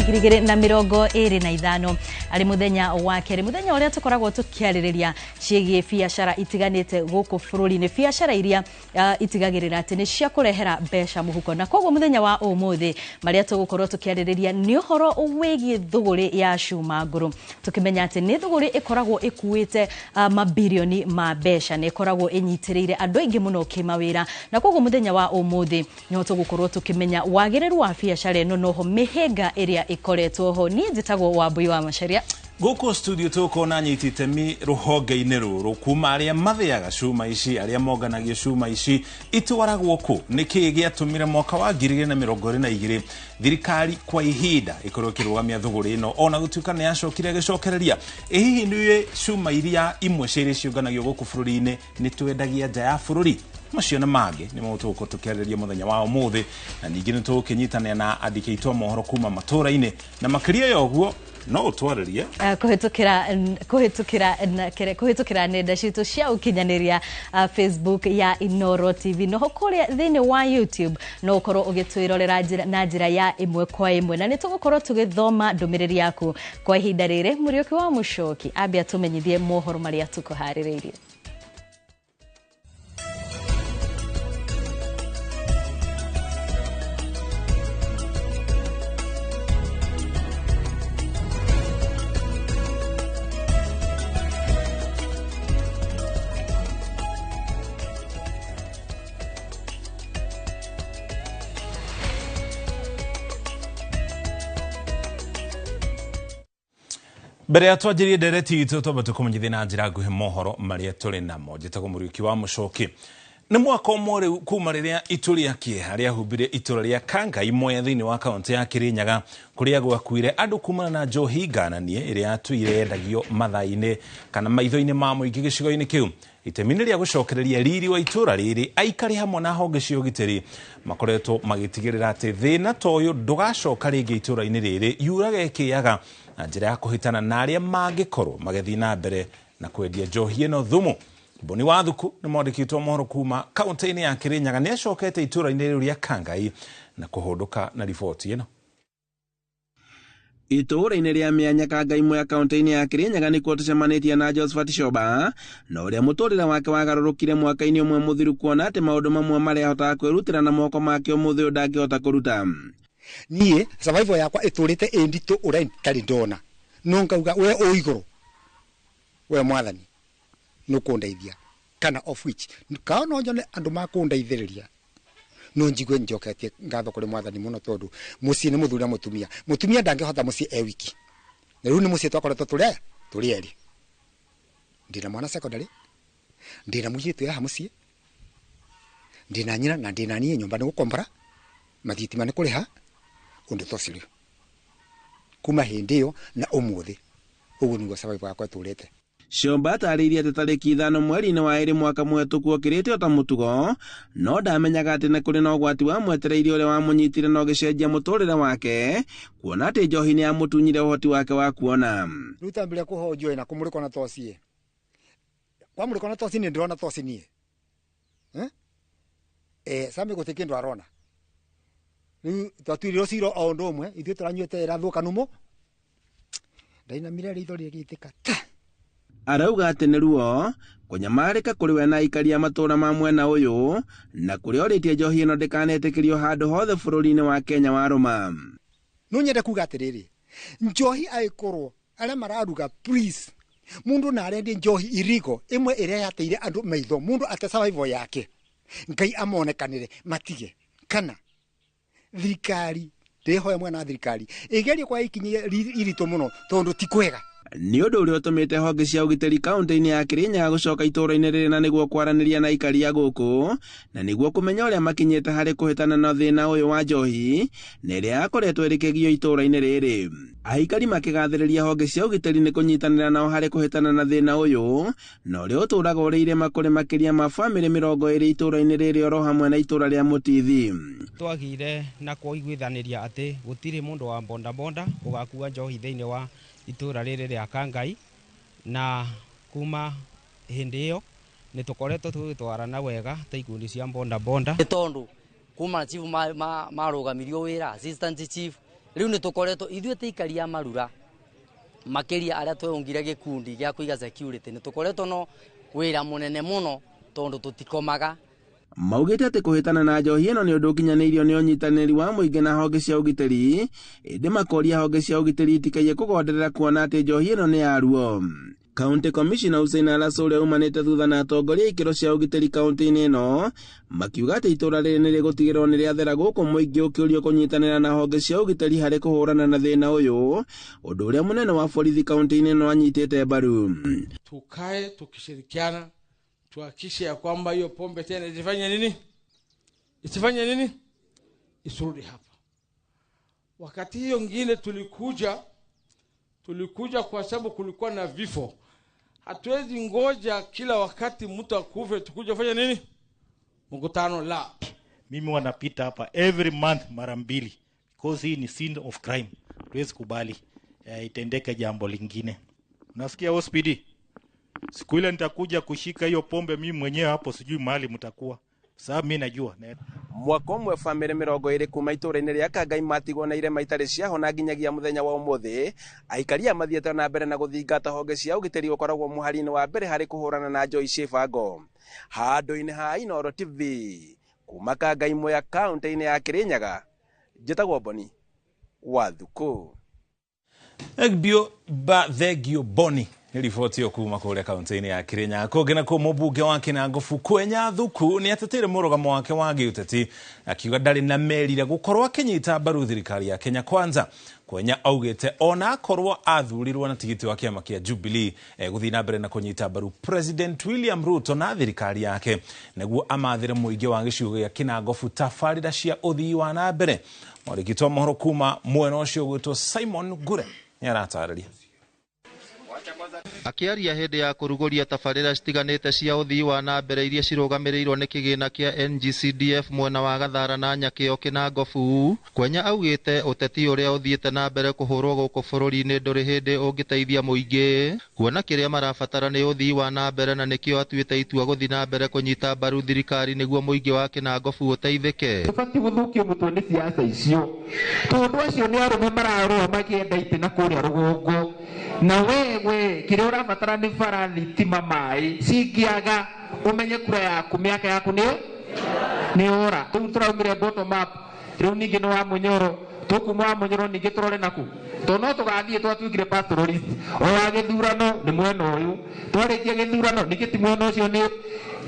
2025 arĩ mũthenya wa kerĩ, mũthenya ũrĩa tũkoragwo tũkĩarĩrĩria ciĩgiĩ biacara itiganĩte gũkũ bũrũri-inĩ, biacara iria itigagĩrĩra atĩ nĩ cia kũrehera mbeca mũhuko. Na koguo mũthenya wa ũmũthĩ marĩa tũgũkorwo tũkĩarĩrĩria nĩ ũhoro wĩgiĩ thũgũrĩ ya cuma ngũrũ, tũkĩmenya atĩ nĩ thũgũrĩ ĩkoragwo ĩkuĩte mabirioni ma mbeca na ĩkoragwo ĩnyitĩrĩire andũ aingĩ mũno kĩmawĩra. Na koguo mũthenya wa ũmũthĩ nĩho tũgũkorwo tũkĩmenya wagĩrĩru wa biacara ĩno noho mĩhĩnga ĩrĩa ĩkoretwo ho. Niĩ njĩtagwo Wambui wa Macharia. Gũkũ studio tũgũkorwo na anyiti itemi rũhonge-inĩ rũrũ kuma arĩa mathĩaga cuma ici, arĩa monganagia cuma ici itwaragwo kũ, nĩkĩĩ gĩatũmire mwaka wa 2022 thirikari kwa ihinda ĩkorwo ĩkĩrũgamia thũgũrĩ ĩno ona gũtuĩka nĩ yacokire ĩgĩcokereria. Ĩ hihi nĩ cuma iria imwe cia iria ciũnganagio gũkũ bũrũri-inĩ nĩ twendagia nja ya bũrũri? Macio na mangĩ nĩmo tũgũkorwo tũkĩarĩrĩria mũthenya wa ũmũthĩ, na ningĩ nĩ tũgũkĩnyitanĩra na andĩki aitũ a mohoro kuma matũra-inĩ, na makĩria ya ũguo no ũtwarĩrie kũhĩtũkĩra nenda citũ cia ũkinyanĩria, Facebook ya Inoro TV, noho kũrĩa thĩinĩ wa YouTube no ũkorwo ũgĩtwĩrorera na njĩra ya ĩmwe kwa ĩmwe, na nĩ tũgũkorwo tũgĩthoma ndũmĩrĩri yaku kwa ihinda rĩrĩ. Mũriũki wa Mũcoki ambe atũmenyithie mohoro marĩa tũkũharĩrĩirie. Mbere ya twanjĩrie ndereti itũ twamba tũkũmenyithie na njĩra nguhĩ mohoro marĩa tũrĩ namo. Njĩtagwo Mũriũki wa Mũcoki. Nĩ mwaka ũmwe rĩu kuma rĩrĩa itu rĩa kĩeha rĩahumbire itũra rĩa Kangai Mwea thĩinĩ wa kaũntĩ ya Kĩrĩnyaga, kũrĩa gwakuire andũ kumana na njohi ngananie ĩrĩa yatũire yendagio mathaa-inĩ kana maitho-inĩ ma mũingĩ gĩcigo-inĩ kĩu. Itemi-inĩ rĩa gũcokereria riri wa itũra rĩrĩ, aikari hamwe na honge cia ũgitĩri makoretwo magĩtigĩrĩra atĩ thĩna ta ũyũ ndũgacoka rĩngĩ itũra-inĩ rĩrĩ yuraga ĩkĩaga na njĩra ya kũhĩtana na arĩa mangĩkorwo magĩthiĩ na mbere na kwendia njohi ĩno thumu. Mboni wa Thuku nĩ mwandĩkĩtwo mohoro kuma kaũntĩ-inĩ ya Kĩrĩnyaga, nĩ acokete itũra-inĩ rĩu rĩa Kangai na kũhũndũka na riboti ĩno. Itũũra-inĩ rĩa Mĩanya Kangai Mwea kaũntĩ-inĩ ya Kĩrĩnyaga nĩkuo tũcemanĩtie na Josephat Shoba, na ũrĩa mũtũrĩre wake wagarũrũkire mwaka-inĩ ũmwe mũthiru, kuona atĩ maũndũ mamwe marĩa ahotaga kwĩrutĩra na moko make ũmũthĩ ũyũ ndangĩhota kũruta. Niĩ survival yakwa ĩtũrĩte ĩ nditũ ũrĩa itarĩ ndona, no ngauga we ũ igũrũ, we mwathani nũkũndeithia, kana of which kao no nyone andũ makũndeithĩrĩria, no njigue njoketie ngatho kũrĩ mwathani mũno, tondũ mũciĩ nĩ mũthuri na mũtumia, mũtumia ndangĩhota mũciĩ e wiki, na rĩu nĩ mũciĩ twakoretwo tũrĩ aya tũrĩ erĩ, ndĩna mwana secondary, ndĩna mũirĩtu haha mũciĩ, ndĩna nyina na ndĩna niĩ, nyũmba nĩ gũkombora, mathitima nĩ kũrĩha, ũndũ ta ũcio rĩu kuma hĩndĩ ĩyo na ũmũthĩ ũguo nĩguo survival yakwa ĩtũrĩte. Shomba atarĩirie atĩ tarĩki 5 mweri-inĩ wa 2 mwaka mũhetũku okĩrĩte o ta mũtugo, no ndamenyaga atĩ nĩ kũrĩ na ũgwati wa mwetereire ũrĩa wamũnyitire na ũgĩcenjia mũtũrĩre wake, kuona atĩ njohi nĩ yamũtunyire ũhoti wake wa kuona. Rĩu tambĩrĩria kũheo njohi na kũmũrĩkwo na toci, kwamũrĩkwo na toci niĩ ndĩrona toci niĩ. Sami gũtirĩ kĩndũ arona. Rĩu twatuirirwo cira o ũndũ ũmwe, ithuĩ tũranyuĩte ĩrathũka numu, ndainamire ritho rĩgĩitĩka ta. Arauga atĩ nĩ ruo kũnyamarĩka kũrĩ we na aikari a matũũra ma mwena ũyũ, na kũrĩa orĩtie njohi ĩno ndĩkanetĩkĩrio handũ hothe bũrũri-inĩ wa Kenya warũma. No nyende kuga atĩrĩrĩ, njohi angĩkorwo arĩa mararuga, please, mũndũ na arendie njohi irigo ĩmwe ĩrĩa yateire andũ maitho, mũndũ ate survival yake, Ngai amonekanĩre matige, kana thirikari ndĩhoya mwena wa thirikari ĩgerie kwa ikinya iritũ mũno, tondũ ti kwega. Nĩ ũndũ ũrĩa ũtũmĩte honge cia ũgitĩri kaũntĩ-inĩ ya Kĩrĩnyaga gũcoka itũũra-inĩ rĩrĩ na nĩguo kwaranĩria na aikari a gũkũ, na nĩguo kũmenya ũrĩa makinyĩte harĩ kũhĩtana na thĩna ũyũ wa njohi na ĩrĩa yakoretwo ĩrĩ kĩgio itũũra-inĩ rĩrĩ. Aikari makĩgathĩrĩria honge cia ũgitĩri nĩ kũnyitanĩra nao harĩ kũhĩtana na thĩna ũyũ, na ũrĩa ũtũũraga ũrĩ irĩma kũrĩ makĩria ma bamĩrĩ 20 itũũra-inĩ rĩrĩ oro hamwe na itũũra rĩa Mũtithi. Twagĩire na kũiguithanĩria atĩ gũtirĩ mũndũ wa bodaboda ũgakua njohi thĩinĩ wa itũũra rĩrĩ rĩa Kangai, na kuma hĩndĩ ĩyo nĩ tũkoretwo tũgĩtwarana wega ta ikundi cia bodaboda. Nĩ tondũ kuma chief marũgamirio wĩra, assistant chief, Rĩu nĩ tũkoretwo ithuĩ tĩikaria marura makĩria arĩa tweungire gĩkundi gĩa kũiga security nĩ tũkoretwo no wĩra mũnene mũno tondũ tũtikomaga. Maugĩte atĩ kũhĩtana na njohi ĩno nĩ ũndũ ũkinyanĩirio nĩ ũnyitanĩri wa mũingĩ na honge cia ũgitĩri, ĩndĩ makoria honge cia ũgitĩri itikaiye kũgonderera kuona atĩ njohi ĩno nĩ yaruo. County Commissioner Hussein Alaso ũrĩa umanĩte thutha na atongoria ikĩro cia ũgitĩri kaunti-inĩ ĩno makiuga atĩ itũra rĩrĩ nĩ rĩgũtigĩrĩrwo nĩ rĩathera gũkũ mũingĩ ũkĩũrio kũnyitanĩra na honge cia ũgitĩri harĩ kũhũrana na thĩna ũyũ, ũndũ ũrĩa mũnene wa borithi kaunti-inĩ ĩno anyitĩte mbaru. Tukae tukishirikiana tuhakikishe ya kwamba hiyo pombe tena isifanye nini? Isifanye nini? Isirudi hapa. Wakati hiyo ngine tulikuja kwa sababu kulikuwa na vifo. Hatuwezi ngoja kila wakati mtu akufe tukuje fanya nini? Mkutano la. Mimi wanapita hapa every month mara mbili because hii ni scene of crime. Tuwezi kubali itendeke jambo lingine. Unasikia OSPD? Siku ile nitakuja kushika hiyo pombe mimi mwenyewe hapo, sijui mahali mtakuwa. Sababu mimi najua. Mwaka ũmwe bamĩrĩ 20 kuma itũũra-inĩ rĩa Kangai matigwo na irema itarĩ ciahona nginyagia mũthenya wa ũmũthĩ. Aikaria mathiĩte na mbere na gũthingata honge cia ũgitĩri ũkoragwo mũhari-inĩ wa mbere harĩ kũhũrana na njohi ciĩbango. Handũ-inĩ ha Inooro TV kuma Kangai Mwea kaunti-inĩ ya Kirinyaga, njĩtagwo Boni wa Thukũ. Thengio Boni nĩ riboti ĩyo kuma kũrĩa kaunti-inĩ ya Kirinyaga. Kũngĩ nakuo mũmbunge wa Kĩnangobu Kwenya Thuku nĩ ateteire mũrũgamo wake wa gĩũteti akiuga ndarĩ na merira gũkorwo akĩnyita mbaru thirikari ya Kenya Kwanza. Kwenya augĩte ona akorwo athurirwo na tigiti wa kĩama kĩa Jubilee gũthiĩ na mbere na kũnyita mbaru President William Ruto na thirikari yake nĩguo amathĩre mũingĩ wa gĩcigo gĩa Kĩnangobu tabarĩra cia ũthii wa na mbere. Mwandĩki wa mohoro kuma mwena ũcio ũgwĩtwo Simon Ngure nĩ aratarĩria. Akĩaria hĩndĩ ya kũrugũria tabarĩra citiganĩte cia ũthii wa na mbere iria cirũgamĩrĩirwo nĩ kĩgĩna kĩa NGCDF mwena wa Gathara na Nyakĩo Kĩnangobu, Kwenya augĩte ũteti ũrĩa ũthiĩte na mbere kũhũrwo gũkũ bũrũri-inĩ ndũrĩ hĩndĩ ũngĩteithia mũingĩ kuona kĩrĩa marabatara nĩ ũthii wa na mbere, na nĩkĩo atuĩte itua gũthiĩ na mbere kũnyita mbaru thirikari nĩguo mũingĩ wa Kĩnangobu ũteithĩke. Tũbatiĩ gũthũkio mũtwe nĩ siasa icio tondũ acio nĩ arũme mararũa makĩenda itĩ na kũrĩa rũgongo, na wewe kĩrĩa ũrabatara nĩ bara, thitima, maĩ cingĩaga ũmenye kura yaku mĩaka yaku nĩ ora. Rĩu tũraumire bottom up, rĩu ningĩ nĩ wa Mũnyoro, tũkuma wa Mũnyoro ningĩ tũrore naku tondũ no tũgathiĩ twatuĩkire pastoralist o wa gĩthurano nĩ mwena ũyũ, twarĩkia gĩthurano ningĩ ti mwena ũcio. Nĩ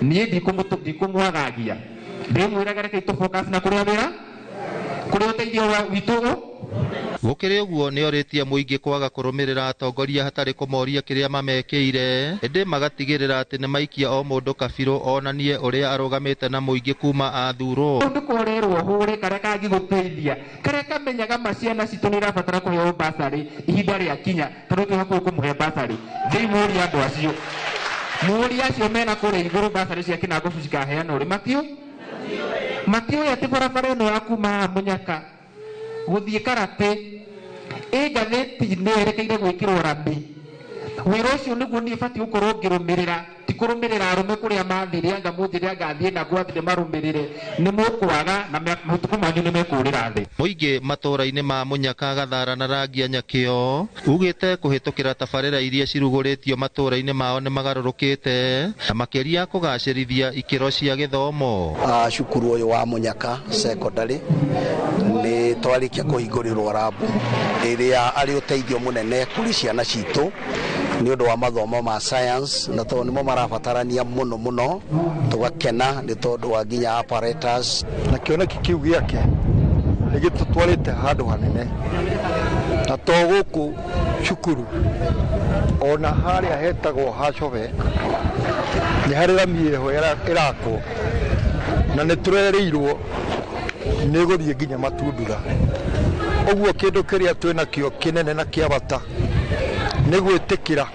niĩ ndikũmwagagia, ndĩmwĩraga reke tũ focus na kũrĩa wĩra kũrĩa ũteithio witũ. Gũkĩrĩ ũguo nĩ orĩtie mũingĩ kwaga kũrũmĩrĩra atongoria hatarĩ kũmoria kĩrĩa mamekĩire, ĩndĩ magatigĩrĩra atĩ nĩ maikia o mũndũ kabirũ onanie ũrĩa arũgamĩte na mũingĩ kuma athurwo. Ũndũ kũrerwo hũre karĩa kangĩgũteithia karĩa kamenyaga ma ciana citũ nĩ irabatara kũheo basarĩ ihinda rĩa kinya tondũ twĩ hakuhĩ kũmũhe basarĩ. Thĩi mũrie andũ acio, mũrie acio mena kũrĩa igũrũ basarĩ cia Kĩnangobu cikaheanwo rĩ, matiũĩ atĩ barabara ĩno ya kuma Mũnyaka gũthiĩ Karate ĩ ngathĩti-inĩ yerekeire gwĩkĩrwo rami. Wĩra ũcio nĩguo niĩ batiĩ gũkorwo ngĩrũmĩrĩra, ti kũrũmĩrĩra arũme kũrĩa mathire anga mũnjĩre anga thiĩ na gwathire marũmĩrĩre, nĩ mũkwaga na matukũ manyu nĩ mekũrĩra thĩ. Mũingĩ matũũra-inĩ ma Mũnyaka, Gathara na Rangia Nyakĩo ugĩte kũhĩtũkĩra tabarĩra iria cirugũrĩtio matũũra-inĩ mao nĩ magarũrũkĩte na makĩria kũgacĩrithia ikĩro cia gĩthomo. Cukuru ũyũ wa Mũnyaka Secondary nĩ twarĩkia kũhingũrĩrwo rabu ĩrĩa arĩ ũteithio mũnene kũrĩ ciana citũ nĩ ũndũ wa mathomo ma science, na tondũ nĩmo marabatarania mũno mũno, tũgakena nĩ tondũ wa nginya apparatus. Na kĩoneki kĩu gĩake nĩ gĩtũtwarĩte handũ hanene, na to gũkũ cukuru ona harĩa hetagwo Hacobe nĩ harĩ rami ĩho ĩrakwo na nĩ tũrerĩirwo nĩ gũthiĩ nginya Matundura. Ũguo kĩndũ kĩrĩa twĩnakĩo kĩnene na kĩa bata nĩ gwĩtĩkĩra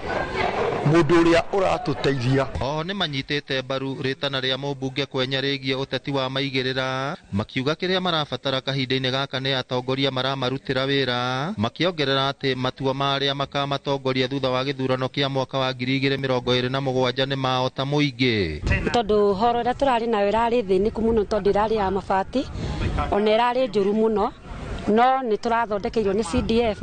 mũndũ ũrĩa ũratũteithia. Oho nĩ manyitĩte mbaru rĩtana rĩa mũmbunge Kwenya rĩgiĩ ũteti wa maigĩrĩra, makiuga kĩrĩa marabatara kahinda-inĩ gaka nĩ atongoria maramarutĩra wĩra, makĩongerera atĩ matua ma arĩa makamatongoria thutha wa gĩthurano kĩa mwaka wa 2027 nĩ mao ta mũingĩ. Tondũ horo ĩrĩa tũrarĩ nayo ĩrarĩ thĩnĩku mũno tondũ ĩrarĩ ya mabati ona ĩrarĩ njũru mũno, No nĩ tũrathondekeirwo nĩ CDF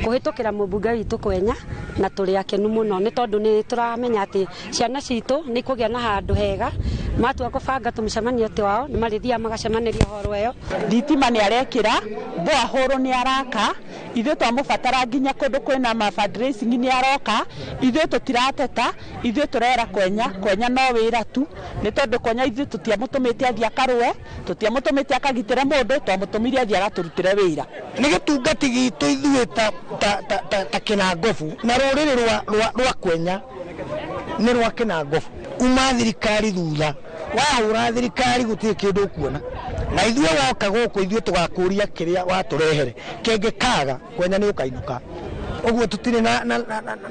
kũhĩtũkĩra mũmbunge witũ Kwenya, na tũrĩ akenu mũno nĩ tondũ nĩ tũramenya atĩ ciana citũ nĩ ikũgĩa na handũ hega. Matua kũbanga tũmĩcemanio twao nĩ marĩthiaga magacemanĩria horo ĩyo. Thitima nĩ arekĩra, borehole nĩ araka, ithuĩ twamũbatara nginya kũndũ kwĩna ma fundraising nĩ aroka, ithuĩ tũtirateta, ithuĩ tũrera Kwenya, Kwenya no wĩra tu, nĩ tondũ Kwenya ithuĩ tũtiamũtũmĩte athiĩ akarũe, tũtiamũtũmĩte akagitĩre mũndũ, twamũtũmire athiĩ agatũrutĩre wĩra. Nĩ gĩtungati gitũ ithuĩ ta Kĩnangobu na rũrĩrĩ rwa Kwenya nĩ rwa Kĩnangobu. Uma thirikari thutha, wahũra thirikari gũtirĩ kĩndũ ũkuona, na ithuĩ woka gũkũ ithuĩ tũgakũria kĩrĩa watũrehere, kĩngĩkaga Kwenya nĩ ũkainũka. Ũguo tũtirĩ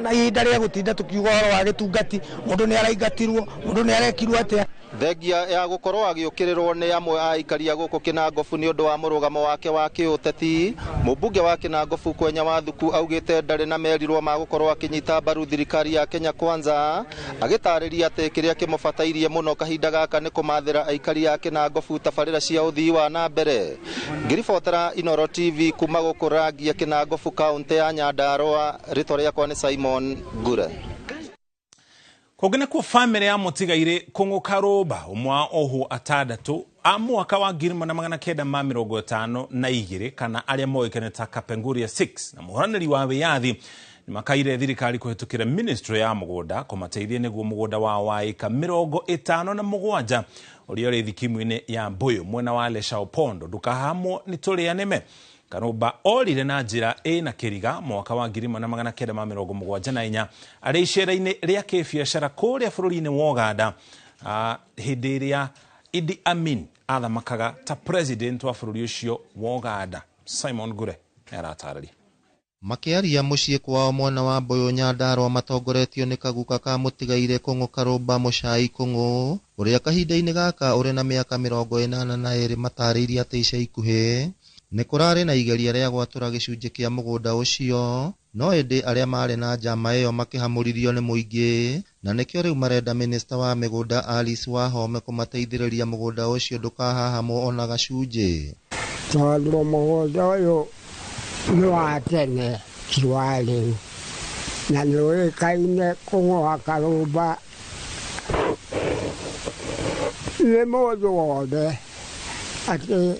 na ihinda rĩa gũtinda tũkiuga ũhoro wa gĩtungati, mũndũ nĩ araingatirwo, mũndũ nĩ arekirwo atĩa. Thengia ya gũkorwo agĩũkĩrĩrwo nĩ amwe a aikari a gũkũ Kĩnangobu nĩ ũndũ wa mũrũgamo wake wa kĩũteti, mũmbunge wa Kĩnangobu Kwenya Wathuku augĩte ndarĩ na merirwo ma gũkorwo akĩnyita mbaru thirikari ya Kenya Kwanza, agĩtarĩria atĩ kĩrĩa kĩmũbatairie mũno kahinda gaka nĩ kũmathĩra aikari a Kĩnangobu tabarĩra cia ũthii wa na mbere. Ngĩribotera Inooro TV kuma gũkũ Rangia Kĩnangobu kaũntĩ ya Nyandarũa, rĩtwa rĩakwa nĩ Simon Ngure. Kũngĩ nakuo bamĩrĩ ya mũtigairĩ Kũng'ũ Karũmba ũmwe wa ohwo atandatũ a mwaka wa 1952 kana arĩa moĩkaine ta Kapenguria 6 na mũhũranĩri wa wĩyathi nĩmakaire thirikari kũhĩtũkĩra ministry ya mũgũnda kũmateithia nĩguo mũgũnda wao wa ĩka 57 ũrĩa ũrĩ thikimu-inĩ ya Mbuyu mwena wa Leshaopondo ndũkahamwo nĩ tũrĩa nĩme. Karũmba orire na njĩra ĩna kĩriga mwaka wa 1974 arĩ icera-inĩ rĩa kĩbiacara kũrĩa bũrũri-inĩ wa Uganda, hĩndĩ ĩrĩa Idi Amin athamakaga ta president wa bũrũri ũcio wa Uganda. Simon Ngure nĩaratarĩria. Makĩaria mũciĩ kwao mwena wa Mbuyu Nyandarũa matongoretio nĩ kaguka ka mũtigairĩ Kũng'ũ Karũmba Mũcai Kũng'ũ ũrĩa kahinda-inĩ gaka ũrĩ na mĩaka 82 matarĩirie atĩ ica ikuhĩ nĩ kũrarĩ na igeria rĩa gwatũra gĩcunjĩ kĩa mũgũnda ũcio, no ĩndĩ arĩa marĩ na njama ĩyo makĩhamũrithio nĩ mũingĩ, na nĩkĩo rĩu marenda minista wa mĩgũnda Alice Wahome kũmateithĩrĩria mũgũnda ũcio ndũkahahamwo ona gacunjĩ. Tondũ mũgũnda ũyũ nĩ wa tene ti wa rĩu, na nĩ ũĩkaine Kũng'ũ wa Karũmba nĩ mũndũ wothe atĩ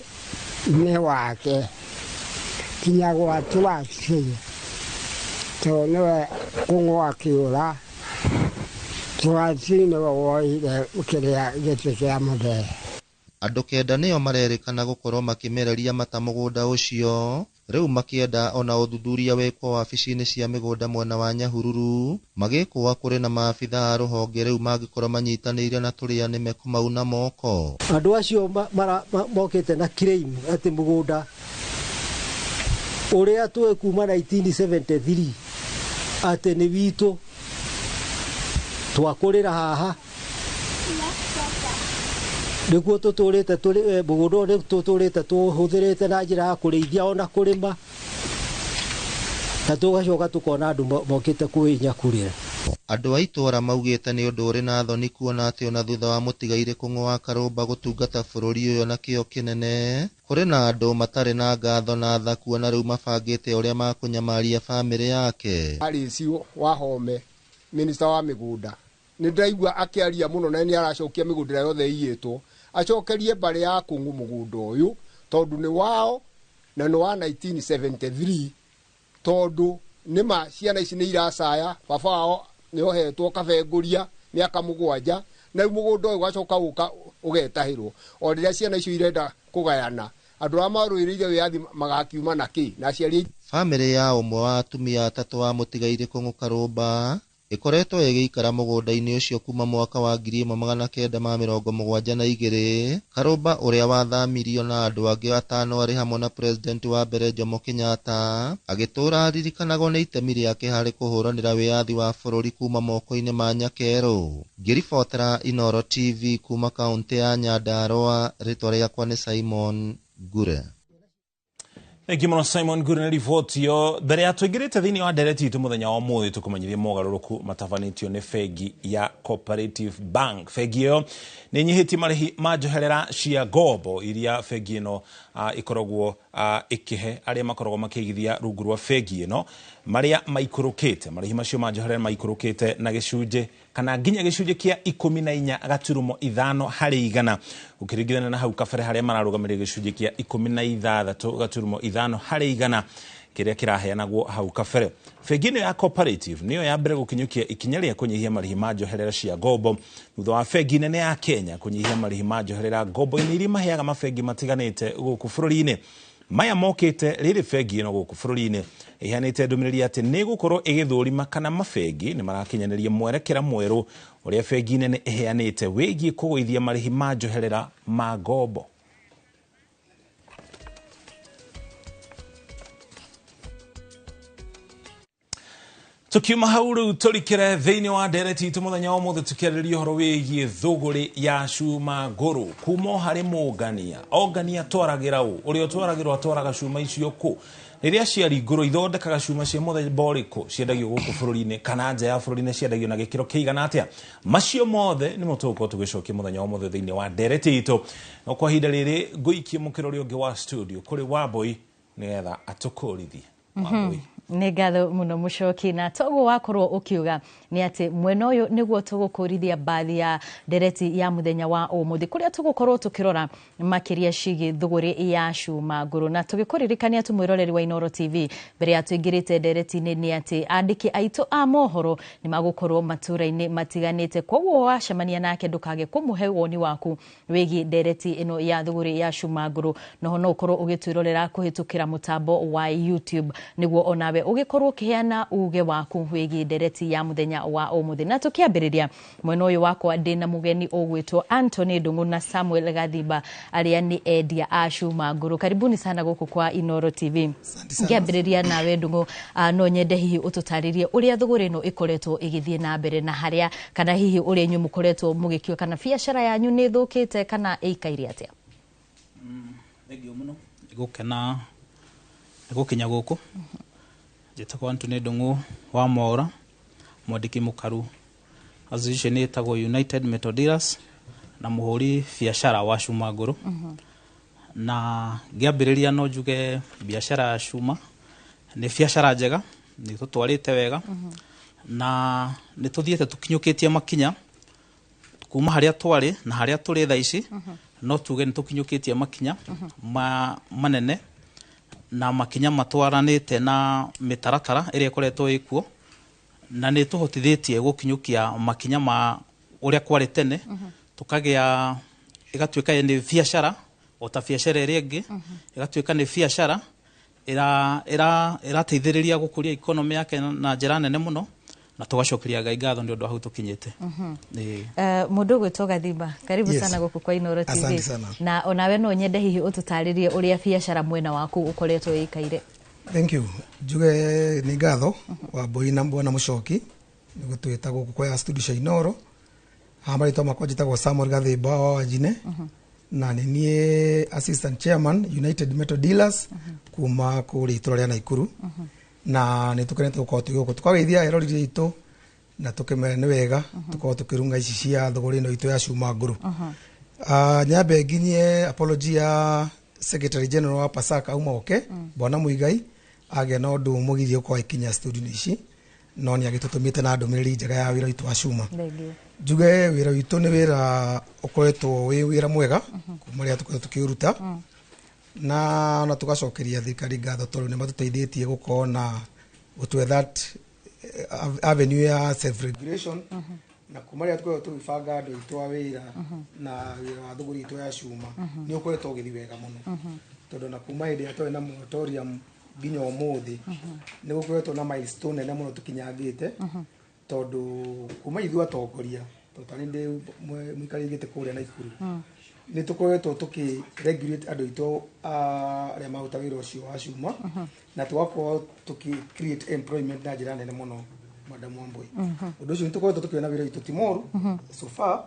nĩ wake kinya gwa Trasi, tondũ nĩwe Kũng'ũ akĩũra, Trasi nĩwe woire kĩrĩa gĩtĩ kĩa mũthee. Andũ kenda nĩo marerĩkana gũkorwo makĩmereria mata mũgũnda ũcio, rĩu makĩenda ona ũthuthuria wĩkwo wabici-inĩ cia mĩgũnda mwena wa Nyahururu, magĩkũa kũrĩ na maabitha a rũhonge rĩu mangĩkorwo manyitanĩire na tũrĩa nĩme kũmauna moko. Andũ acio mokĩte na claim atĩ mũgũnda ũrĩa tũĩ kuma 1973 atĩ nĩ witũ, twakũrĩra haha nĩguo tũtũrĩte tũrĩ mũgũnda ũyũ tũtũrĩte tũhũthĩrĩte na njĩra ya kũrĩithia ona kũrĩma, na tũgacoka tũkona andũ mokĩte kwĩnyakurĩra. Andũ a itũũra maugĩte nĩ ũndũ ũrĩ na thoni kuona atĩ ona thutha wa mũtigairĩ Kũng'ũ wa Karũmba gũtungata bũrũri ũyũ na kĩo kĩnene, kũrĩ na andũ matarĩ na ngatho na tha kuona rĩu mabangĩte ũrĩa makũnyamaria bamĩrĩ yake. Alice Wahome, minista wa mĩgũnda, nĩ ndaigua akĩaria mũno na nĩ aracokia mĩgũnda ĩrĩa yothe ĩiyĩtwo, acokerie mbarĩ ya Kũng'ũ mũgũnda ũyũ tondũ nĩ wao na nĩ wa 1973, tondũ nĩma ciana ici nĩ iracaya, baba wao nĩ ohetwo kabengũria mĩaka 7, na rĩu mũgũnda ũyũ ũgacoka ũka ũgetahĩrwo o rĩrĩa ciana icio irenda kũgayana, andũ arĩa marũĩrĩire wĩyathi magakiuma na kĩ na aciari. Bamĩrĩ ya ũmwe wa atumia atatũ wa mũtigairĩ Kũng'ũ Karũmba ĩkoretwo ĩgĩikara mũgũnda-inĩ ũcio kuma mwaka wa 1972. Karũmba ũrĩa wathamirio na andũ angĩ atano arĩ hamwe na president wa mbere Jomo Kenyatta, agĩtũũra aririkanagwo nĩ itemi rĩake harĩ kũhũranĩra wĩyathi wa bũrũri kuma moko-inĩ ma Nyakerũ. Ngĩribotera Inooro TV kuma kaũntĩ ya Nyandarũa, rĩtwa rĩakwa nĩ Simon Ngure. Thengiũ mũno Simon Ngure nĩ riboti ĩyo. Mbere ya tũingĩrĩte thĩinĩ wa ndereti itũ mũthenya wa ũmũthĩ, tũkũmenyithie mogarũrũku matabanĩtio nĩ bengi ya Cooperative Bank. Bengi ĩyo nĩ ĩnyihĩtie marĩhi ma njoherera cia ngombo iria bengi ĩno ĩkoragwo ĩkĩhe arĩa makoragwo makĩigithia rungu rwa bengi ĩno, marĩa maikũrũkĩte. Marĩhi macio ma njoherera maikũrũkĩte na gĩcunjĩ kana nginya gĩcunjĩ kĩa 14.5 harĩ igana, ũkĩringithania na hau kabere harĩa mararũgamĩrĩire gĩcunjĩ kĩa 16.5 harĩ igana kĩrĩa kĩraheanagwo hau kabere. Bengi ĩno ya Cooperative nĩyo ya mbere gũkinyũkia ikinya rĩa kũnyihia marĩhi ma njoherera cia ngombo thutha wa bengi nene ya Kenya kũnyihia marĩhi ma njoherera ngombo-inĩ iria maheaga mabengi matiganĩte gũkũ bũrũri-inĩ. Maya mokĩte rĩrĩ bengi ĩno gũkũ bũrũri-inĩ ĩheanĩte ndũmĩrĩri atĩ nĩ ĩgũkorwo ĩgĩthũrima kana mabengi nĩ marakinyanĩria mwerekera mwerũ ũrĩa bengi nene ĩheanĩte wĩgiĩ kũgũithia marĩhi ma njoherera ma ngombo. Tukiuma hau rĩu tũrikĩre thĩinĩ wa ndereti itũ mũthenya wa ũmũthĩ, tũkĩarĩrĩria ũhoro wĩgiĩ thũgũrĩ ya cuma ngũrũ kuma o harĩ mũngania. Ongania atwaragĩra ũ? Ũrĩa ũtwaragĩrwo atwaraga cuma icio kũ? Rĩrĩa ciaringũrwo ithondekaga cuma cia mũthemba ũrĩkũ? Ciendagio gũkũ bũrũri-inĩ kana nja ya bũrũri-inĩ? Ciendagio na gĩkĩro kĩigana atĩa? Macio mothe nĩmo tũgũkorwo tũgĩcokia mũthenya wa ũmũthĩ thĩinĩ wa ndereti itũ. No kwa ihinda rĩrĩ ngũikie mũkĩra ũrĩa ũngĩ wa studio kũrĩ Wambũi nĩgetha atũkũrithie. Wambũi. Nĩ ngatho mũno Mũcoki, na toguo wakorwo ũkiuga nĩ atĩ mwena ũyũ nĩguo tũgũkũrithia bathi ya ndereti ya mũthenya wa ũmũthĩ, kũrĩa tũgũkorwo tũkĩrora makĩria ciĩgiĩ thũgũrĩ ya cuma ngũrũ. Na tũgĩkũririkania tu mwĩroreri wa Inooro TV mbere ya tũingĩrĩte ndereti-inĩ nĩ atĩ andĩki aitũ a mohoro nĩ magũkorwo matũra-inĩ matiganĩte, koguo wacemania nake ndũkage kũmũhe woni waku wĩgiĩ ndereti ĩno ya thũgũrĩ ya cuma ngũrũ. Noho no ũkorwo ũgĩtwĩrorera kũhĩtũkĩra mũtambo wa YouTube nĩguo onawe ũgĩkorwo ũkĩheana uge waku wĩgiĩ ndereti ya mũthenya wa ũmũthĩ. Na tũkĩambĩrĩria mwena ũyũ wakwa ndĩna mũgeni ũgwĩtwo Anthony Ndung'u na Samuel Gathimba, arĩa nĩ endia a cuma ngũrũ. Karibuni sana gũkũ kwa Inooro TV. Ngĩambĩrĩria nawe Ndung'u, no nyende hihi ũtũtarĩrie ũrĩa thũgũrĩ ĩno ĩkoretwo ĩgĩthiĩ na mbere na harĩa kana hihi ũrĩa inyuĩ mũkoretwo mũgĩkiua kana biacara yanyu nĩ ĩthũkĩte kana ĩikaire atĩa. Thengiũ mũno, gũkena nĩ gũkinya gũkũ. Njĩtagwo Anthony Ndung'u wa Mwaũra, mwandĩki mũkaru association ĩtagwo United Metal Dealers na mũhũri biacara wa cuma ngũrũ. Na ngĩambĩrĩria no njuge biacara ya cuma nĩ biacara njega, nĩ tũtwarĩte wega na nĩ tũthiĩte tũkinyũkĩtie makinya kuma harĩa twarĩ na harĩa tũrĩ thaa ici. No tuge nĩ tũkinyũkĩtie makinya manene na makinya matwaranĩte na mĩtaratara ĩrĩa ĩkoretwo ĩkuo, na nĩ tũhotithĩtie gũkinyũkia makinya ma ũrĩa kwarĩ tene, tũkagĩa ĩgatuĩka nĩ biacara o ta biacara ĩrĩa ĩngĩ, ĩgatuĩka nĩ biacara ĩrateithĩrĩria gũkũria economy yake na njĩra nene mũno, na tũgacokeria Ngai ngatho nĩ ũndũ wa hau tũkinyĩte. Mũndũ ũgwĩtwo Gathimba, karibu Yes. sana gũkũ kwa Inooro TV. Asante sana. Na onawe no nyende hihi ũtũtarĩrie ũrĩa biacara mwena waku ũkoretwo ĩikaire. Thank you. Njuge nĩ ngatho Wambũi na bwana Mũcoki nĩ gũtwĩta gũkũ kwa studio cia Inooro. Haha marĩtwa makwa njĩtagwo Samuel Gathimba wa Wajine na nĩ niĩ assistant chairman United Metal Dealers kuma kũrĩa itũra rĩa Naikuru, na nĩ tũkenete gũkorwo twĩ gũkũ tũkageithia eroreri aitũ na tũkĩmera nĩ wega tũkorwo tũkĩrunga ici cia thũgũrĩ ĩno itũ ya cuma ngũrũ. Nyambe nginyie apology ya secretary general wa Pasaka auma oke bwana Muigai agĩa na ũndũ mũgirie gũkorwo agĩkinya studio ici, no nĩ agĩtũtũmĩte na ndũmĩrĩri njega ya wĩra witũ wa cuma. Njuge wĩra witũ nĩ wĩra ũkoretwo wĩ wĩra mwega kuma rĩrĩa tũkoretwo tũkĩũruta, na tũgacokeria thirikari ngatho tondũ nĩ matũteithĩtie gũkorwo na gũtwe that avenue ya self regulation, na kuma rĩrĩa tũkoretwo tũgĩbanga andũ aitũ a wĩra na wĩra wa thũgũri itũ ya cuma nĩ ũkoretwo ũgĩthiĩ wega mũno, tondũ na kuma hĩndĩ ĩrĩa twarĩ na moratorium nginya ũmũthĩ nĩ gũkoretwo na milestone nene mũno tũkinyangĩte, tondũ kuma ithuĩ atongoria, tondũ tarĩ ndĩ mũikarĩri gĩtĩ kũrĩa Naikuru, nĩ tũkoretwo tũkĩ regulate andũ aitũ arĩa maruta wĩra ũcio wa cuma, na tũgakorwo tũkĩ create employment na njĩra nene mũno. Madam Wambui, ũndũ ũcio nĩ tũkoretwo tũkĩona wĩra witũ ti moru so far,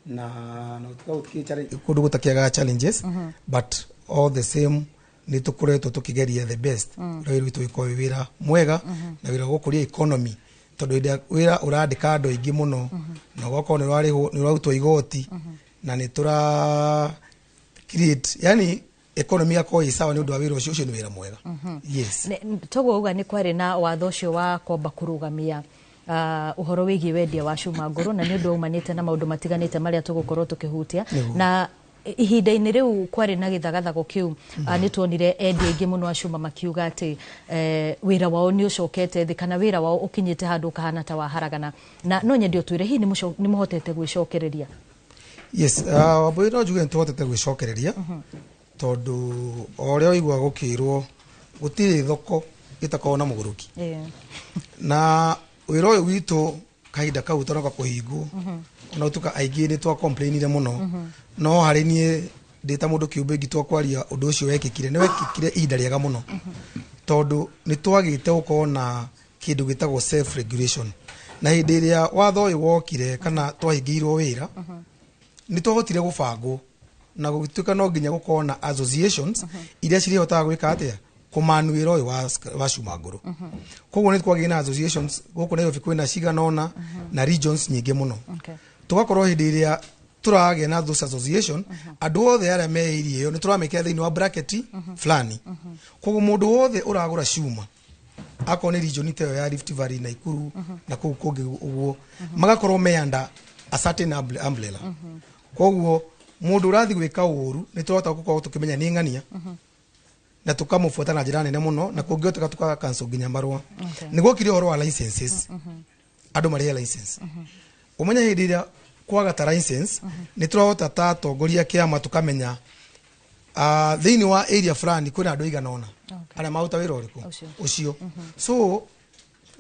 na no tũkoragwo tũkĩ kũndũ gũtakĩagaga challenges, but all the same Nĩ tũkoretwo tũkĩgeria the best ũrĩa wĩra witũ ũgĩkorwo wĩ wĩra mwega na wĩra wa gũkũria economy, tondũ hĩndĩ ĩrĩa wĩra ũrandĩka andũ aingĩ mũno na ũgakorwo nĩ ũrarĩhwo, nĩ ũrarutwo igoti na nĩ tũra create, yani economy yakorwo ĩ sawa nĩ ũndũ wa wĩra ũcio. Ũcio nĩ wĩra mwega, yes. Toguo uga nĩ kwarĩ na watho ũcio wa kwamba kũrũgamia ũhoro wĩgiĩ wendia wa cuma ngũrũ, na nĩ ũndũ waumanĩte na maũndũ matiganĩte marĩa tũgũkorwo tũkĩhutia. Na ihinda-inĩ rĩu kwarĩ na gĩthagathago kĩu, nĩ tuonire endia aingĩ mũno a cuma makiuga atĩ wĩra wao nĩ ũcokete thĩ, kana wĩra wao ũkinyĩte handũ ũkahana ta waharagana. Na no nyende ũtwĩre hihi nĩ mũhotete gwĩcokereria? Yes, Wambũi, no njuge nĩ tũhotete gwĩcokereria, tondũ o ũrĩa ũiguaga gũkĩrwo gũtirĩ thoko ĩtakoragwo na mũgũrũki. Na wĩra ũyũ witũ kahinda kau ũtanoka kũhingwo, ona ũtuka aingĩ nĩ twa complainire mũno. No harĩ niĩ ndĩ ta mũndũ kĩũmbe ingĩtua kwaria, ũndũ ũcio wekĩkire nĩ wekĩkire ihinda rĩega mũno, tondũ nĩ twagĩte gũkorwo na kĩndũ gĩtagwo self regulation. Na hĩndĩ ĩrĩa watho ũyũ wokire kana twahingĩirwo wĩra, nĩ twahotire gũbangwo na gũgĩtuĩka no nginya gũkorwo na associations iria cirĩhotaga gwĩka atĩa, kũmanu wĩra ũyũ wa cuma ngũrũ. Koguo nĩ kwagĩa na associations gũkũ Nairobi, kwĩna cigana ũna na regions nyingĩ mũno. Tũgakorwo hĩndĩ ĩrĩa tũragĩa na those association, andũ othe arĩa me area ĩyo nĩ tũramekĩra thĩinĩ wa bracket fulani. Koguo mũndũ wothe ũragũra cuma, akorwo nĩ region ta ĩyo ya Rift Valley, Naikuru na kũu kũngĩ ũguo, magakorwo me under a certain umbrella. Koguo mũndũ ũrathiĩ gwĩka ũru nĩ tũrahota gũkorwo tũkĩmenya nĩ ng'ania na tũkamũbuata na njĩra nene mũno, na kũngĩhoteka tũka cancel nginya marũa. Nĩ gwokire ũhoro wa licenses, andũ marĩhe license. Ũmenye hĩndĩ ĩrĩa kwaga ta license, nĩ tũrahota ta atongoria kĩama tũkamenya thĩinĩ wa area fulani kwĩna andũ aigana ũna arĩa maruta wĩra ũrĩkũ. Ũcio. Ũcio. So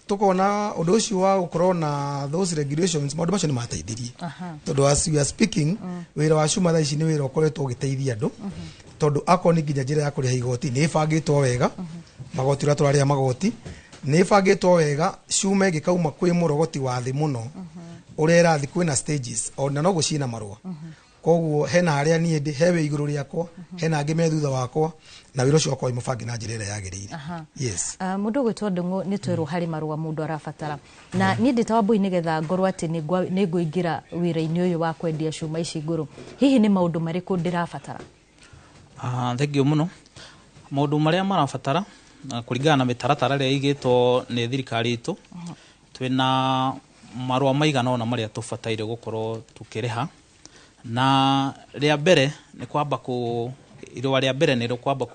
tukona ũndũ ũcio wa gũkorwo na those regulations, maũndũ macio nĩ mateithirie, tondũ as we are speaking, wĩra wa cuma thaa ici nĩ wĩra ũkoretwo ũgĩteithia andũ, tondũ akorwo nĩ nginya njĩra ya kũrĩha igoti nĩ ĩbangĩtwo wega. Magoti ũrĩa tũrarĩha magoti nĩ ĩbangĩtwo wega. Cuma ĩngĩkauma kwĩ mũrogoti wa thĩ mũno ũrĩa ĩrathiĩ, kwĩna stages ona noguo ciĩna marũa. Koguo hena harĩa niĩ ndĩ, he wĩ igũrũ rĩakwa, hena angĩ me thutha wakwa, na wĩra ũcio ũgakorwo wĩ mũbange na njĩra ĩrĩa yagĩrĩire. Yes. Mũndũ ũgwĩtwo Ndung'u, nĩ twerwo harĩ marũa mũndũ arabatara, na niĩ ndĩ ta Wambui, nĩgetha ngorwo atĩ nĩ ngũingĩra wĩra-inĩ ũyũ wa kwendia cuma ici ngũrũ, hihi nĩ maũndũ marĩkũ ndĩrabatara? Thank you mũno. Maũndũ marĩa marabatara na kũringana na mĩtaratara ĩrĩa ĩigĩtwo nĩ thirikari itũ, twĩna marũa maigana ũna marĩa tũbataire gũkorwo tũkĩrĩha. Na rĩa mbere nĩ kwamba kũ irũa rĩa mbere nĩ kwamba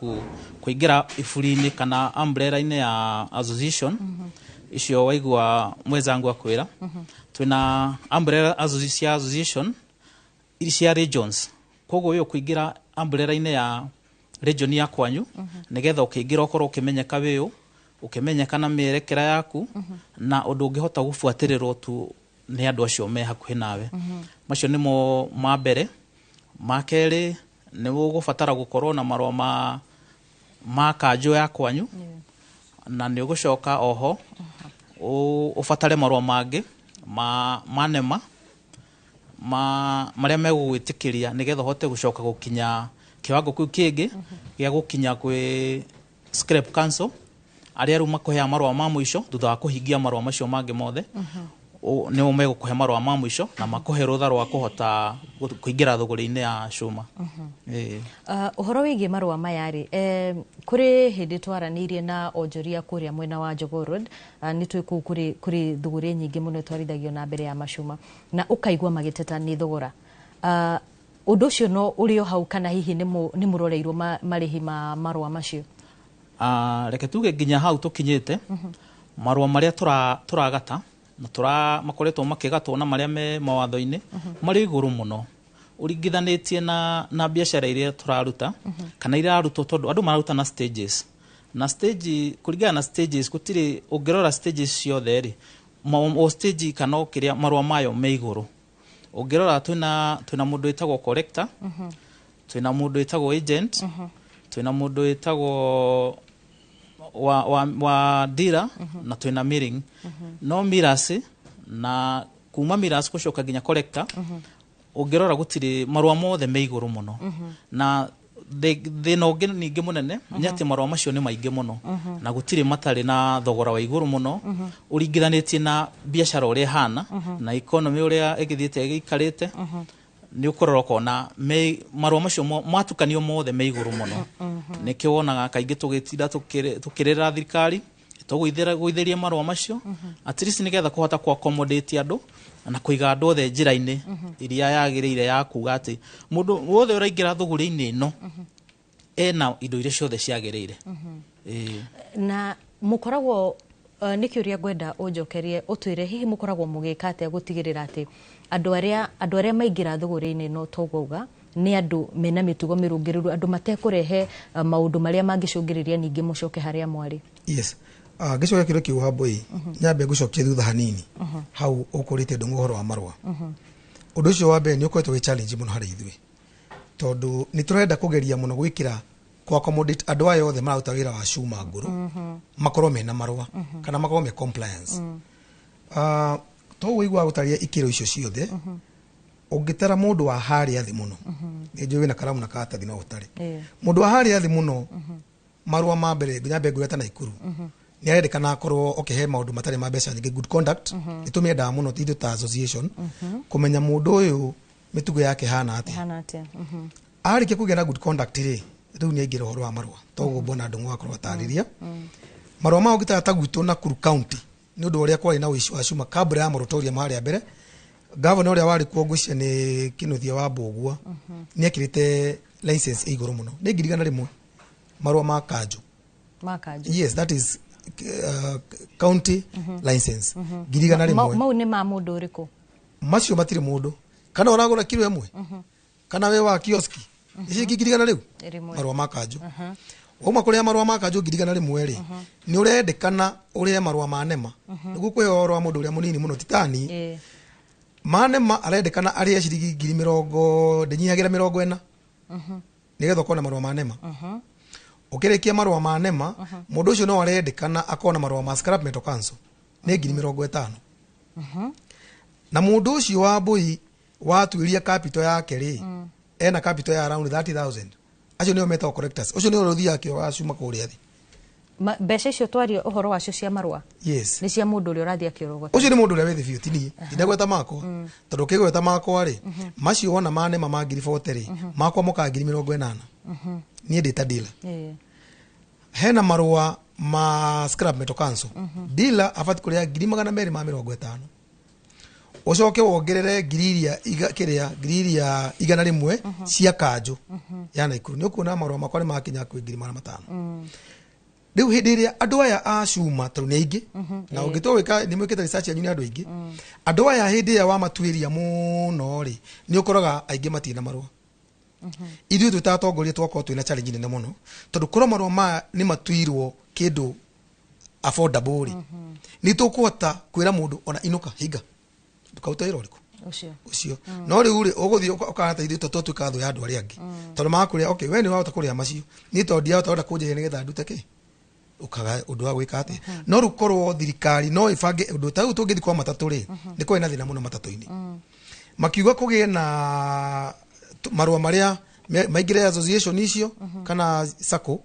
kũingĩra iburi-inĩ kana umbrella-inĩ ya association icio waigua mwenzangu akwĩra. Twĩna umbrella cia association iri cia regions. Koguo ũyũ kũingĩra umbrella-inĩ ya region ya kwanyu, nĩgetha ũkĩingĩra ũkorwo ũkĩmenyeka wĩũ, ũkĩmenyeka na mĩerekera yaku na ũndũ ũngĩhota gũbuatĩrĩrwo tu nĩ andũ acio me hakuhĩ nawe. Macio nĩmo ma mbere. Ma kerĩ nĩ ũgũbatara gũkorwo na marũa ma kanjũ ya kwanyu, na nĩ ũgũcoka oho ũbatare marũa mangĩ ma nema ma marĩa megũgwĩtĩkĩria nĩgetha ũhote gũcoka gũkinya kĩwango kĩu kĩngĩ gĩa gũkinya kwĩ Scrap Council, arĩa rĩu makũheaga marũa ma mũico thutha wa kũhingia marũa macio mangĩ mothe. Nĩo megũkũhe marũa ma mũico na makũhe rũtha rwa kũhota kũingĩra thũgũrĩ-inĩ ya cuma. Ĩĩ. Ũhoro wĩgiĩ marũa maya rĩ, kũrĩ hĩndĩ twaranĩirie na onjoria kũrĩa mwena wa Jogoo Road. Nĩ twĩ kũu kũrĩ thũgũrĩ nyingĩ mũno ĩtwarithagio na mbere ya macuma, na ũkaigua magĩteta nĩ thogora. Ũndũ ũcio no ũrĩ o hau, kana hihi nĩ mũroreirwo marĩhi ma marũa macio? Reke tuge nginya hau tũkinyĩte, marũa marĩa tũragata na tũra makoretwo makĩgatwo na marĩa me mawatho-inĩ marĩ igũrũ mũno ũringithanĩtie na biacara iria tũraruta kana irarutwo, tondũ andũ mararuta na stages na stage, kũringana na stages gũtirĩ. Ũngĩrora stages ciothe rĩ, o stage kana o kĩrĩa marũa mayo me igũrũ. Ũngĩrora twĩna mũndũ wĩtagwo collector, twĩna mũndũ wĩtagwo agent, twĩna mũndũ wĩtagwo wa dealer, na twĩna milling. No millers, na kuma millers gũcoka nginya collector, ũngĩrora gũtirĩ marũa mothe me igũrũ mũno. Na Thĩna ũngĩ ningĩ mũnene nĩ atĩ marũa macio nĩ maingĩ mũno na gũtirĩ matarĩ na thogora wa igũrũ mũno ũringithanĩtie na biacara ũrĩa ĩhana na economy ũrĩa ĩgĩthiĩte ĩgĩikarĩte. Nĩ ũkũrora ũkona marũa macio matukanio mothe me igũrũ mũno. Nĩkĩo wonaga kaingĩ tũgĩtinda tũkĩrĩra thirikari tũgũithĩrie marũa macio, at least nĩgetha kũhota ku accommodate andũ na kũiga andũ othe njĩra-inĩ iria yagĩrĩire ya kuga atĩ mũndũ wothe ũraingĩra thũgũrĩ-inĩ ĩno ena indo iria ciothe ciagĩrĩire. Ĩĩ. Na mũkoragwo nĩ kĩũria ngwenda ũnjokerie, ũtwĩre hihi mũkoragwo mũgĩka atĩa gũtigĩrĩra atĩ andũ arĩa maingĩra thũgũrĩ-inĩ ĩno, toguo uga nĩ andũ mena mĩtugo mĩrũngĩrĩru, andũ matekũrehe maũndũ marĩa mangĩcũngĩrĩria ningĩ mũcoke harĩa mwarĩ? Yes, ngĩcokia kĩũria kĩu, Wambui, nyambe ngũcokie thutha hanini hau ũkũrĩte ndũng'ũ ũhoro wa marũa. Ũndũ ũcio wa mbere nĩ ũkoretwo wĩ challenge mũno harĩ ithuĩ, tondũ nĩ tũrenda kũgeria mũno gwĩkĩra kũ accommodate andũ aya othe mararuta wĩra wa cuma ngũrũ makorwo mena marũa kana makorwo me compliance. Toguo iguaga gũtarĩria ikĩro icio ciothe, ũngĩtara mũndũ wa harĩa thĩ mũno, nĩ njũĩ wĩna karamu na karatathi no ũtare mũndũ wa harĩa thĩ mũno, marũa ma mbere nyambe ngwĩra ta Naikuru nĩ arendekana akorwo okay he maũndũ matarĩ ma mbeca nyingĩ, good conduct. Nĩ tũmĩendaga mũno ithuĩ ta association kũmenya mũndũ ũyũ mĩtugo yake hana atĩa. Hana atĩa? Arĩkia kũgĩa na good conduct rĩ, rĩu nĩ aingĩra ũhoro wa marũa. Toguo mbona ndũng'ũ akorwo atarĩria marũa ma ũngĩtara ta gwitũ Nakuru County, nĩ ũndũ wa ũrĩa kwarĩ na ũici wa cuma kabla ya moratorium harĩa mbere, gavana ũrĩa warĩ kuo ngwĩciria nĩ Kĩnuthia wa Mbũgua nĩ ekĩrĩte license ĩ igũrũ mũno, nĩ 100,000 marũa ma kanjũ. Ma kanjũ? Yes, that is county license, ngiri igana rĩmwe. Mau nĩ ma mũndũ ũrĩkũ? Macio matirĩ mũndũ, kana ũragũra kiro ĩmwe kana wĩ wa kioski, ici 100,000 rĩu. Rĩmwe. Marũa ma kanjũ, wauma kũrĩa marũa ma kanjũ 100,000 rĩ, nĩ ũrendekana ũrĩhe marũa ma nema nĩguo kũhe ũhoro wa mũndũ ũrĩa mũnini mũno titani. Ma nema arendekana arĩhe ciringi ngiri mĩrongo ndĩnyihagĩra 40 nĩgetha ũkona marũa ma nema. Ũkĩrĩkia marũa ma nema, mũndũ ũcio no arendekana akona marũa ma Scrap Metal Council, nĩ 50,000. Na mũndũ ũcio wa mbũi watuĩria capital yake rĩ, ena capital ya around 30,000. Acio nĩo metagwo collectors. Ũcio nĩwe ũthiaga akĩoga cuma kũrĩa thĩ. Mbeca icio twaria ũhoro wacio cia marũa Yes. nĩ cia mũndũ ũrĩa ũrathiĩ akĩrogota? Ũcio nĩ mũndũ ũrĩa wĩ thĩ biũ, ti niĩ ndinagweta makwa, tondũ ũkĩgweta makwa rĩ, macio wona ma nema ma 40,000 rĩ, makwa mokaga 80,000. Niĩ ndĩ ta dealer. Hena marũa ma Scrap Metal Council, dealer abati kũrĩha 250,000, ũcoke wongerere ngiri iria kĩrĩa 100,000 cia kanjũ ya Naikuru. Nĩ ũkuona marũa makwa nĩ makinya kwĩ 500,000. Rĩu hĩndĩ ĩrĩa andũ aya a cuma, tondũ nĩ aingĩ, na ũngĩtua gwĩka nĩ mwĩkĩte research yanyu, nĩ andũ aingĩ. Andũ aya hĩndĩ ĩrĩa wamatuĩria mũno rĩ, nĩ ũkoraga aingĩ matirĩ na marũa. Ithuĩ twĩ ta atongoria twakorwo twĩna challenge nene mũno, tondũ korwo marũa maya nĩ matuirwo kĩndũ affordable rĩ, nĩ tũkũhota kwĩra mũndũ ona inũka hinga ndũkarute wĩra ũrĩkũ. Ũcio. Ũcio no rĩu rĩ, ũgũthiĩ ũkahana ta ithuĩ tũtuĩka thũ ya andũ arĩa angĩ, tondũ makũrĩa okay we nĩ wahota kũrĩa macio, niĩ tondũ ndiahota ũrenda kũnjĩria nĩgetha ndute kĩ ũkaga ũndũ wa gwĩka atĩa. No rĩu korwo thirikari no ĩbange ũndũ ta rĩu, tũngĩthiĩ kwa matatũ rĩ, nĩ kwarĩ na thĩna mũno matatũ-inĩ, makiuga kũgĩe na marũa marĩa maingĩre association icio kana sacco,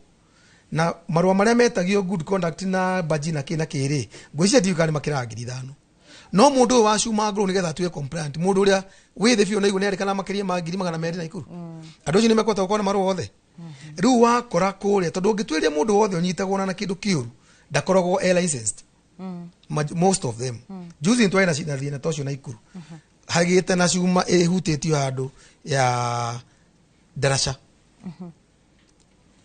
na marũa marĩa metagio good conduct na baji na kĩ na kĩ rĩ, ngwĩciria ndiũĩ kana nĩ makĩraga 5,000. No mũndũ ũyũ wa cuma ngũrũ nĩgetha atuĩke compliant, mũndũ ũrĩa wĩ thĩ biũ na igũrũ, nĩarĩkana makĩria ma 200,000 Naikuru. Andũ acio nĩ mekũhota gũkorwo na marũa othe? Rĩu wakora kũrĩa, tondũ ũngĩtuĩria mũndũ wothe ũnyitagwo na kĩndũ kĩũru ndakoragwo e licensed. Most of them. Juzi nĩ twarĩ na thĩna ta ũcio Naikuru, hagĩte na cuma ĩhutĩtio handũ ya ndaraca,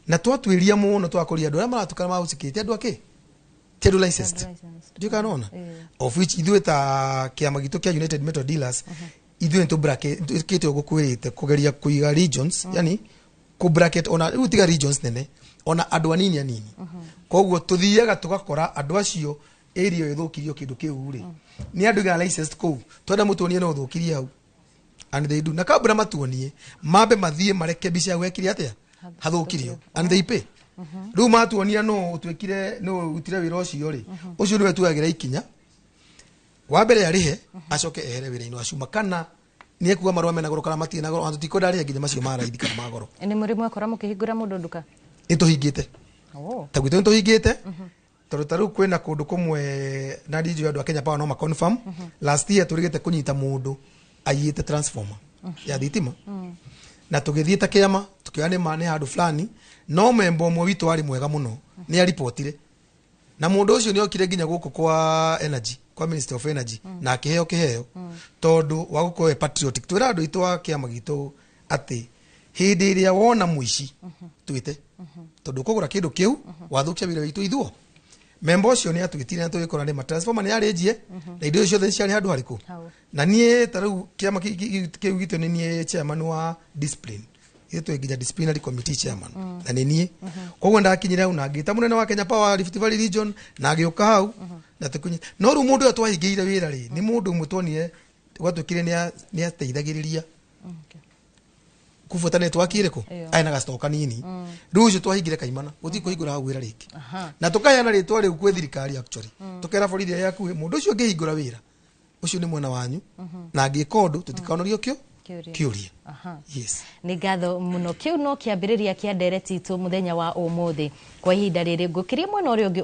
na twatuĩria mũno twakũria andũ arĩa maratukana mahusikĩte andũ akĩ ti andũ licensed. Ndiũĩ kana nona, of which ithuĩ ta kĩama gitũ kĩa United Metal Dealers, ithuĩ nĩ tũkĩte ũguo kwĩrĩte kũgeria kũiga regions, yani kũ bracket, ona rĩu tiga regions nene, ona andũ anini anini. Koguo tũthiaga tũgakora andũ acio area ĩyo ĩthũkirio kĩndũ kĩu rĩ, nĩ andũ igana licensed kũu, twenda mũtuonie no ũthũkirie hau, and they do. Na kabla matuonie, mambe mathiĩ mareke mbica yau ekire atĩa hathũkirio, and they pay. Rĩu matuonia no ũtuĩkire no ũrutire wĩra ũcio rĩ, ũcio nĩwe tuoyagĩra ikinya wa mbere, arĩhe acoke ehere wĩra-inĩ wa cuma kana Nĩ ekuga marũa mena goro kana matirĩ na goro, ona tũtikwenda arĩhe nginya macio ma raithi kana ma goro. Nĩ mũrĩ mwakora mũkĩhingũra mũndũ nduka? Nĩ tũhingĩte. Ta gwitũ nĩ tũhingĩte, tondũ ta rĩu kwĩna kũndũ kũmwe na ndinjũĩ andũ a Kenya Power no ma confirm. Last year tũrĩgĩte kũnyita mũndũ aiyĩte transformer ya thitima, na tũgĩthiĩ ta kĩama tũkĩoya nĩ ma nĩ handũ fulani, no memba ũmwe witũ warĩ mwega mũno nĩ aripotire, na mũndũ ũcio nĩ okire nginya gũkũ kwa energy, kwa Ministry of Energy, na akĩheo kĩheo tondũ wa gũkorwo e patriotic. Twĩra andũ aitũ a kĩama gitũ atĩ hĩndĩ ĩrĩa wona mũici, twĩte, tondũ ũkũgũra kĩndũ kĩu wathũkia wĩra witũ ithuo. Memba ũcio nĩ atwĩtire na tũgĩkora nĩ ma transformer nĩ yarĩ njie na indo icio ciothe ciarĩ handũ harĩkũ. Na niĩ ta rĩu kĩama kĩu gitũ nĩ niĩ chairman wa discipline. Ithuĩ twĩ nginya disciplinary committee chairman, na nĩ niĩ. Koguo ndakinyire hau na ngĩta mũnene wa Kenya Power Rift Valley Region na agĩũka hau na tũkĩnyi. No rĩu mũndũ ũyũ twahingĩire wĩra rĩ, nĩ mũndũ ũmwe tuonire gwatuĩkire nĩ ateithagĩrĩria kubuata network ĩrĩkũ. Arĩ na gacito kanini. Rĩu ũcio twahingire kaimana gũtirĩ kũhingũra hau wĩra rĩngĩ. Na tũkaheana rĩtwa rĩu kwĩ thirikari, actually. Tũkera borithi arĩa hakuhĩ, mũndũ ũcio ũngĩhingũra wĩra ũcio nĩ mwena wanyu, na angĩka ũndũ tũtikanorio kĩo Kĩũria. Kĩũria. Yes. Nĩ ngatho mũno. Kĩu no kĩambĩrĩria kĩa ndereti itũ mũthenya wa ũmũthĩ. Kwa ihinda rĩrĩ ngũkĩria mwena ũrĩa ũngĩ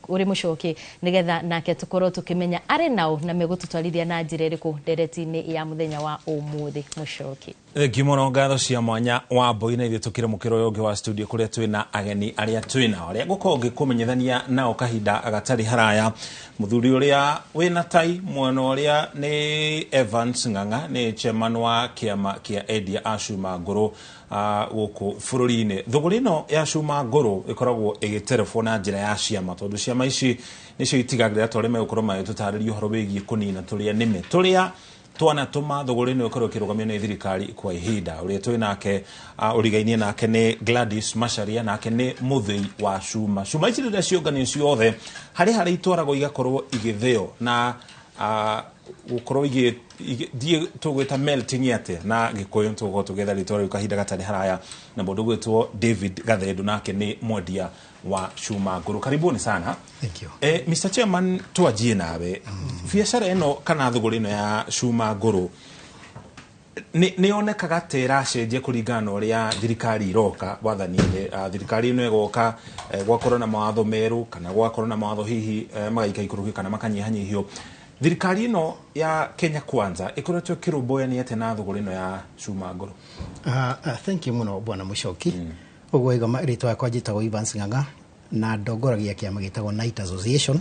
ũrĩ mũcoki, nĩgetha nake tũkorwo tũkĩmenya arĩ nao na megũtũtwarithia na njĩra ĩrĩkũ ndereti-inĩ ya mũthenya wa ũmũthĩ. Mũcoki. Thengiũ mũno, ngatho cia mwanya wa mbui. Na ithuĩ tũkĩre mũkĩro ũyũ ũngĩ wa studio kũrĩa twĩna ageni arĩa twĩnao, arĩa ngũkorwo ngĩkũmenyithania nao kahinda gatarĩ haraya. Mũthuri ũrĩa wĩna tai mwena ũrĩa nĩ Evans Ng'ang'a, nĩ chairman wa kĩama kĩa endia a cuma ngũrũ gũkũ bũrũri-inĩ. Thũgũrĩ ĩno ya cuma ngũrũ ĩkoragwo ĩgĩterebwo na njĩra ya ciama, tondũ ciama ici nĩcio itigagĩrĩra ta ũrĩa megũkorwo magĩtũtarĩria ũhoro wĩgiĩ kũnina tũrĩa nĩme tũrĩa twanatũma thũgũrĩ ĩno ĩkorwo ĩkĩrũgamio nĩ thirikari kwa ihinda. Ũrĩa twĩ nake ũrigainie nake nĩ Gladys Macharia, nake nĩ mũthĩi wa cuma. Cuma ici rĩrĩa ciũnganio ciothe harĩ itwaragwo igakorwo igĩthĩo na gũkorwo thiĩ tũgwĩta melting atĩa na Gĩkũyũ, tũgũkorwo tũgĩetha rĩtwa rĩu kahinda gatarĩ haraya. Na mũndũ gwĩtwo David Gathendu, nake nĩ mwendia wa cuma ngũrũ. Karibuni sana. Thank you. Mr. Chairman, twanjie nawe. Biacara ĩno kana thũgũrĩ ĩno ya cuma ngũrũ nĩ yonekaga ta ĩracenjia kũringana na ũrĩa thirikari iroka wathani-inĩ. Thirikari ĩno ĩgoka, gwakorwo na mawatho merũ kana gwakorwo na mawatho hihi magaikaikũrũkio kana makanyihanyihio. Thirikari ĩno ya Kenya Kwanza ĩkoretwo ĩkĩrũmbũyania atĩa na thũgũrĩ ĩno ya cuma ngũrũ? Thank you mũno, bwana Mũcoki. Ũguo iga rĩtwa yakwa njĩtagwo Evans Ng'ang'a na ndongoragia kĩama gĩtagwo Night Association,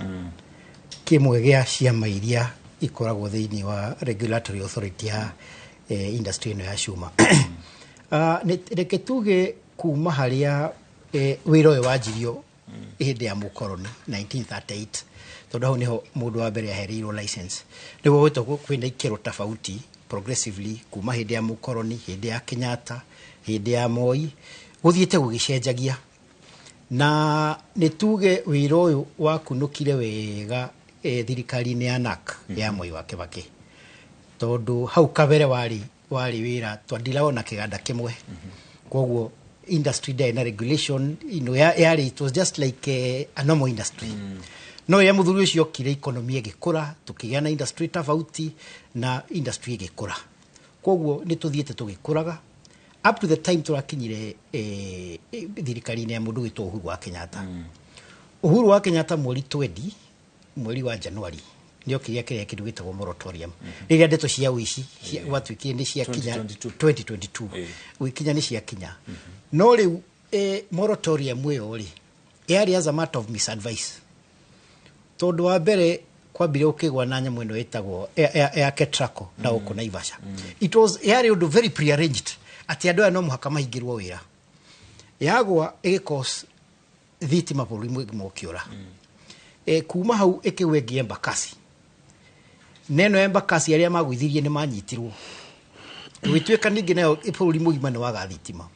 kĩmwe gĩa ciama iria ikoragwo thĩinĩ wa regulatory authority ya industry ĩno ya cuma. Reke tuge kuma harĩa wĩra ũyũ wanjirio hĩndĩ ya mũkoroni 1938, tondũ hau nĩho mũndũ wa mbere ahereirwo license, nĩguo gwĩtwo kwĩna ikĩro tofauti progressively kuma hĩndĩ ya mũkoroni, hĩndĩ ya Kenyatta, hĩndĩ ya Moi, gũthiĩte gũgĩcenjagia. Na nĩ tuge wĩra ũyũ wakunũkire wega thirikari-inĩ ya NARC ya Moi wa Kibaki, tondũ hau kabere warĩ wĩra twandiragwo na kĩganda kĩmwe, koguo industry ndĩarĩ na regulation yarĩ, it was just like a normal industry. No rĩrĩa mũthuri ũcio okire, economy ĩgĩkũra, tũkĩgĩa na industry tofauti na industry ĩgĩkũra. Koguo nĩ tũthiĩte tũgĩkũraga up to the time tũrakinyire thirikari-inĩ ya mũndũ gwĩtwo Uhuru wa Kenyatta. Uhuru wa Kenyatta mweri 20 mweri wa Januari nĩ okire akĩrehe kĩndũ gĩtagwo moratorium, rĩrĩa ndeto cia ũici gwatuĩkire nĩ ciakinya. 2022. 2022 gũgĩkinya nĩ ciakinya. No rĩu moratorium ĩyo rĩ, yarĩ as a matter of misadvice, tondũ wa mbere kwambire ũkĩgwa na nyamũ ĩno ĩtagwo ya Ketraco na gũkũ Naivasha. It was yarĩ ũndũ very prearranged atĩ andũ aya no mũhaka mahingĩrwo wĩra. Yagwa ĩgĩcause thitima bũrũri mũgima ũkĩũra. Kuma hau ĩkĩgwa ĩngĩ Embakasi, neno Embakasi arĩa magũithirie nĩ manyitirwo, gũgĩtuĩka ningĩ nayo bũrũri mũgima nĩ waga thitima.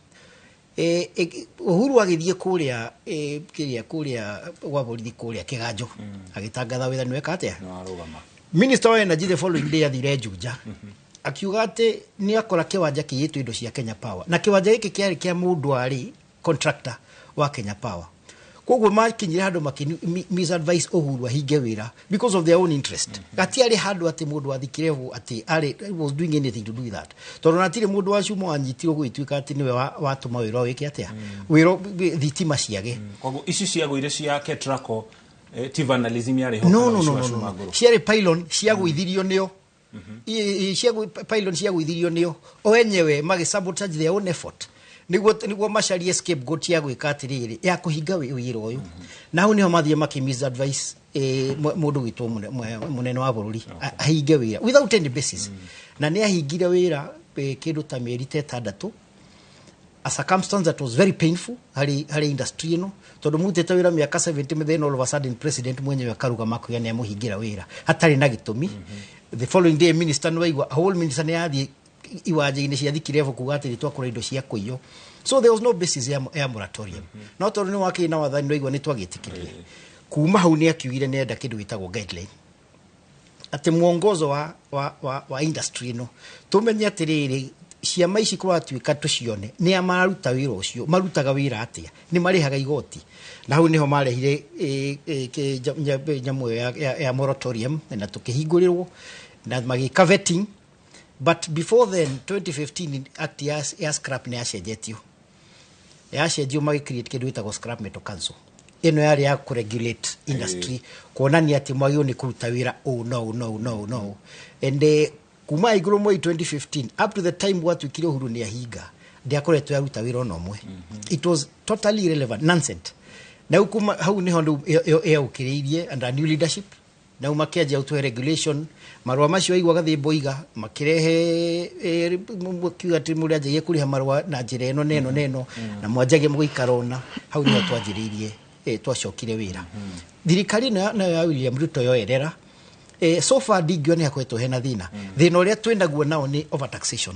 Uhuru agĩthiĩ kũrĩa kĩrĩa kũrĩa gwa borithi kũrĩa Kĩganjo agĩtangatha wĩra nĩ weka atĩa. Nĩwarũgama. Minister wa Energy the following day athire Juja akiuga atĩ nĩ akora kĩwanja kĩiyĩtwo indo cia Kenya Power, na kĩwanja gĩkĩ kĩarĩ kĩa mũndũ warĩ contractor wa Kenya Power. Koguo makinyire handũ makĩ misadvise Uhuru ahinge wĩra because of their own interest. Gatiarĩ handũ atĩ mũndũ wa Thikirebu atĩ arĩ was doing anything to do with that, tondũ natirĩ mũndũ wa cuma wanyitirwo gũgĩtuĩka atĩ nĩwe watũma wĩra wĩke atĩa, wĩra thitima ciage. Koguo ici ciagũire cia Ketraco, ti vandalism yarĩ ho? No. Kana No, ici no, wa no, cuma no. ngũrũ? Ciarĩ pylon ciagũithirio nĩo. Pylon ciagũithirio nĩo o enyewe, magĩ sabotage their own effort nĩguo macarie scapegoat ya gwĩka atĩrĩrĩ, ya kũhinga wĩra ũyũ. Na hau nĩho mathiĩ makĩ misadvice mũndũ gwĩtwo mũnene wa bũrũri ahinge wĩra without any basis. Na nĩ ahingire wĩra kĩndũ ta mĩeri ta 6, a circumstance that was very painful harĩ industry ĩno, tondũ mutĩte wĩra mĩaka 70, then all of a sudden president mwenyewe akarugama akuga nĩ amũhingĩra wĩra hatarĩ na gĩtũmi. The following day minister nĩwaigua whole minister nĩ yathiĩ iwanja-inĩ cia Thikirebu kuga atĩ twakũra indo cia kũiywo. So there was no basis ya moratorium, no tondũ nĩ wakĩrĩ na wathani nĩwaigua nĩ twagĩtĩkĩrire. Kuma hau nĩ akiugire nĩ enda kĩndũ gĩtagwo guideline, atĩ mwongozo wa industry ĩno, tũmenye atĩrĩrĩ, ciama ici kũratuĩka tũcione nĩ a mararuta wĩra ũcio, marutaga wĩra atĩa, nĩ marĩhaga igoti. Na hau nĩho marehire nyamũ ĩyo ya moratorium na tũkĩhingũrĩrwo na magĩka vetting. But before then, 2015 act ya scrap nĩ yacenjetio, yacenjio magĩ create kĩndũ gĩtagwo Scrap Metal Council. Ĩno yarĩ ya kũregulate industry, kuonania atĩ mwagĩrĩirwo nĩ kũruta wĩra ũũ no ũũ, no ũũ, no ũũ, no ũũ. And kuma igũrũ mwei 2015 up to the time gwatuĩkire Uhuru nĩ ahinga, ndĩakoretwo yaruta wĩra ona ũmwe. It was totally irrelevant nonsense. Na rĩu kuma hau nĩho rĩu yaũkĩrĩirie under new leadership, na rĩu makĩanjia gũtũhe regulation. Marũa macio aigua Gathĩmbo iga makĩrehe, kiuga atĩ mũrĩanjagia kũrĩha marũa na njĩra ĩno na ĩno na ĩno, na mwanjagie mũgĩikara ũna. Hau nĩho twanjĩrĩirie, twacokire wĩra. Thirikari ĩno nayo ya William Ruto yoerera, so far ndingiona nĩ hakoretwo hena thĩna. Thĩna ũrĩa twĩnaguo nao nĩ overtaxation,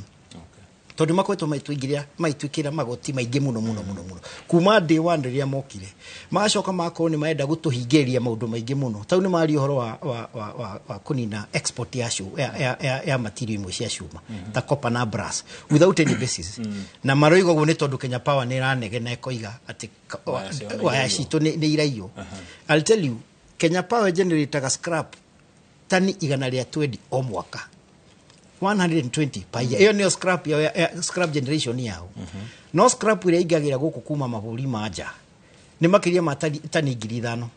tondũ makoretwo maitũingĩria maitwĩkĩra magoti maingĩ mũno mũno mũno mũno kuma day one rĩrĩa mokire. Magacoka magakorwo nĩ marenda gũtũhingĩrĩria maũndũ maingĩ mũno. Tau nĩ maria ũhoro wa kũnina export ya material imwe cia cuma ta copper na brass without any basis. Na maroiga ũguo nĩ tondũ Kenya Power nĩ ĩranegena ĩkoiga atĩ waya ciao nĩ waya iraiywo. Citũ nĩ iraiywo. I'll tell you, Kenya Power generataga scrap tani 120 o mwaka, 120 per year. Ĩyo nĩyo scrap ya scrap generation yao. No scrap ĩrĩa ingagĩra gũkũ kuma mabũrũri ma nja nĩ makĩria ma tani 5,000,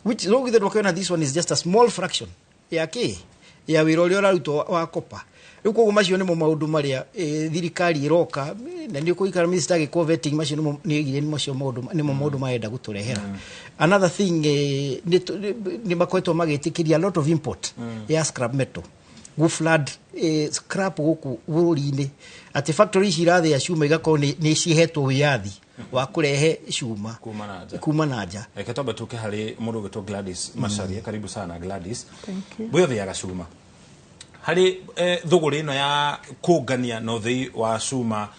which no githĩ ndũkĩona this one is just a small fraction ya kĩ ya wĩra ũrĩa ũrarutwo wa kopa. Rĩu koguo macio nĩmo maũndũ marĩa thirikari ĩroka, na nĩ ũkũikara minister agĩkwo vetting. Macio nĩmo nĩ macio maũndũ nĩmo maũndũ marenda gũtũrehera. Another thing, nĩ makoretwo magĩtĩkĩria a lot of import ya scrap metal, gũ flood scrap gũkũ bũrũri-inĩ, atĩ factory ici irathĩa cuma igakorwo nĩ cihetwo wĩyathi wa kũrehe cuma kuma na nja. Kuma na nja. Reke twambe tuke harĩ mũndũ ũgĩtwo Gladys Macharia. Karibu sana, Gladys. Thank you. We ũthĩaga cuma harĩ thũgũrĩ ĩno ya kũngania na ũthĩi wa cuma,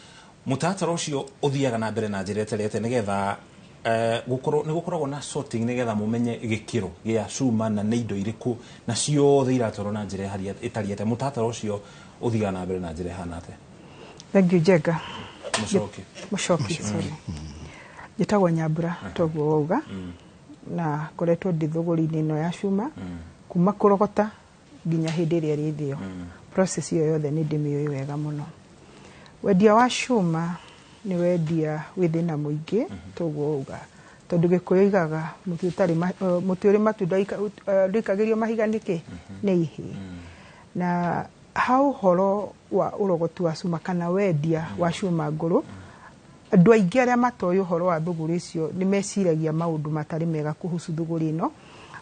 mũtaratara ũcio ũthiaga na mbere na njĩra ĩterete nĩgetha gũkorwo nĩ gũkoragwo na sorting, nĩgetha mũmenye gĩkĩro gĩa cuma na nĩ indo irĩkũ na ciothe iratwarwo na njĩra ĩtariĩ atĩa. Mũtaratara ũcio ũthiaga na mbere na njĩra ĩhana atĩa? Thank you, Jenga. Mũcoki. Mũcoki, sorry. Njĩtagwo Nyambura, toguo wauga, na ngoretwo ndĩ thũgũrĩ-inĩ ĩno ya cuma kuma kũrogota nginya hĩndĩ ĩrĩa ĩrĩthĩo. Process ĩyo yothe nĩ ndĩmĩũĩ wega mũno. Wendia wa cuma nĩ wendia wĩ thĩna mũingĩ, toguo wauga, tondũ Gĩkũyũ igaga mũtĩ ũtarĩ mũtĩ ũrĩ matu ndũikagĩrio mahiga nĩkĩ nĩ ihĩĩ. Na ha ũhoro wa ũrogoti wa cuma kana wendia wa cuma ngũrũ, andũ aingĩ arĩa matoĩ ũhoro wa thũgũrĩ icio nĩ meciragia maũndũ matarĩ mega kuhusu thũgũrĩ ĩno.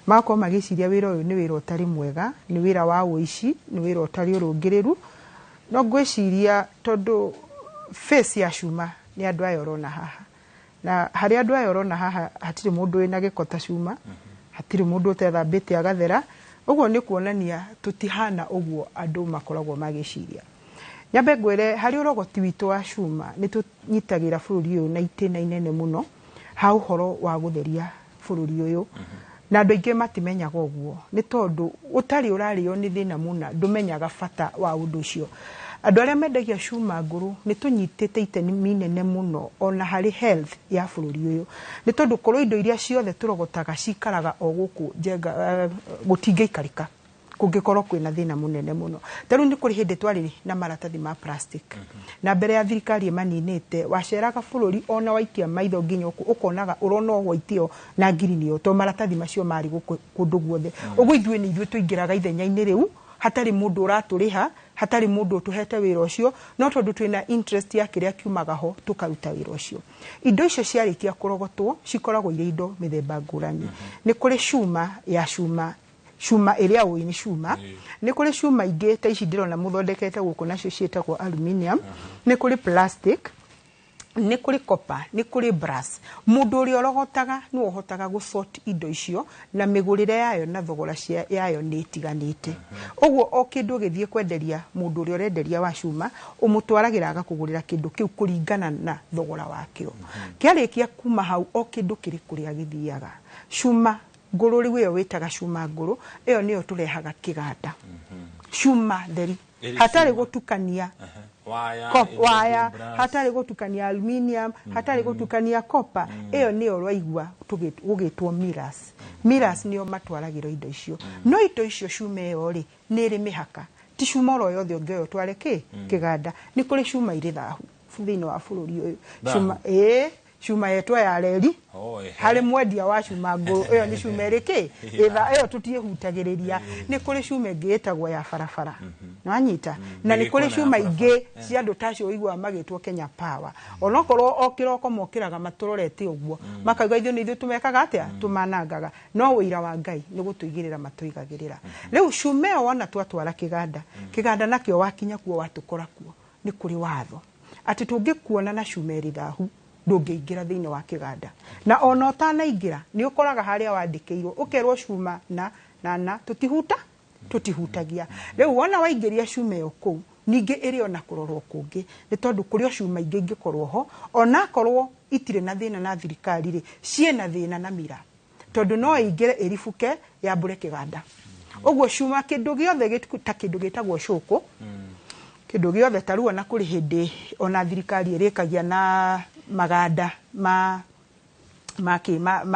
Magakorwo magĩciria wĩra ũyũ nĩ wĩra ũtarĩ mwega, nĩ wĩra wa ũici, nĩ wĩra ũtarĩ ũrũngĩrĩru. No ngwĩciria tondũ face ya cuma nĩ andũ aya ũrona haha, na harĩ andũ aya ũrona haha hatirĩ mũndũ wĩna gĩko ta cuma, hatirĩ mũndũ ũtethambĩte agathera. Ũguo nĩ kuonania tũtihana ũguo andũ makoragwo magĩciria. Nyambe ngwĩre, harĩ ũrogoti witũ wa cuma nĩ tũnyitagĩra bũrũri ũyũ na itĩna inene mũno ha ũhoro wa gũtheria bũrũri ũyũ, na andũ aingĩ matimenyaga ũguo nĩ tondũ ũtarĩ ũrarĩo nĩ thĩna mũna ndũmenyaga bata wa ũndũ ũcio. Andũ arĩa mendagia cuma ngũrũ nĩ tũnyitĩte itemi inene mũno ona harĩ health ya bũrũri ũyũ, nĩ tondũ korwo indo iria ciothe tũrogotaga cikaraga o gũkũ Njenga, gũtingĩikarĩka kũngĩkorwo kwĩna thĩna mũnene mũno. Ta rĩu nĩ kũrĩ hĩndĩ twarĩ na maratathi ma plastic, na mbere ya thirikari ĩmaninĩte, waceraga bũrũri ona waikia maitho nginya ũkonaga ũrona o white ĩyo na green ĩyo, tondũ maratathi macio marĩ gũkũ kũndũ guothe. Ũguo ithuĩ nĩ ithuĩ tũingĩraga ithenya-inĩ rĩu hatarĩ mũndũ ũratũrĩha, hatarĩ mũndũ ũtũhete wĩra ũcio, no tondũ twĩna interest ya kĩrĩa kiumaga ho tũkaruta wĩra ũcio. Indo icio ciarĩkia kũrogotwo cikoragwo irĩ indo mĩthemba ngũrani. Nĩ kũrĩ cuma ya cuma, cuma ĩrĩa ũĩ nĩ cuma, nĩ kũrĩ cuma ingĩ ta ici ndĩrona mũthondekete gũkũ nacio ciĩtagwo aluminium, nĩ kũrĩ plastic, nĩ kũrĩ copper, nĩ kũrĩ brass. Mũndũ ũrĩa ũrogotaga nĩwe ũhotaga gũsort indo icio, na mĩgũrĩre yayo na thogora yayo nĩ ĩtiganĩte. Ũguo o kĩndũ ũgĩthiĩ kwenderia mũndũ ũrĩa ũrenderia wa cuma, ũmũtwaragĩra agakũgũrĩra kĩndũ kĩu kũringana na thogora wakĩo. Kĩarĩkia kuma hau o kĩndũ kĩrĩ kũrĩa gĩthiaga. Cuma ngũrũ rĩu ĩyo wĩtaga cuma ngũrũ, ĩyo nĩyo tũrehaga kĩganda. Cuma theri, hatarĩ gũtukania waya, hatarĩ gũtukania aluminium, hatarĩ gũtukania copper, ĩyo nĩyo ũraigua gũgĩtwo mirrors. Mirrors nĩo matwaragĩrwo indo icio. No indo icio cuma ĩyo rĩ, nĩ ĩrĩ mĩhaka. Ti cuma oro yothe ũngĩoya ũtware kĩ kĩganda. Nĩ kũrĩ cuma irĩ thahu thĩinĩ wa bũrũri ũyũ. Cuma cuma yetwo ya reri, harĩ mwendia wa cuma ngũrũ, ĩyo nĩ cuma ĩrĩ kĩ ĩyo tũtiĩhutagĩrĩria. Nĩ kũrĩ cuma ĩngĩ ĩtagwo ya barabara, nĩwanyita, na nĩ kũrĩ cuma ingĩ cia andũ ta acio ũiguaga magĩtwo Kenya Power, onokorwo o kĩroko mokĩraga matũrorete ũguo makauga ithuĩ nĩ ithuĩ tũmekaga atĩa, tũmanangaga, no ũira wa Ngai nĩ gũtũigĩrĩra matũigagĩrĩra. Rĩu cuma ĩyo wona twatwara kĩganda, kĩganda nakĩo wakinya kuo watũkora kuo nĩ kũrĩ watho atĩ tũngĩkuona na cuma ĩrĩ thahu ndũngĩingĩra thĩinĩ wa kĩganda, na ona ũtanaingĩra nĩ ũkoraga harĩa wandĩkĩirwo ũkerwo cuma na na na tũtihutagia. Rĩu wona waingĩria cuma ĩyo kũu, ningĩ ĩrĩ ona kũrorwo kũngĩ, nĩ tondũ kũrĩ o cuma ingĩ ingĩkorwo ho onakorwo itirĩ na thĩna na thirikari rĩ, ciĩna thĩna na mira, tondũ no ĩingĩre ĩribũke yambũre kĩganda. Ũguo cuma kĩndũ gĩothe ta kĩndũ gĩtagwo cũkũ, kĩndũ gĩothe ta rĩu ona kũrĩ hĩndĩ ona thirikari ĩrĩkagia na maganda ma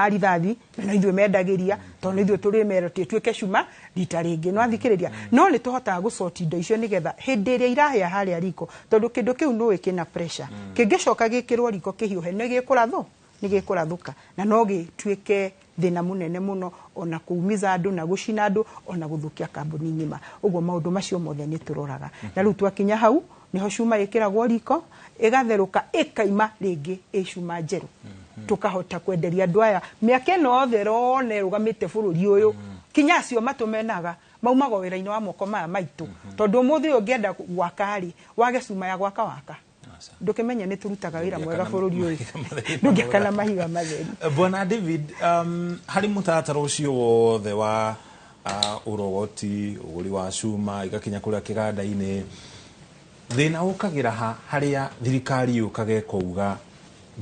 rithathi, na ithuĩ mendagĩria tondũ nĩ ithuĩ tũrĩmera ĩtuĩke cuma rita rĩngĩ, no athikĩrĩria. No nĩ tũhotaga gũsort indo icio nĩgetha hĩndĩ ĩrĩa irahĩa harĩa riko, tondũ kĩndũ kĩu nũĩ kĩna pressure, kĩngĩcoka gĩkĩrwo riko kĩhiũhe nĩ gĩkũrathũka, na no gĩtuĩke thĩna mũnene mũno ona kuumiza andũ na gũcina andũ ona gũthũkia kambuni ng'ima. Ũguo maũndũ macio mothe nĩ tũroraga. Na rĩu twakinya hau niho cuma ĩkĩragwo riko ĩgatherũka ĩkaima rĩngĩ ĩ cuma njerũ, tũkahota kwenderia andũ aya mĩaka ĩno yothe ĩrona ĩrũgamĩte bũrũri ũyũ, kinya acio matũmenaga maumaga wĩra-inĩ wa moko maya maitũ, tondũ ũmũthĩ ũyũ ũngĩenda gwaka rĩ, wage cuma ya gwaka waka ndũkĩmenya nĩ tũrutaga wĩra mwega bũrũri ũyũ, ndũngĩaka na mahiga matheri. Bwana David, harĩ mũtaratara ũcio wothe wa ũrogoti, ũgũri wa cuma igakinya kũrĩa kĩganda-inĩ, thĩna ũkagĩra ha harĩa thirikari yũkaga ĩkauga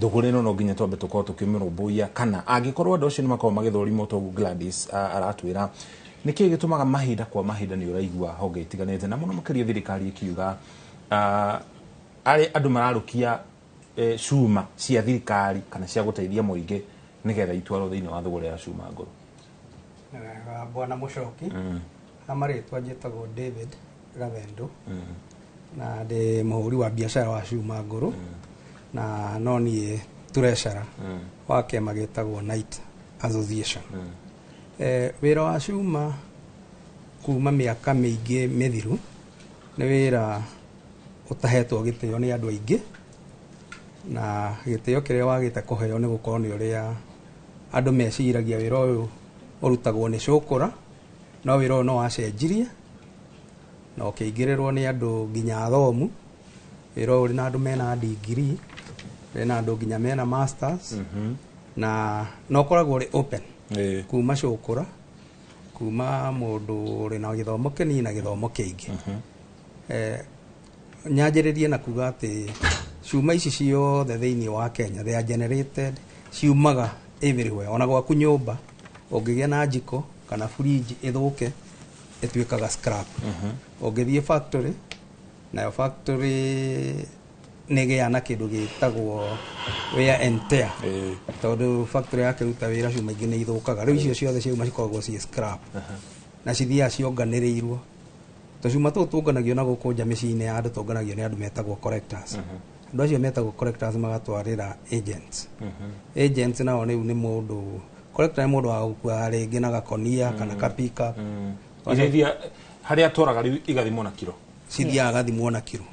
thũgũrĩ ĩno no nginya twambe tũkorwo tũkĩmĩrũmbũiya, kana angĩkorwo andũ acio nĩ makoragwo magĩthũrimwo toguo Gladys aratwĩra, nĩkĩĩ gĩtũmaga mahinda kwa mahinda nĩ ũraigua honge itiganĩte na mũno makĩria thirikari ĩkiuga arĩ andũ mararũkia cuma cia thirikari kana cia gũteithia mũingĩ nĩgetha itwarwo thĩinĩ wa thũgũrĩ ya cuma ngũrũ? Bwana Mũcoki, na marĩtwa njĩtagwo David Gathendo, na ndĩ mũhũri wa biacara wa cuma ngũrũ, na no niĩ treasurer wa kĩama gĩtagwo Night Association. Wĩra wa cuma kuma mĩaka mĩingĩ mĩthiru nĩ wĩra ũtahetwo gĩtĩo nĩ andũ aingĩ, na gĩtĩo kĩrĩa wagĩte kũheo nĩ gũkorwo nĩ ũrĩa andũ meciragia wĩra ũyũ ũrutagwo nĩ cũkũra, no wĩra ũyũ no wacenjirie na ũkĩingĩrĩrwo nĩ andũ nginya athomu. Wĩra ũyũ ũrĩ na andũ mena degree, ũrĩ na andũ nginya mena masters, na no ũkoragwo ũrĩ open kuma cũkũra, kuma mũndũ ũrĩ na gĩthomo kĩnini na gĩthomo kĩingĩ. Nyanjĩrĩrie na kuga atĩ cuma ici ciothe thĩinĩ wa Kenya, they are generated, ciumaga everywhere. Ona gwaku nyũmba ũngĩgĩa na njiko kana fridge ĩthũke ĩtuĩkaga scrap. Ũngĩthiĩ factory Nayo factory nĩ ĩgĩaga na kĩndũ gĩtagwo wear and tear, tondũ factory yakĩruta wĩra cuma ingĩ nĩ ithũkaga. Rĩu icio ciothe ciauma cikoragwo ciĩ scrap na cithiaga cionganĩrĩirwo. Tũcuma tũu tũnganagio na gũkũ nja mĩciĩ-inĩ ya andũ, tũnganagio nĩ andũ metagwo collectors. Andũ acio metagwo collectors magatwarĩra agents. Agents nao rĩu nĩ mũndũ, collector nĩ mũndũ wa gũkua rĩngĩ na gakonia kana ka pickup. Iria iria harĩa atwaraga rĩu igathimwo na kiro? Cithiaga gathimwo na kiro.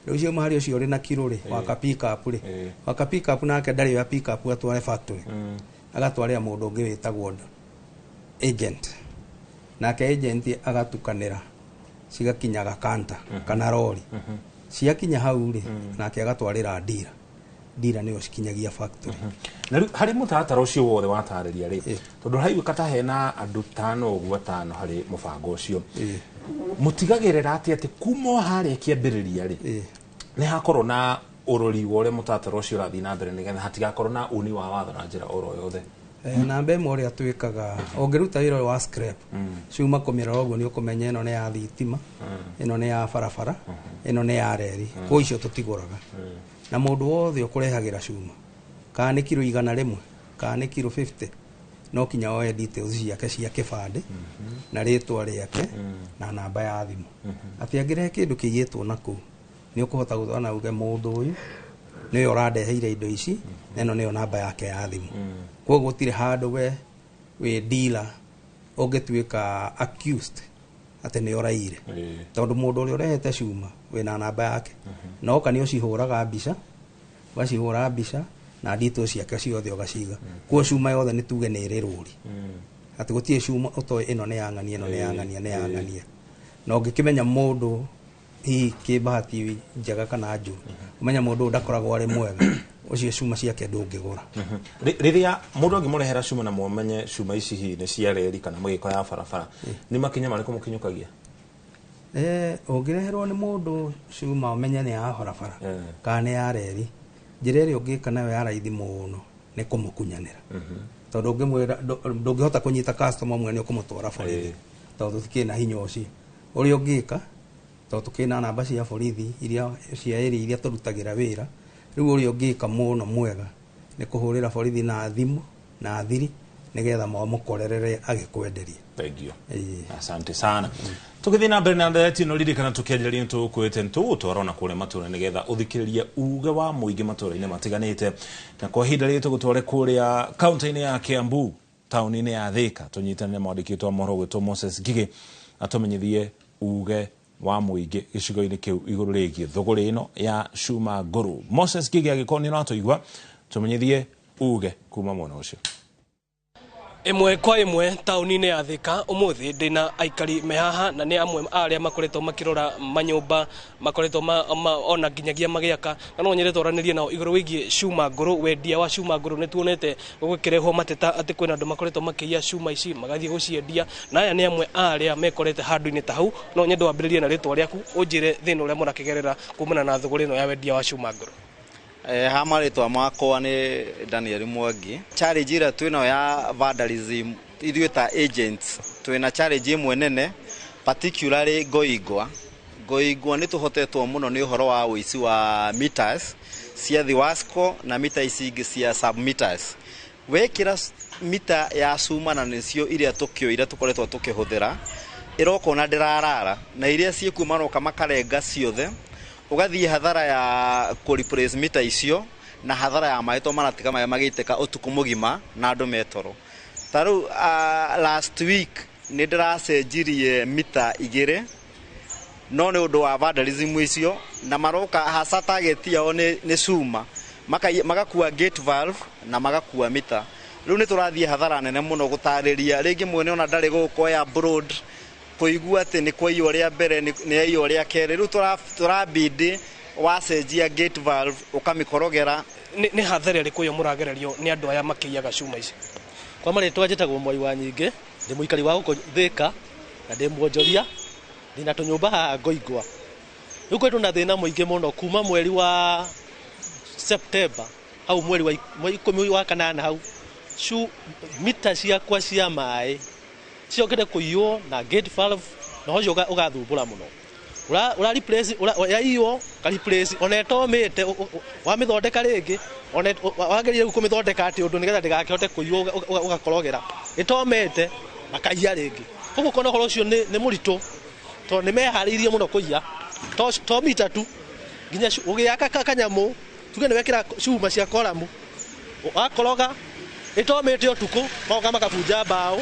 Rĩu ciauma harĩ ũcio ũrĩ na kiro rĩ, wa ka pickup rĩ, wa ka pickup nake ndarĩ oya pickup atware factory, agatwarĩra mũndũ ũngĩ wĩtagwo agent, nake agent agatukanĩra cigakinya gakanta kana rori. Ciakinya hau rĩ, nake agatwarĩra dealer. Dealer nĩyo cikinyagia factory. Na rĩu harĩ mũtaratara ũcio wothe watarĩria rĩ, tondũ haiguĩka ta hena andũ tano ũguo, atano harĩ mũbango ũcio, mũtigagĩrĩra atĩ kuma o harĩa kĩambĩrĩria rĩ, nĩ hakorwo na ũrori wa ũrĩa mũtaratara ũcio ũrathiĩ na mbere, nĩgetha hatigakorwo na uni wa watho na njĩra oro yothe? Namba ĩmwe ũrĩa twĩkaga, ũngĩruta wĩra ũyũ wa scrap cuma, kũmĩrora ũguo nĩ ũkũmenya ĩno nĩ ya thitima, ĩno nĩ ya barabara, ĩno nĩ ya reri. Kwa icio tũtigũraga. Na mũndũ wothe ũkũrehagĩra cuma, kana nĩ kiro 100 kana nĩ kiro 50, no kinya oe details ciake cia kĩbandĩ na rĩtwa rĩake na namba ya thimũ, atĩ angĩrehe kĩndũ kĩiyĩtwo na kũu, nĩ ũkũhota gũthona na uge mũndũ ũyũ nĩwe ũrandeheire indo ici na ĩno nĩyo namba yake ya thimũ. Koguo gũtirĩ handũ we wĩ dealer ũngĩtuĩka accused atĩ nĩ ũraire, tondũ mũndũ ũrĩa ũrehete cuma wĩna namba yake, na oka nĩ ũcihũraga mbica, ũgacihũra mbica na details ciake ciothe ũgaciga. Kuo cuma yothe nĩ tuge nĩ ĩrĩ rũri, atĩ gũtirĩ cuma ũtoĩ ĩno nĩ ya ng'ania, ĩno nĩ ya ng'ania, nĩ ya ng'ania. Na ũngĩkĩmenya mũndũ hihi kĩbahati njega kana njũru, ũmenya mũndũ ũyũ ndakoragwo arĩ mwega, ũcio cuma ciake ndũngĩgũra. Rĩrĩa mũndũ angĩmũrehera cuma na mũmenye cuma ici hihi nĩ cia reri kana mũgĩko ya barabara, nĩ makinya marĩkũ mũkinyũkagia? Ũngĩreherwo nĩ mũndũ cuma ũmenye nĩ ya barabara kana nĩ ya reri, njĩra ĩrĩa ũngĩka nayo ya raithi mũno nĩ kũmũkunyanĩra, tondũ ũngĩmwĩra ndũngĩhota kũnyita customer ũmwe nĩ ũkũmũtwara borithi, tondũ tũtikĩrĩ na hinya ũcio. Ũrĩa ũngĩka, tondũ tũkĩrĩ na namba cia borithi iria cia area iria tũrutagĩra wĩra, rĩu ũrĩa ũngĩka mũno mwega nĩ kũhũrĩra borithi na thimũ na thiri, nĩgetha mamũkorerere agĩkwenderia. Thank you. Asante sana. Tũgĩthiĩ na mbere na ndereti ĩno, ririkana tũkĩanjĩrĩria nĩ tũgũkwĩte nĩ tũgũtwara ona kũrĩa matũra nĩgetha ũthikĩrĩrie uge wa mũingĩ matũra-inĩ matiganĩte. Na kwa ihinda rĩrĩ tũgũtware kũrĩa kaunti-inĩ ya Kiambu, taũni-inĩ ya Thika, tũnyitanĩre mwandĩki witũ wa mohoro gwĩtwo Moses Ngigĩ atũmenyithie uge wa mũingĩ gĩcigo-inĩ kĩu igũrũ rĩgiĩ thũgũrĩ ĩno ya cuma ngũrũ. Moses Ngigĩ, angĩkorwo nĩ ũratũigua, tũmenyithie uge kuma mwena ũcio. Ĩmwe kwa ĩmwe taũni-inĩ ya Thika ũmũthĩ ndĩna aikari me haha, na nĩ amwe a arĩa makoretwo makĩrora manyũmba makoretwo ona nginyagia magĩaka, na no nyende twaranĩrie nao igũrũ wĩgiĩ cuma ngũrũ, wendia wa cuma ngũrũ. Nĩ tuonete gũgĩkĩrehwo mateta atĩ kwĩna andũ makoretwo makĩiya cuma ici magathiĩ gũciendia, na aya nĩ amwe a arĩa mekorete handũ-inĩ ta hau. No nyende wambĩrĩrie na rĩtwa rĩaku, ũnjĩre thĩna ũrĩa mũrakĩgerera kumana na thũgũrĩ ĩno ya wendia wa cuma ngũrũ. Ha marĩtwa makwa nĩ Daniel Mwangi. Challenge ĩrĩa twĩnayo ya vandalism, ithuĩ ta agents twĩna challenge ĩmwe nene, particularly Ngoingwa. Ngoingwa nĩ tũhotetwo mũno nĩ ũhoro wa ũici wa meters cia Thiwasco na mita ici ingĩ cia sub meters. Wekĩra mita ya cuma, na nĩcio iria tũkĩoire tũkoretwo tũkĩhũthĩra, ĩroka ona ndĩrarara, na iria ciĩkuo maroka makarenga ciothe, ũgathiĩ hathara ya kũ replace mita icio na hathara ya maĩ, to maratiga maĩ magĩitĩka ũtukũ mũgima na andũ metoro. Ta rĩu last week nĩ ndĩracenjirie mita 2, no nĩ ũndũ wa vandalism icio, na maroka hasa target yao nĩ cuma, magakua gate valve na magakua mita. Rĩu nĩ tũrathiĩ hathara nene mũno gũtarĩria rĩngĩ mwene ona ndarĩ gũkũ ya abroad kũigua atĩ nĩ kwaiywo rĩa mbere, nĩ yaiywo rĩa kerĩ. Rĩu tũrabidi wacenjia gate valve ũkamĩkorogera. Nĩ hathara ĩrĩkũ ĩyo mũragererio nĩ andũ aya makĩiyaga cuma ici? Kwa marĩtwa njĩtagwo Mwai wa Nyingĩ, ndĩ mũikari wa gũkũ Thika na ndĩ mwonjoria, ndĩna tũnyũmba haha Ngoingwa. Rĩu kwĩ na thĩna mũingĩ mũno kuma mweri wa September, hau mweri wa 18 hau, mita ciakwa cia maĩ ciokire kũiywo na gate valve, na ũcio ũgathumbũra mũno. Ura replace yaiywo ka replace ona ĩtomĩte wamĩthondeka rĩngĩ ona wagĩrĩire kũmĩthondeka atĩ ũndũ nĩgetha ndĩgakĩhote kũiywo ũgakorogera ĩtomĩte makaiya rĩngĩ. Koguo kona ũhoro ũcio nĩ mũritũ tondũ nĩ meharĩirie mũno kũiya to mita tu nginya ũgĩaka kanyamũ tuge nĩ wekĩra cuma cia koramu wakoroga ĩtomĩte ũtukũ magoka makabunja mbaũ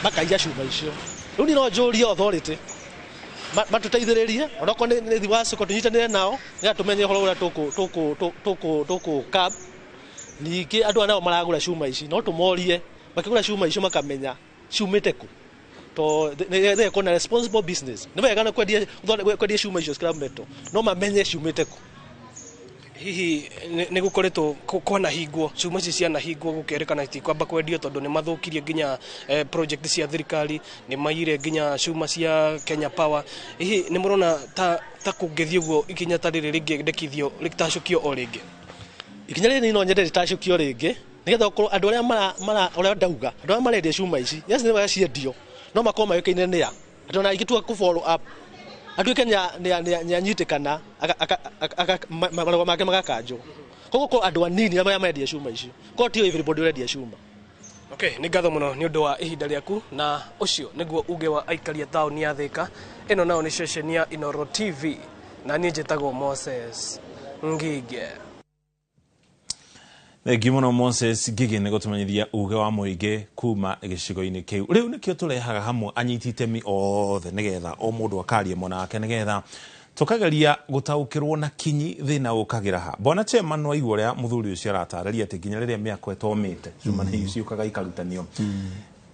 makaiya cuma icio. Rĩu niĩ no njũrie authority matuteithĩrĩrie onokorwo nĩ thiwaciko tũnyitanĩre nao nĩgetha tũmenye ũhoro ũrĩa tũkũ cab. Ningĩ andũ aya nao maragũra cuma ici no tũmorie makĩgũra cuma icio makamenya ciumĩte kũ to nĩ na responsible business. Nĩ wega na kwendia cuma icio scrap metal no mamenye ciumĩte kũ. Hihi nĩ gũkoretwo kwanahingwo cuma ici cianahingwo gũkerĩkana itikwamba kwendio tondũ nĩ mathũkirie nginya project cia thirikari, nĩ maiyire nginya cuma cia Kenya Power. Hihi nĩ mũrona ta kũngĩthiĩ ũguo ikinya ta rĩrĩ rĩngĩendekithio rĩtacũkio o rĩngĩ? Ikinya rĩrĩ no nyende rĩtacũkio rĩngĩ nĩgetha ũkorwo andũ arĩa mara ũrĩa ndauga andũ arĩa marendia cuma ici yes nĩ wega ciendio no makorwo mayũkaine nĩ a atĩ ona ingĩtua kũ follow up atuĩke nĩanyitĩkana marũa make magakanjwo. Koguo korwo andũ anini arĩa marendia cuma icio korwo ti everybody ũrendia cuma. Okay, nĩ ngatho mũno nĩ ũndũ wa ihinda rĩaku na ũcio nĩguo uge wa aikari a taũni ya Thĩka. Ĩno nao nĩ ceceni ya Inooro TV na niĩ njĩtagwo Moses Ngige. Thengiũ mũno Moses Ngige nĩ gũtũmenyithia uge wa mũingĩ kuma gĩcigo-inĩ kĩu. Rĩu nĩkĩo tũrehaga hamwe anyiti itemi othe nĩgetha o mũndũ akarie mwena wake nĩgetha tũkageria gũtaũkĩrwo na kinyi thĩna ũkagĩra ha. Bwana chairman wa igua ũrĩa mũthuri ũcio aratarĩria atĩ nginya rĩrĩa mĩako ĩtomĩte cuma nĩ ciũkaga ikarutanio.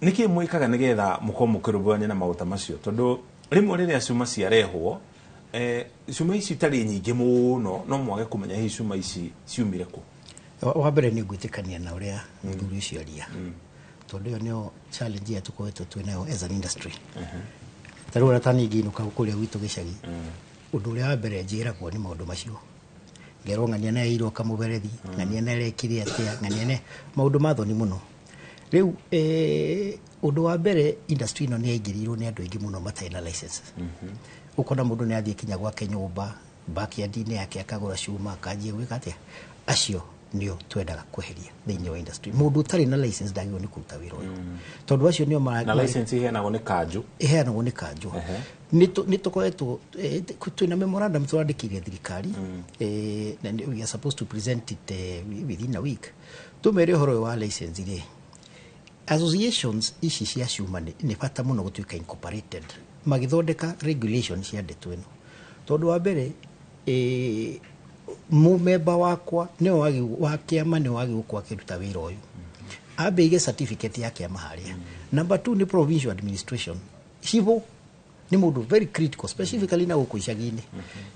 Nĩkĩ mwĩkaga nĩgetha mũkorwo mũkĩrũmbũyania na maũta macio? Tondũ rĩmwe rĩrĩa cuma ciarehwo cuma ici itarĩ nyingĩ mũno no mwage kũmenya hihi cuma ici ciumire kũ. Wa mbere nĩ ngwĩtĩkania na ũrĩa mũthuri ũcio aria tondũ ĩyo nĩyo challenge ĩrĩa tũkoretwo twĩ nayo as an industry. Ta rĩu ona ta niĩ ngĩinũka kũrĩa gwitũ gĩcagi ũndũ ũrĩa wa mbere njĩragwo nĩ maũndũ macio ngerwo ng'ania nĩ yairwo kamũberethi, ng'ania nĩ arekire atĩa, ng'ania nĩ maũndũ ma thoni mũno. Rĩu ũndũ wa mbere industry ĩno nĩ yaingĩrĩirwo nĩ andũ aingĩ mũno matarĩ na license. Ũkona mũndũ nĩ athiĩ kinya gwake nyũmba backyard-inĩ yake akagũra cuma akanjia gwĩka atĩa. Acio nĩo twendaga kweheria thĩinĩ wa industry. Mũndũ ũtarĩ na license ndagĩrĩirwo nĩ kũruta wĩra ũyũ tondũ acio nĩo na license iheanagwo nĩ kanjũ. Iheanagwo nĩ kanjũ. Nĩ tũkoretwo twĩna memorandum tũrandĩkĩire thirikari na we are supposed to present it within a week. Tũmere ũhoro ũyũ wa license rĩ, associations ici cia cuma nĩ bata mũno gũtuĩka incorporated magĩthondeka regulation cia ndeto ĩno tondũ wa mbere mũmemba wakwa nĩwe wa kĩama nĩwe wagĩrĩirwo gũkorwo akĩruta wĩra ũyũ ambe aige certificate ya kĩama harĩa. Number 2 nĩ provincial administration. Civil nĩ mũndũ very critical specifically na gũkũ icagi-inĩ.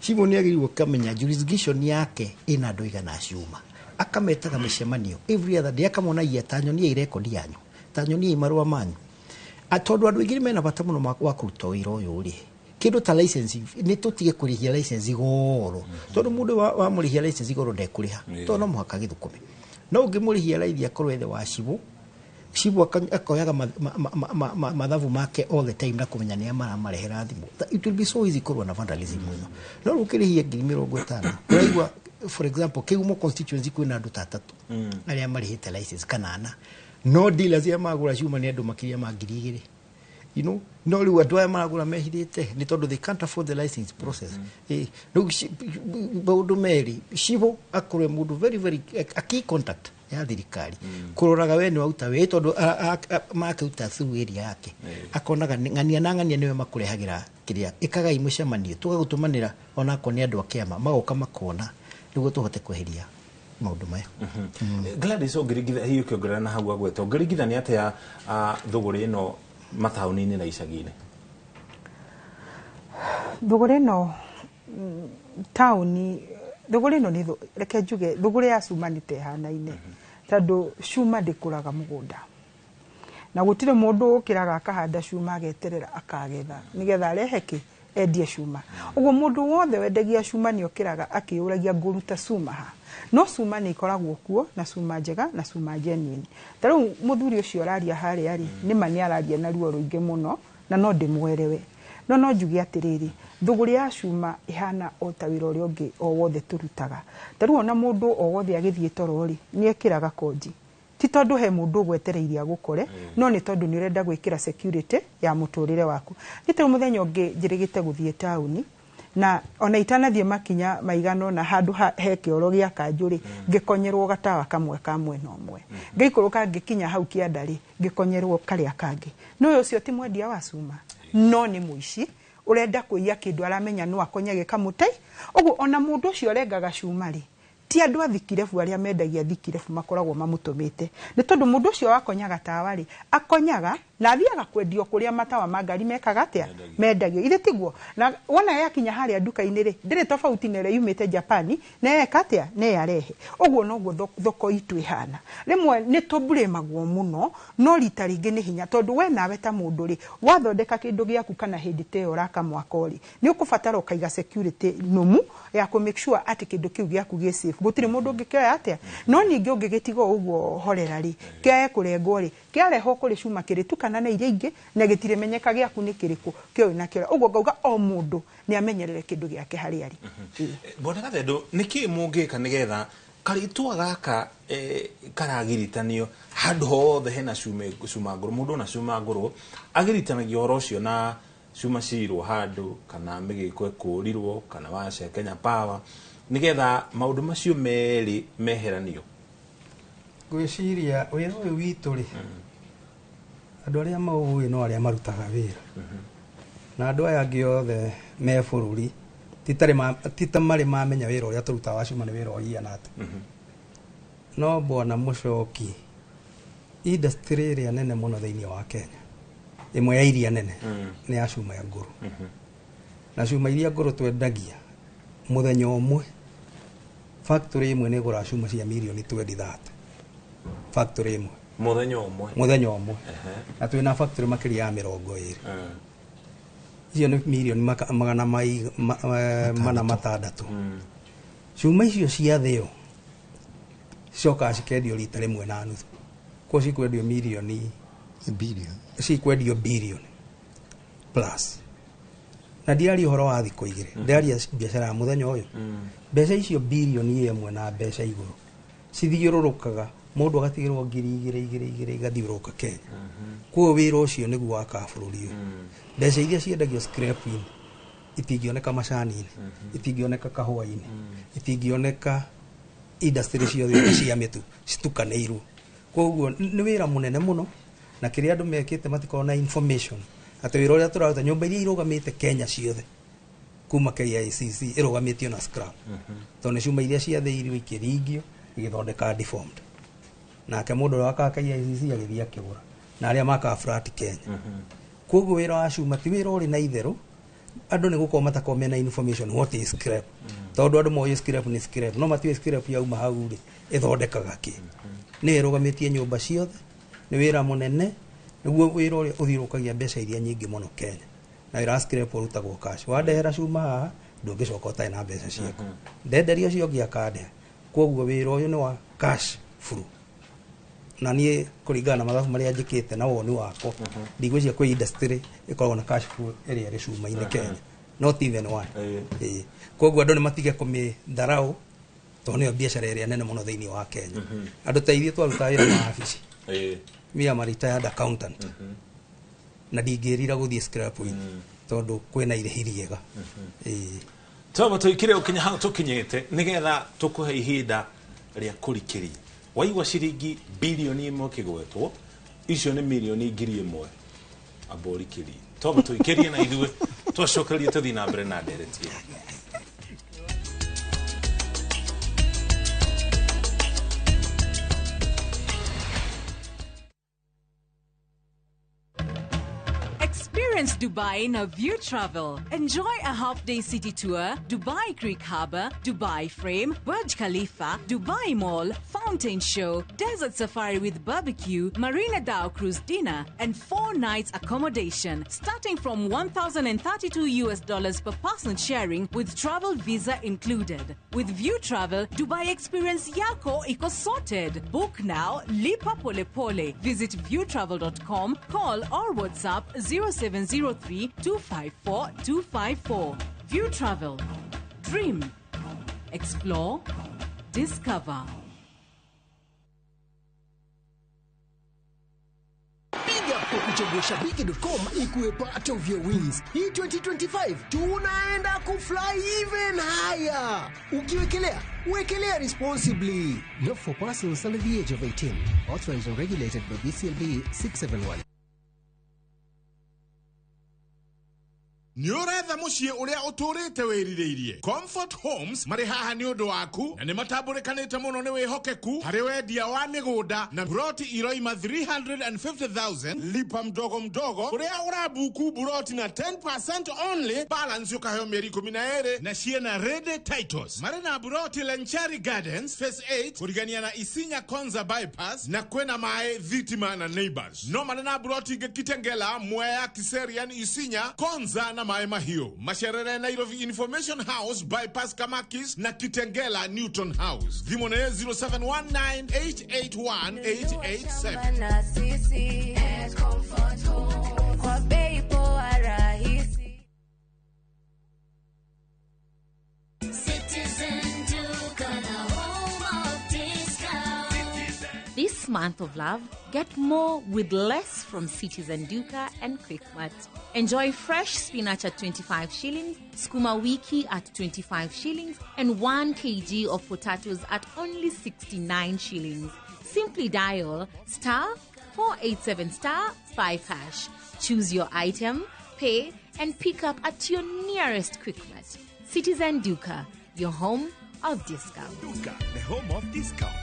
Civil nĩ agĩrĩirwo kamenya jurisdiction yake ĩna andũ aigana ciuma akametaga mĩcemanio every other day akamonagia ta nyoniai record yanyu, ta nyoniai marũa manyu. Tondũ andũ aingĩ mena bata mũno wa kũruta wĩra ũyũ rĩ, kĩndũ ta license nĩ tũtige kũrĩhia license goro tondũ mũndũ wamũrĩhia license goro ndekũrĩha tondũ no mũhaka gĩthũkũme. No ũngĩmũrĩhia raithi akorwo ethe wa cibũ, cibũ akoyaga mathabu make all the time na kũmenya nĩa maramarehera thimũ. It will be so easy kũrũa na vandalism ĩno. No rĩu ũkĩrĩhia 50,000 ũraigua for example Kĩgumo constituency kwĩna andũ ta atatũ arĩa marĩhĩte license kana ana, no dealers arĩa magũra cuma nĩ andũ makĩria ma 2,000. You know, no rĩu andũ aya maragũra mehithĩte nĩ tondũ they can't afford the license process. Rĩu maũndũ merĩ, cibũ akorwe mũndũ very very a key contact ya thirikari kũroraga we nĩ waruta wĩra tondũ makĩruta through area yake akonaga ng'ania na ng'ania nĩwe makũrehagĩra kĩrĩa ĩkagai mũcemanio tũgagũtũmanĩra onakorwo nĩ andũ a kĩama magoka makona nĩguo tũhote kweheria maũndũ maya. Gladys, ũngĩringithania hihi ũkĩongerera na hau agweta ũngĩringithania atĩa thũgũrĩ ĩno mataũni-inĩ na icagi-inĩ? Thũgũrĩ ĩno taũni, thũgũrĩ ĩno nĩ reke njuge thũgũrĩ ya cuma nĩ ta ĩhanaine tondũ cuma ndĩkũraga mũgũnda na gũtirĩ mũndũ ũkĩraga akahanda cuma ageterera akagetha nĩgetha arehe kĩ endie cuma. Ũguo mũndũ wothe wendagia cuma nĩ okĩraga akĩũragia ngũruta cuma ha. No cuma nĩ ikoragwo kuo na cuma njega na cuma genuine. Ta rĩu mũthuri ũcio ũraria harĩa rĩ, nĩ ma nĩ araria na ruo rũingĩ mũno na no ndĩmwerewe. No njuge atĩrĩrĩ, thũgũrĩ ya cuma ĩhana o ta wĩra ũrĩa ũngĩ o wothe tũrutaga. Ta rĩu ona mũndũ o wothe agĩthiĩ toro rĩ, nĩ ekĩraga konji, ti tondũ he mũndũ ũgwetereire agũkore, no nĩ tondũ nĩ ũrenda gwĩkĩra security ya mũtũrĩre waku. Nĩ ta rĩu mũthenya ũngĩ njĩrĩgĩte gũthiĩ taũni, na ona itanathiĩ makinya maigana ũna handũ he kĩoro gĩa kanjũ rĩ, ngĩkonyerwo gatawa kamwe ka mwena ũmwe, ngĩikũrũka ngĩkinya hau kĩanda rĩ, ngĩkonyerwo karĩa kangĩ. No ũyũ ũcio ti mwendia wa cuma, no nĩ mũici ũrenda kũiya kĩndũ aramenya no akonye gĩkamũtei. Ũguo ona mũndũ ũcio ũrengaga cuma rĩ, ti andũ a thikirebu arĩa mendagia thikirebu makoragwo mamũtũmĩte, nĩ tondũ mũndũ ũcio wakonyaga tawa rĩ, akonyaga na athiaga kwendio kũrĩa matawa ma ngari mekaga atĩa, mendagio, ithe tiguo? Na wona yakinya harĩa nduka-inĩ rĩ, ndĩrĩ tofauti na ĩrĩa yumĩte Japani na yeka atĩa, na yarehe. Ũguo noguo thoko itũ ĩhana. Rĩmwe nĩ tũmburĩmagwo mũno, no rita rĩngĩ nĩ hinya, tondũ we nawe ta mũndũ rĩ, wathondeka kĩndũ gĩaku kana hĩndĩ ta ĩyo ũraka mwako rĩ, nĩ ũkũbatara ũkaiga security nũmu ya kũ make sure atĩ kĩndũ kĩu gĩaku gĩ safe, gũtirĩ mũndũ ũngĩkĩoya atĩa. No ningĩ ũngĩgĩtiga o ũguo horera rĩ, kĩae kũrengwo rĩ, kĩarehwo kũrĩ cuma kĩrĩtukana na iria ingĩ na gĩtirĩmenyeka gĩaku nĩ kĩrĩkũ kĩoĩ na kĩoya. Ũguo ngauga o mũndũ nĩ amenyerere kĩndũ gĩake harĩa arĩ. Bwana Gathendo, nĩkĩ mũngĩka nĩgetha karĩtwa gaka karagiritanio handũ hothe hena cuma ngũrũ, mũndũ ona cuma ngũrũ agiritanagia ũhoro ũcio na cuma cirwo handũ kana mĩgĩko ĩkũrirwo kana waya cia Kenya Power, nĩgetha maũndũ macio merĩ meheranio? Ngwĩciria wĩra ũyũ witũ rĩ, andũ arĩa maũĩ no arĩa marutaga wĩra, na andũ aya angĩ othe me bũrũri ti ta marĩ mamenya wĩra ũrĩa tũrutaga wa cuma nĩ wĩra ũhiana atĩa. No bwana Mũcoki, industry ĩrĩa nene mũno thĩinĩ wa Kenya, ĩmwe ya iria nene, nĩ ya cuma ya ngũrũ. Na cuma iria ngũrũ twendagia mũthenya ũmwe, factory ĩmwe nĩ ĩgũraga cuma cia mirioni 20-30, factory ĩmwe. Mũthenya ũmwe? Mũthenya ũmwe. Na twĩna factory makĩria ya 20. Icio nĩ mirioni 460. Cuma icio ciathĩo cicokaga cikendio rita rĩmwe na nuthu, koguo cikwendio mirioni cikwendio bilioni plus. Na ndiraria ũhoro wa thikũ igĩrĩ, ndiraria biacara ya mũthenya ũyũ. Mbeca icio bilioni ĩmwe na mbeca igũrũ cithiũrũrũkaga, mũndũ agatigĩrwo 2,000 2,000 2,000 igathiũrũrũka Kenya. Koguo wĩra ũcio nĩguo wakaga bũrũri ũyũ. Mbeca iria ciendagio scrap-inĩ itingĩoneka macani-inĩ, itingĩoneka kahũa-inĩ, itingĩoneka industry ciothe cia mĩtu, citukanĩirwo. Koguo nĩ wĩra mũnene mũno, na kĩrĩa andũ mekĩte matikoragwo na information atĩ wĩra ũrĩa tũraruta, nyũmba iria irũgamĩte Kenya ciothe kuma KICC ĩrũgamĩtio na scrap, tondũ nĩ cuma iria ciathĩirio ikĩringio igĩthondeka deformed. Nake mũndũ ũrĩa wakaga KICC agĩthiĩ akĩgũra, na arĩa makaga flat Kenya. Koguo wĩra wa cuma ti wĩra ũrĩ na itherũ, andũ nĩ gũkorwo matakorwo mena information what is scrap, tondũ andũ moĩ scrap nĩ scrap, no matiũĩ scrap yauma hau rĩ ĩthondekaga kĩ. Nĩ ĩrũgamĩtie nyũmba ciothe, nĩ wĩra mũnene, nĩguo wĩra ũrĩa ũthiũrũrũkagia mbeca iria nyingĩ mũno Kenya. Na wĩra wa scrap ũrutagwo cash, wandehera cuma haha ndũngĩcoka ũtarĩ na mbeca ciaku, ndenderia ũcio ũngĩ akandeha. Koguo wĩra ũyũ nĩ wa cash flow. Na niĩ kũringana na mathabu marĩa njĩkĩte na woni wakwa, ndigwĩciria kwĩ industry ĩkoragwo na cash flow ĩrĩa ĩrĩ cuma-inĩ Kenya, not even one. Koguo andũ nĩ matige kũmĩtharau, tondũ nĩyo biacara ĩrĩa nene mũno thĩinĩ wa Kenya. Andũ ta ithuĩ twarutaga wĩra wa wabici, me am a retired accountant, na ndingĩrira gũthiĩ scrap-inĩ tondũ kwĩna irĩhi rĩega. Twamba tũikire ũkinya hau tũkinyĩte nĩgetha tũkũhe ihinda rĩa kũrikĩria. Waigua ciringi bilioni 1 ũkĩgwetwo, icio nĩ mirioni 1,000 amba ũrikĩrie. Twamba tũikĩrie na ithuĩ twacokererie tũthiĩ na mbere na ndereti ĩyo. Experience Dubai in a View Travel. Enjoy a half-day city tour, Dubai Creek Harbour, Dubai Frame, Burj Khalifa, Dubai Mall, Fountain Show, Desert Safari with barbecue, Marina Dhow Cruise dinner, and 4 nights accommodation, starting from $1,032 per person sharing with travel visa included. With View Travel, Dubai experience yako iko sorted. Book now, lipa pole pole. Visit viewtravel.com, call or WhatsApp 070 0703 254 254. View Travel. Dream. Explore. Discover. Piga kwa kuchagua shabiki.com ikuwe part of your wins. Hii 2025 tunaenda kufly even higher. Ukiwekelea, wekelea responsibly. Not for persons under the age of 18. Authorized and regulated by BCLB 671. Nĩ ũretha mũciĩ ũrĩa ũtũrĩte wĩrirĩirie. Comfort Homes marĩ haha nĩ ũndũ waku na nĩ matambũrĩkanĩte mũno nĩ wĩhokeku harĩ wendia wa mĩgũnda na buroti iroima 350,000 lipa mdogo mdogo ũrĩa ũrabuku buroti na 10% only, balance ũkaheo mĩeri 12 na ciĩna ready titles. Marĩ na buroti Lenchari Gardens Phase 8 kũrigania na Isinya Konza Bypass na kwĩna maĩ, thitima na neighbors. No marĩ na buroti ingĩ Kitengela, Mwea, Kiserian, Isinya, Konza na Maĩ Mahiũ. Macerere Nairobi Information House Bypass Kamakis na Kitengela Newton House. Thimũ nĩ 0719881887. Na sisi Comfort Home kwa bei poa rahisi. Citizen Duka, the home of discount. This month of love, get more with less from Citizen Duka and Quickmart. Enjoy fresh spinach at 25 shillings, skuma wiki at 25 shillings, and 1 kg of potatoes at only 69 shillings. Simply dial star 487 star 5 hash. Choose your item, pay, and pick up at your nearest Quickmart. Citizen Duka, your home of discount. Duka, the home of discounts.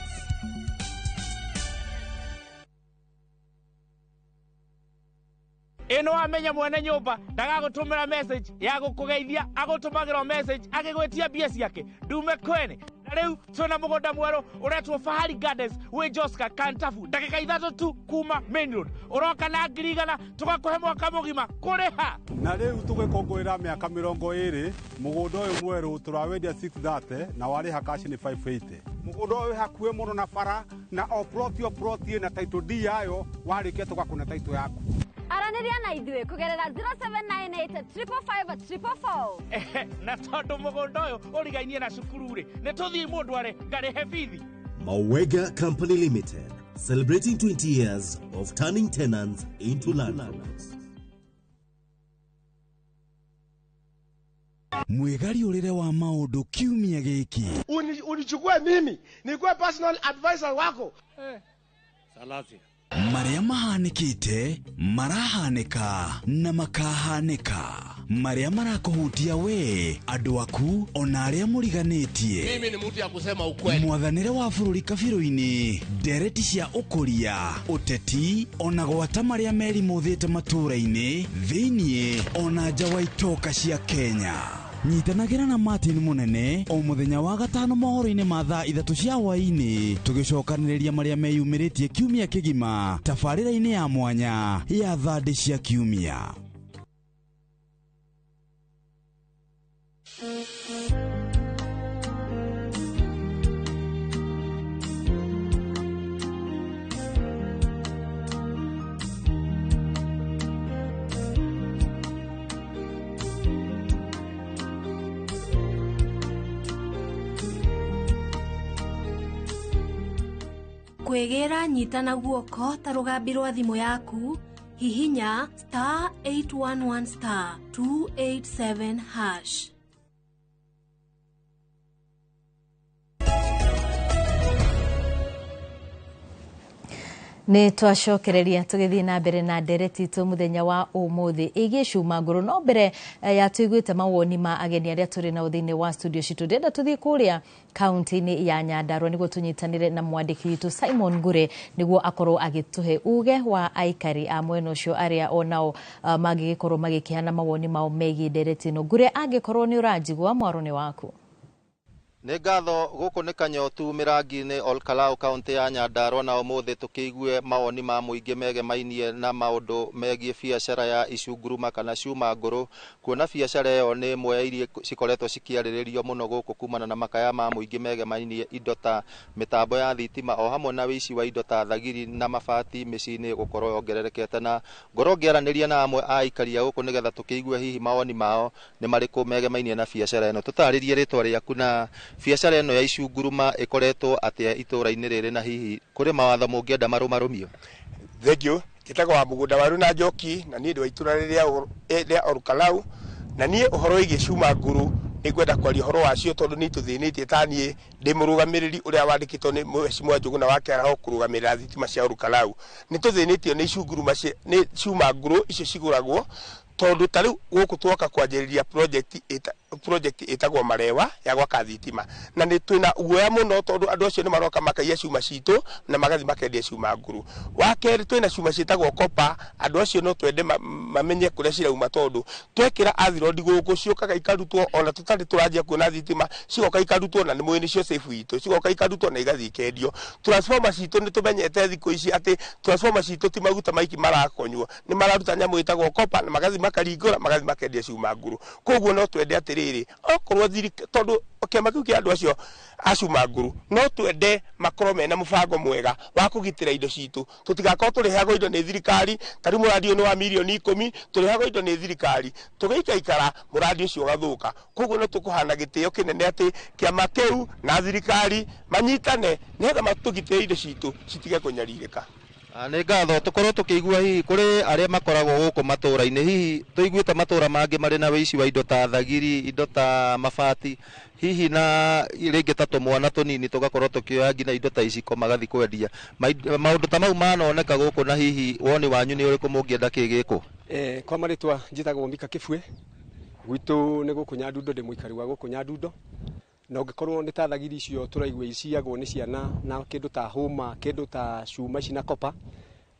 Ĩno wamenya mwene nyũmba ndagagũtũmĩra message ya gũkũgeithia, agũtũmagĩra message agĩgwĩtia mbia ciake ndume kwene. Na rĩu twĩna mũgũnda mwerũ ũretwo Fahari Gardens wĩ Joska Kantafu, ndagĩka 3 tu kuma main road. Ũroka na 100,000 tũgakũhe mwaka mũgima kũrĩha. Na rĩu tũgĩkũngũĩra mĩaka 20 mũgũnda ũyũ mwerũ tũrawendia 630 na warĩha cash nĩ 580. Mũgũnda ũyũ wĩ hakuhĩ mũno na bara na o plot o plot ĩna title deed yayo, warĩkia tũgakũne title yaku. Aranĩria na ithuĩ kũgerera 0798 555 444. Na tondũ mũgũnda ũyũ ũrigainie na cukuru rĩ, nĩ tũthiĩ mũndũ arĩ ngarĩhe bithi. Mawega Company Limited, celebrating 20 years of turning tenants into landlords. Mwĩgariũrĩre wa maũndũ kiumia gĩkĩ. Unichukue mimi nikuwe personal advisor wako. Salasia. Marĩa mahanĩkĩte, marahanĩka na makahanĩka. Marĩa marakũhutia we, andũ aku, ona arĩa mũriganĩtie. Mimi ni mtu ya kusema ukweli. Mwathanĩre wa bũrũri kabirũ-inĩ, ndereti cia ũkũria, ũteti, ona gwata marĩa merimũthĩte matũũra-inĩ, thĩiniĩ, ona nja wa itoka cia Kenya. Nyitanagĩra na Martin Mũnene o mũthenya wa gatano mohoro-inĩ ma thaa 3 cia hwaĩ-inĩ, tũgĩcokanĩrĩria marĩa meyumĩrĩtie kiumia kĩgima tabarĩra-inĩ ya mwanya ya thandĩ cia kiumia. Kwĩgĩra nyita na guoko ta rũgambi rwa thimũ yaku, hihinya star 811 star 287 hash. Nĩ twacokereria tũgĩthiĩ na mbere na ndereti itũ mũthenya wa ũmũthĩ ĩgiĩ cuma ngũrũ. No mbere ya tũiguĩte mawoni ma ageni arĩa tũrĩ nao thĩinĩ wa studio citũ, ndĩrenda tũthiĩ kũrĩa kaunti-inĩ ya Nyandarua nĩguo tũnyitanĩre na mwandĩki witũ Simon Ngure nĩguo akorwo agĩtũhe uge wa aikari a mwena ũcio arĩa onao mangĩgĩkorwo magĩkĩheana mawoni mao megiĩ ndereti ĩno. Ngure, angĩkorwo nĩ ũranjigua, mwaro nĩ waku. Nĩ ngatho. Gũkũ nĩ Kanyotu Mĩrangi-inĩ, Olkalau, kaũntĩ ya Nyandarua, na ũmũthĩ tũkĩigue mawoni ma mũingĩ megemainie na maũndũ megiĩ biacara ya icunguruma kana cuma ngũrũ, kuona biacara ĩyo nĩ ĩmwe ya iria cikoretwo cikĩarĩrĩrio mũno gũkũ kumana na makaya ma mũingĩ megemainie indo ta mĩtambo ya thitima o hamwe na wĩici wa indo ta thagiri na mabati mĩciĩ-inĩ gũkorwo yongererekete. Na ngorwo ngĩaranĩria na amwe a aikari a gũkũ nĩgetha tũkĩigue hihi mawoni mao nĩ marĩkũ megemainie na biacara ĩno. Tũtarĩrie rĩtwa rĩaku na biacara ĩno ya icunguruma ĩkoretwo atĩa itũra-inĩ rĩrĩ, na hihi kũrĩ mawatho mũngĩenda marũmarũmio? Thank you. Njĩtagwo wa mũgũnda waru na Njoki, na niĩ ndĩ wa itũra rĩrĩa rĩa Olkalau, na niĩ ũhoro wĩgiĩ cuma ngũrũ nĩ ngwenda kwaria ũhoro wacio tondũ nĩ itũthĩnĩtie. Ta niĩ ndĩ mũrũgamĩrĩri ũrĩa wandĩkĩtwo nĩ Mheshimiwa Njũgũna wa Kĩaraho kũrũgamĩrĩra thitima cia Olkalau. Nĩ tũthĩnĩtio nĩ icunguruma, nĩ cuma ngũrũ icio cigũragwo, tondũ ta rĩu gũkũ twoka kwanjĩrĩria project ĩtagwo Marewa ya gwaka thitima, na nĩ twĩna guoya mũno tondũ andũ acio nĩ maroka makaiya cuma citũ na magathiĩ makendia cuma ngũrũ. Wa kerĩ, twĩna cuma ciĩtagwo copper. Andũ acio no twende mamenye kũrĩa cirauma, tondũ twekĩra earth rod gũkũ ciũkaga ikarutwo ona tũtarĩ tũranjia kuona thitima, cigoka ikarutwo, na nĩ mũĩ nĩcio safe itũ, cigoka ikarutwo na igathiĩ ikendio. Transformer citũ, nĩ tũmenyete thikũ ici atĩ transformer citũ ti maguta maiki marakonywo, nĩ mararuta nyamũ ĩtagwo copper na magathiĩ makaringũra, magathiĩ makendia cuma ngũrũ. Koguo no twende atĩrĩrĩ, okorwo tondũ kĩama kĩu kĩa andũ acio a cuma ngũrũ, no twende makorwo mena mũbango mwega wa kũgitĩra indo citũ, tũtigakorwo tũrĩheagwo indo nĩ thirikari. Ta rĩu mũradi ũyũ nĩ wa mirioni 10, tũrĩheagwo indo nĩ thirikari, tũgĩikaikara mũradi ũcio ũgathũka. Koguo no tũkũhana gĩtĩo kĩnene atĩ kĩama kĩu na thirikari manyitane nĩgetha matũgitĩre indo citũ citige kũnyarirĩka. Nĩ ngatho. Tũkorwo tũkĩigua hihi kũrĩ arĩa makoragwo gũkũ matũra-inĩ, hihi tũiguĩte matũra mangĩ marĩ na wĩici wa indo ta thagiri, indo ta mabati, hihi na rĩngĩ ta tũmwana tũnini tũgakorwo tũkĩoya nginya indo ta iciko magathi kwendia. Maũndũ ta mau manoneka gũkũ, na hihi woni wanyu nĩ ũrĩkũ, mũngĩenda kĩ gĩkwo? Kwa marĩtwa njĩtagwo Mika Kĩbue, gwitũ nĩ gũkũ Nyandundo, ndĩ mũikari wa gũkũ Nyandundo. Na ũngĩkorwo nĩ ta thagiri icio tũraigua iciagwo nĩ ciana na kĩndũ ta hũma, kĩndũ ta cuma ici na copper,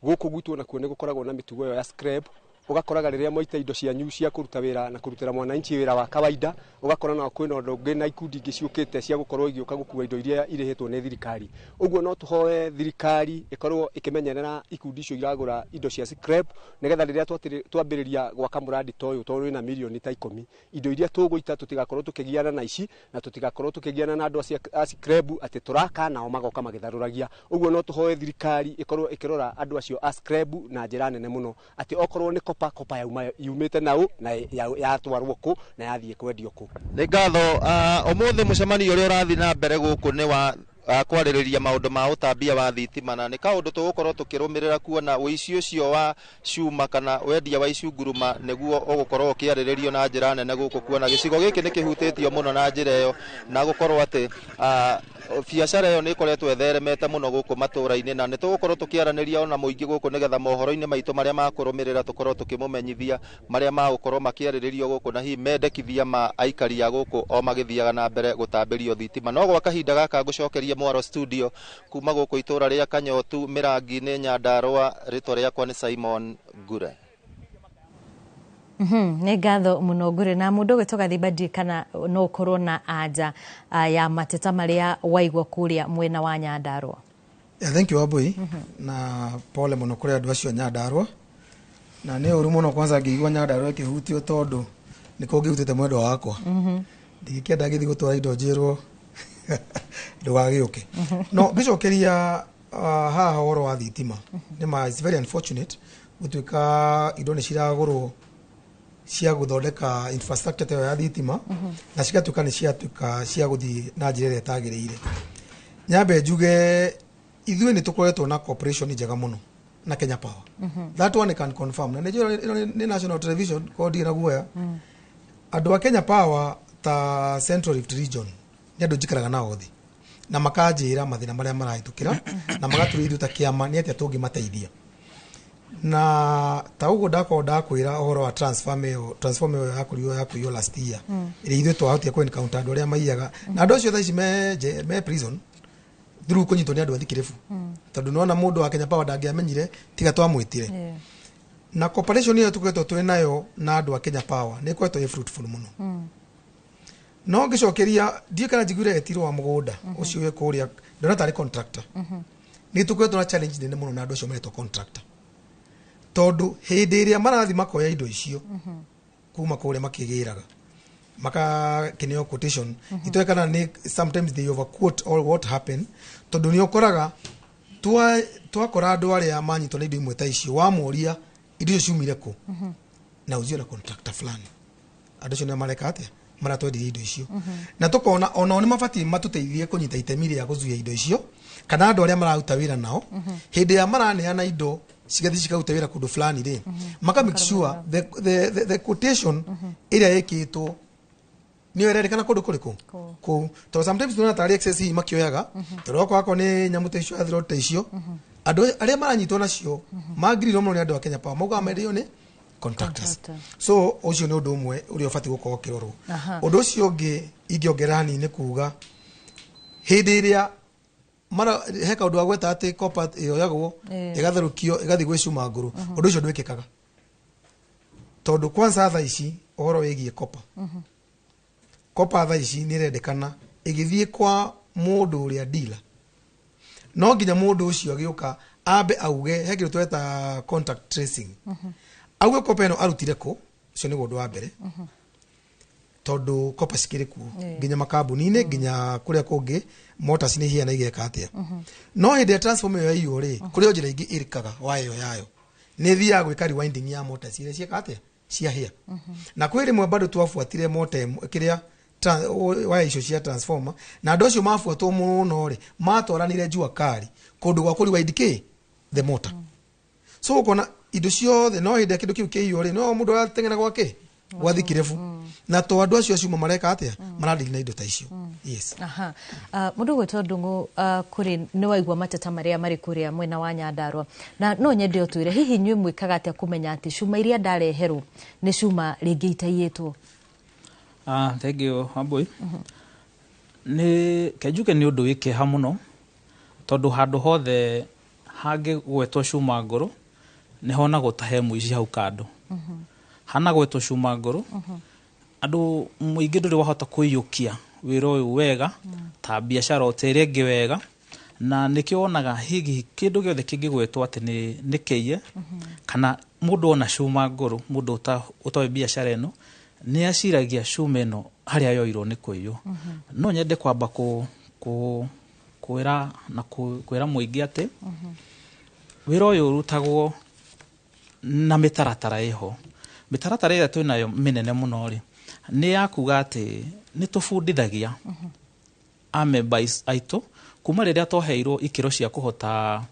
gũkũ gwitũ nakuo nĩ gũkoragwo na mĩtugo ĩyo ya scrap. Ũgakoraga rĩrĩa mwaita indo cianyu cia kũruta wĩra na kũrutĩra mwananchi wĩra wa kawaida, ũgakora no kwĩna ũndũ ũngĩ na ikundi ingĩ ciũkĩte cia gũkorwo igĩũka gũkua indo iria irĩhĩtwo nĩ thirikari. Ũguo no tũhoe thirikari ĩkorwo ĩkĩmenyerera ikundi icio iragũra indo cia scrap, nĩgetha rĩrĩa twambĩrĩria gwaka mũradi ta ũyũ, tondũ wĩna mirioni ta 10, indo iria tũgũita tũtigakorwo tũkĩgiana na ici na tũtigakorwo tũkĩgiana na andũ acio a scrap atĩ tũraka nao magoka magĩtharũragia. Ũguo no tũhoe thirikari ĩkorwo ĩkĩrora andũ acio a scrap na njĩra nene mũno, atĩ okorwo nĩ copper, copper yauma yumĩte nau na yatwarwo kũ na yathiĩ kwendio kũ. Nĩ ngatho. Ũmũthĩ mũcemanio ũrĩa ũrathiĩ na mbere gũkũ nĩ wa kwarĩrĩria maũndũ ma ũtambia wa thitima, na nĩ kaũndũ tũgũkorwo tũkĩrũmĩrĩra kuona ũici ũcio wa cuma kana wendia wa icunguruma nĩguo ũgũkorwo ũkĩarĩrĩrio na njĩra nene gũkũ, kuona gĩcigo gĩkĩ nĩ kĩhutĩtio mũno na njĩra ĩyo, na gũkorwo atĩ biacara ĩyo nĩ ĩkoretwo ĩtheremete mũno gũkũ matũra-inĩ. Na nĩ tũgũkorwo tũkĩaranĩria ona mũingĩ gũkũ nĩgetha mohoro-inĩ maitũ marĩa makũrũmĩrĩra tũkorwo tũkĩmũmenyithia marĩa magũkorwo makĩarĩrĩrio gũkũ na hihi mendekithia ma aikari a gũkũ o magĩthiaga na mbere gũtambĩrio thitima. No gwa kahinda gaka ngũcokeria mwaro studio. Kuma gũkũ itũra rĩa Kanyotu Mĩrangi-inĩ, Nyandarua, rĩtwa rĩakwa nĩ Simon Ngure. Nĩ ngatho mũno Ngure. Na mũndũ ũgwĩtwo Gathimba, ndiũĩ kana no ũkorwo na anja ya mateta marĩa waigua kũrĩa mwena wa Nyandarua. Yeah, thank you, Wambui. Na pole mũno kũrĩ andũ acio a Nyandarua, na nĩ ũru mũno kwanza ngĩigua Nyandarua ĩkĩhutio tondũ nĩ kũngĩhutĩte mwendwa wakwa. Ndingĩkĩenda ngĩthiĩ gũtwara indo njĩrwo ndũgagĩũke. No ngĩcokeria haha ũhoro wa thitima, nĩ ma it's very unfortunate gũtuĩka indo nĩ ciragũrwo cia gũthondeka infrastructure ta ĩyo ya thitima na cigatuĩka nĩ ciatuĩka cia gũthiĩ na njĩra ĩrĩa ĩtagĩrĩire. Nyambe njuge ithuĩ nĩ tũkoretwo na cooperation njega mũno na Kenya Power. That one I can confirm, na nĩ njũĩ ĩno nĩ national television, ko ndirĩ na guoya. Andũ a Kenya Power ta Central Rift Region nĩ andũ njikaraga nao thĩ na makanjĩra mathĩna marĩa marahĩtũkĩra na magatũria ithuĩ ta kĩama nĩ atĩa tũngĩmateithia. Na ta ũguo ndakorwo ndakwĩra ũhoro wa transformer ĩyo, transformer ĩyo yakũrirwo yakũiywo last year, ĩrĩa ithuĩ twahotire kũ encounter andũ arĩa maiyaga, na andũ acio thaa ici me prison through kũnyitwo nĩ andũ a thikĩrĩbu, tondũ nĩwona mũndũ wa Kenya Power ndangĩamenyire tiga twamwĩtire. Na cooperation ĩyo tũkoretwo twĩ nayo na andũ a Kenya Power nĩ ĩkoretwo ĩ fruitful mũno. No ngĩcokeria, ndiũĩ kana njiguire etirwo wa mũgũnda ũcio wĩ kũrĩa, ndona tarĩ contractor. Nĩ tũkoretwo na challenge nene mũno na andũ acio maretwo contractor, tondũ hĩndĩ ĩrĩa marathiĩ makoya indo icio kuma kũrĩa makĩgĩraga, makakĩneo quotation, itoĩ kana nĩ sometimes they overquote or what happen, tondũ nĩ ũkoraga twakora andũ arĩa manyitwo na indo imwe ta icio, wamoria indo icio ciumire kũ, na uziwe na contractor fulani, andũ acio nĩ mareka atĩa, maratwendirie indo icio. Na tukona onao nĩ mabatiĩ matũteithie kũnyita itemi rĩa gũcuia indo icio, kana andũ arĩa mararuta wĩra nao, hĩndĩ ĩrĩa maraneana indo cigathiĩ cikaruta wĩra kũndũ fulani rĩ, maka make sure the quotation ĩrĩa ĩkĩtwo nĩyo ĩrerĩkana kũndũ kũrĩkũ kũu, tondũ sometimes tuona tarĩ excess hihi makĩoyaga, tondũ okorwo akorwo nĩ nyamũ ta icio, athiroti ta icio, andũ arĩa maranyitwo nacio mangirirwo mũno nĩ andũ a Kenya Power, maugaga menderio nĩ contractors. So ũcio nĩ ũndũ ũmwe ũrĩa ũbatiĩ gũkorwo ũkĩrorwo. Ũndũ ũcio ũngĩ ingĩongerera hanini nĩ kuga, hĩndĩ ĩrĩa mara he kaũndũ wagweta atĩ copper ĩyoyagwo, ĩgatherũkio, ĩgathiĩ gwĩ cuma ngũrũ, ũndũ ũcio ndwĩkĩkaga, tondũ kwanza thaa ici ũhoro wĩgiĩ copper, copper thaa ici nĩ ĩrendekana ĩgĩthiĩ kwa mũndũ ũrĩa dealer, no nginya mũndũ ũcio agĩũka ambe auge he kĩndũ tweta contact tracing, auge copper ĩno arutire kũ. Ũcio nĩguo ũndũ wa mbere, tondũ copper cikĩrĩ kuo nginya makambuni-inĩ, nginya kũrĩa kũngĩ motors nĩ ihiana igeka atĩa. No hĩndĩ ya transformer ĩyo yaiywo rĩ, kũrĩ o njĩra ingĩ ĩrĩkaga waya ĩyo yayo, nĩ ĩthiaga gwĩka rewinding ya motors iria ciĩka atĩa, ciahĩa. Na kwĩ rĩmwe bado twabuatire mota ĩmwe kĩrĩa waya icio cia transformer, na andũ acio mabuatwo mũno rĩ, matwaranire jua kari kũndũ gwa kũrewind kĩ the motor. So ũkona indo ciothe, no hĩndĩ ya kĩndũ kĩu kĩiywo rĩ, no mũndũ arateng'era gwake gwathi kĩrebu, na to andũ acio acio mareka atĩa, maradili na indo ta icio, yes. Aha. Mũndũ ũgwĩtwo Ndung'u, kũrĩ nĩ waigua mateta marĩa marĩ kũrĩa mwena wa Nyandarua, na no nyende ũtwĩre hihi inyuĩ mwĩkaga atĩa kũmenya atĩ cuma iria ndareherwo nĩ cuma rĩngĩ itaiyĩtwo? Ah, thank you, Wambui. Nĩ kenjuge nĩ ũndũ wĩ kĩeha mũno, tondũ handũ hothe hangĩgwetwo cuma ngũrũ nĩ honagwo ta he mũici hau kando. Hanagwetwo cuma ngũrũ, andũ mũingĩ ndũrĩ wahota kũiyũkia wĩra ũyũ wega ta biacara o ta ĩrĩa ĩngĩ wega, na nĩkĩo wonaga hihi kĩndũ gĩothe kĩngĩgwetwo atĩ nĩ kĩiye, kana mũndũ ona cuma ngũrũ, mũndũ ũtoĩ biacara ĩno nĩ aciragia cuma ĩno harĩa yoirwo nĩ kũiywo. No nyende kwamba kwĩra na kwĩra mũingĩ atĩ wĩra ũyũ ũrutagwo na mĩtaratara ĩho. Mĩtaratara ĩrĩa twĩnayo mĩnene mũno rĩ, nĩ ya kuga atĩ nĩ tũbundithagia amemba aitũ kuma rĩrĩa twaheirwo ikĩro cia kũhota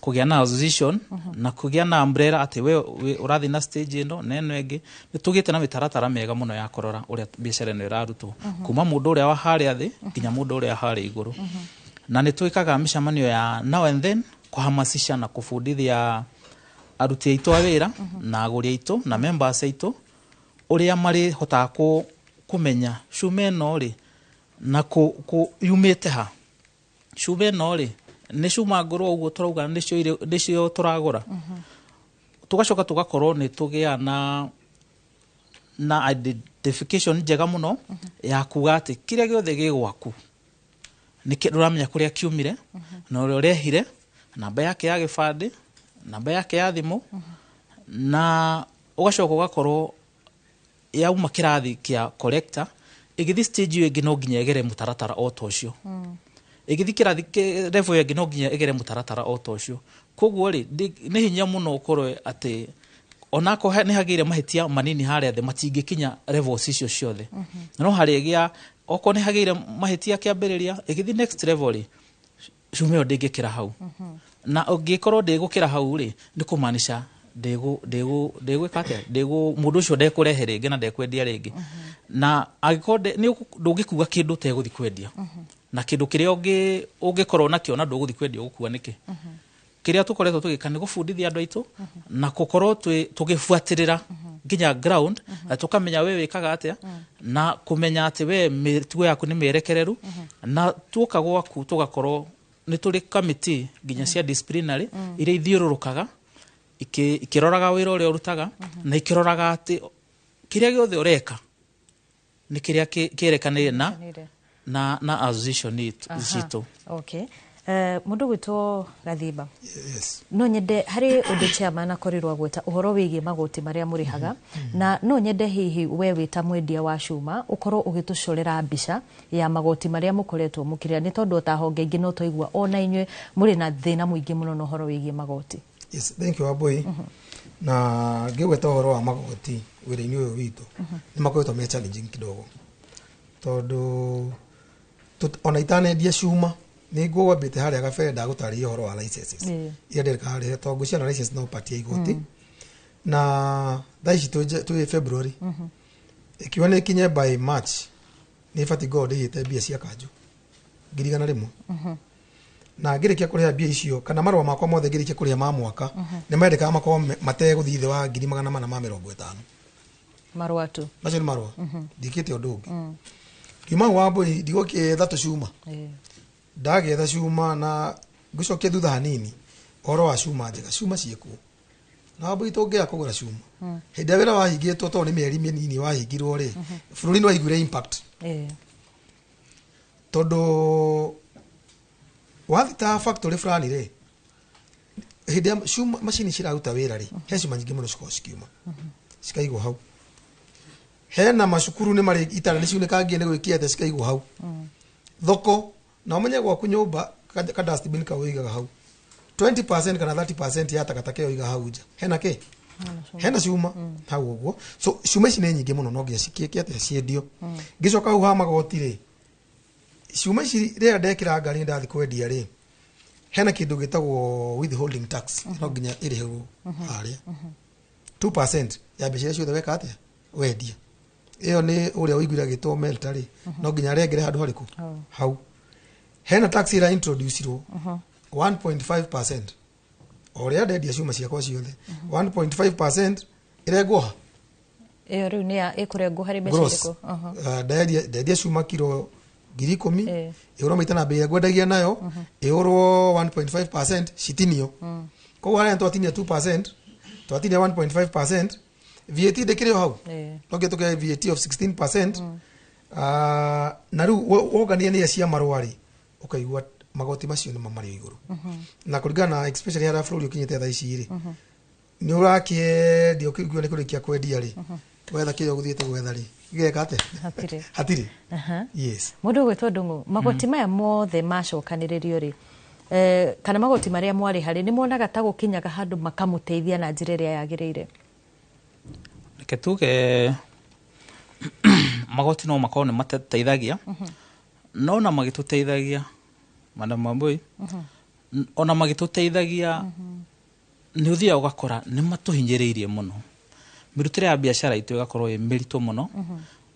kũgĩa na association na kũgĩa na umbrella, atĩ we ũrathiĩ na stage ĩno na ĩno ĩngĩ. Nĩ tũgĩte na mĩtaratara mĩega mũno ya kũrora ũrĩa biacara ĩno ĩrarutwo, kuma mũndũ ũrĩa wa harĩa thĩ nginya mũndũ ũrĩa harĩa igũrũ. Na nĩ twĩkaga mĩcemanio ya now and then kũhamasisha na kũbundithia aruti aitũ a wĩra na agũri aitũ na members aitũ ũrĩa marĩhotaga kũmenya cuma ĩno rĩ na yumĩte ha, cuma ĩno rĩ nĩ cuma ngũrũ ũguo tũrauga nĩcio tũragũra. Tũgacoka tũgakorwo nĩ tũgĩa na identification njega mũno ya kuga atĩ kĩrĩa gĩothe gĩ gwaku nĩ ndũramenya kũrĩa kiumire na ũrĩa ũrehire, namba yake ya gĩbandĩ, namba yake ya thimũ, na ũgacoka ũgakorwo yauma kĩrathi kĩa collector ĩgĩthiĩ stage ĩyo ĩngĩ no nginya ĩgere mũtaratara o ta ũcio, ĩgĩthiĩ kĩrathi level ĩyo ĩngĩ no nginya ĩgere mũtaratara o ta ũcio. Koguo rĩ, nĩ hinya mũno ũkorwo atĩ onakorwo nĩ hagĩire mahĩtia manini harĩa thĩ, matingĩkinya levels icio ciothe. No harĩgĩa okorwo nĩ hagĩire mahĩtia kĩambĩrĩria, ĩgĩthiĩ next level rĩ, cuma ĩyo ndĩngĩkĩra hau. Na ũngĩkorwo ndĩgũkĩra hau rĩ, nĩ kũmaanisha ndĩgwĩka atĩa, mũndũ ũcio ndekũrehe rĩngĩ na ndekwendia rĩngĩ. Na angĩkorwo ndũngĩkuga kĩndũ ũtegũthiĩ kwendia, na kĩndũ kĩrĩa ũngĩkorwo nakĩo na ndũgũthiĩ kwendia ũgũkua nĩkĩ? Kĩrĩa tũkoretwo tũgĩka nĩ gũbundithia andũ aitũ na gũkorwo tũgĩbuatĩrĩra nginya ground, na tũkamenya we wĩkaga atĩa, na kũmenya atĩ we mĩtugo yaku nĩ mĩerekereru, na tuoka gwaku tũgakorwo nĩ tũrĩ kamĩtĩ nginya cia disciplinary iria ithiũrũrũkaga ikĩroraga wĩra ũrĩa ũrutaga, na ikĩroraga atĩ kĩrĩa gĩothe ũreka Nĩ kĩrĩa kĩrekanĩire na association citũ. Okay. Mũndũ gwĩtwo Gathimba, Yes. no nyende harĩ ũndũ chairman akorirwo agweta ũhoro wĩgiĩ magoti marĩa mũrĩhaga, na no nyende hihi we wĩ ta mwendia wa cuma ũkorwo ũgĩtũcorera mbica ya magoti marĩa mũkoretwo mũkĩrĩha, nĩ tondũ ta honge ingĩ no twaigua ona inyuĩ mũrĩ na thĩna mũingĩ mũno na ũhoro wĩgiĩ magoti. Yes, thank you, Wambui. Na ngĩgweta ũhoro wa magoti wĩra-inĩ ũyũ witũ, nĩ makoretwo me challenging kidogo, tondũ ona itanendia cuma nĩ ngũgwambĩte harĩa gabere ndagũtarĩria ũhoro wa licenses iria ndĩreka harĩa, tondũ ngwĩciria na license no part ya igoti. Na thaa ici twĩ February, ĩkiuga nĩ ĩkinye by March nĩ ĩbatiĩ ngorwo ndĩhĩte mbia cia kanjũ 100,000. Na ngĩrĩkia kũrĩha mbia icio, kana marũa makwa mothe ngĩrĩkia kũrĩha ma mwaka, nĩ mendekaga makorwo mategũthiĩ thĩ wa 450,000. Marũa tu? Macio nĩ marũa, ndikĩte ũndũ ũngĩ. Ngiuma hau, Wambũi, ndigũkĩetha tũcuma. Ndagĩetha cuma na ngũcokia thutha hanini ũhoro wa cuma njega, cuma ciĩkuo na Wambũi tũngĩaga kũgũra cuma hĩndĩ ĩrĩa wĩra wahingĩtwo, tondũ nĩ mĩeri mĩnini wahingirwo rĩ, bũrũri nĩ waiguire impact, tondũ wathi ta factory fulani rĩ, hĩndĩ ya cuma macini ciraruta wĩra rĩ, he cuma nyingĩ mũno cikoragwo cikiuma cikaigwo hau. Hena macukuru nĩ marĩ itara nĩ ciunĩkangie nĩ gwĩkia atĩa, cikaigwo hau thoko. Na ũmenye gwaku nyũmba ka dustbin kau ũigaga hau 20% kana 30% ya takataka ĩyo ũigaga hau nja, hena kĩ, hena cuma hau ũguo. So cuma ici nĩ nyingĩ mũno, no nginya cikĩke atĩa, ciendio. Ngĩcoka hau ha magoti rĩ, cuma ici rĩrĩa ndekĩra ngari ndathi kwendia rĩ, hena kĩndũ gĩtagwo withholding tax, no nginya ĩrĩhwo harĩa 2% ya mbeca iria ciothe weka atĩa, wendia. Ĩyo nĩ ũrĩa ũiguire agĩtwo Melta rĩ, no nginya arengere handũ harĩkũ hau. Hena tax ĩra introduce-irwo 1.5% o ũrĩa ndendia cuma ciakwa ciothe, 1.5% ĩrengwo ha? Ĩyo rĩu nĩ ya ĩkũrengwo harĩ mbeca Gross. irĩkũ? Ndendia cuma kiro 10,000, ĩhũrwo maita na mbei ĩrĩa ngwendagia nayo, ĩhũrwo 1.5%, citinio. Koguo harĩa twatinia 2%, twatinia 1.5%, VAT ndĩkĩrĩ o hau, no nginya tũkĩoe VAT of 16%. Na rĩu wongania nĩ cia marũa rĩ, ũkaigua magoti macio nĩmo marĩ igũrũ. Na kũringana na especially harĩa bũrũri ũkinyĩte thaa ici rĩ, nĩ ũrakĩendia ũkĩigua nĩ kũrĩkia kwendia rĩ, wetha kĩrĩa ũgũthiĩte gwetha rĩ, gĩgeka atĩa? Hatirĩ. Hatirĩ. Yes. Mũndũ ũgwĩtwo Ndung'u, magoti maya mothe macokanĩrĩrio rĩ, kana magoti marĩa mwarĩha rĩ, nĩ muonaga ta gũkinyaga handũ makamũteithia na njĩra ĩrĩa yagĩrĩire? Reke tuge magoti no makorwo nĩ mateteithagia, no na magĩtũteithagia, Madam Wambui, ona magĩtũteithagia nĩ ũthiaga ũgakora nĩ matũhinyĩrĩirie mũno, mĩrutĩre ya biacara itũ ĩgakorwo ĩ mĩritũ mũno.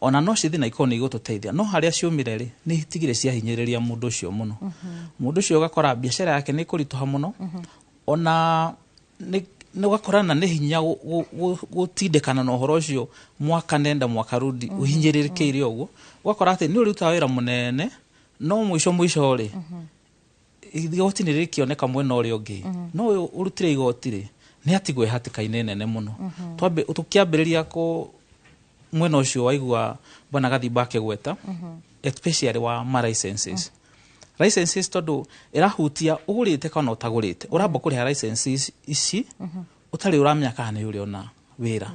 Ona no cithi na ikorwo nĩ igũtũteithia, no harĩa ciumire rĩ, nĩ itigire ciahinyĩrĩria mũndũ ũcio mũno. Mũndũ ũcio ũgakora biacara yake nĩ ĩkũritũha mũno, ona nĩ ũgakora na nĩ hinya gũtindĩkana na ũhoro ũcio mwaka nenda mwaka rudi ũhinyĩrĩrĩkĩire ũguo, ũgakora atĩ nĩ ũrutaga wĩra mũnene, no mũico mũico rĩ, igoti nĩ rĩkĩoneka mwena ũrĩa ũngĩ, no ũyũ ũrutire igoti rĩ, nĩ atigwo e hatĩka-inĩ nene mũno. Twambe tũkĩambĩrĩria kũ mwena ũcio waigua bwana Gathimba akĩgweta, especially wa ma licenses, licenses tondũ ĩrahutia ũgũrĩte kana ũtagũrĩte, ũramba kũrĩha licenses ici ũtarĩ ũramenya kana nĩ ũrĩona wĩra.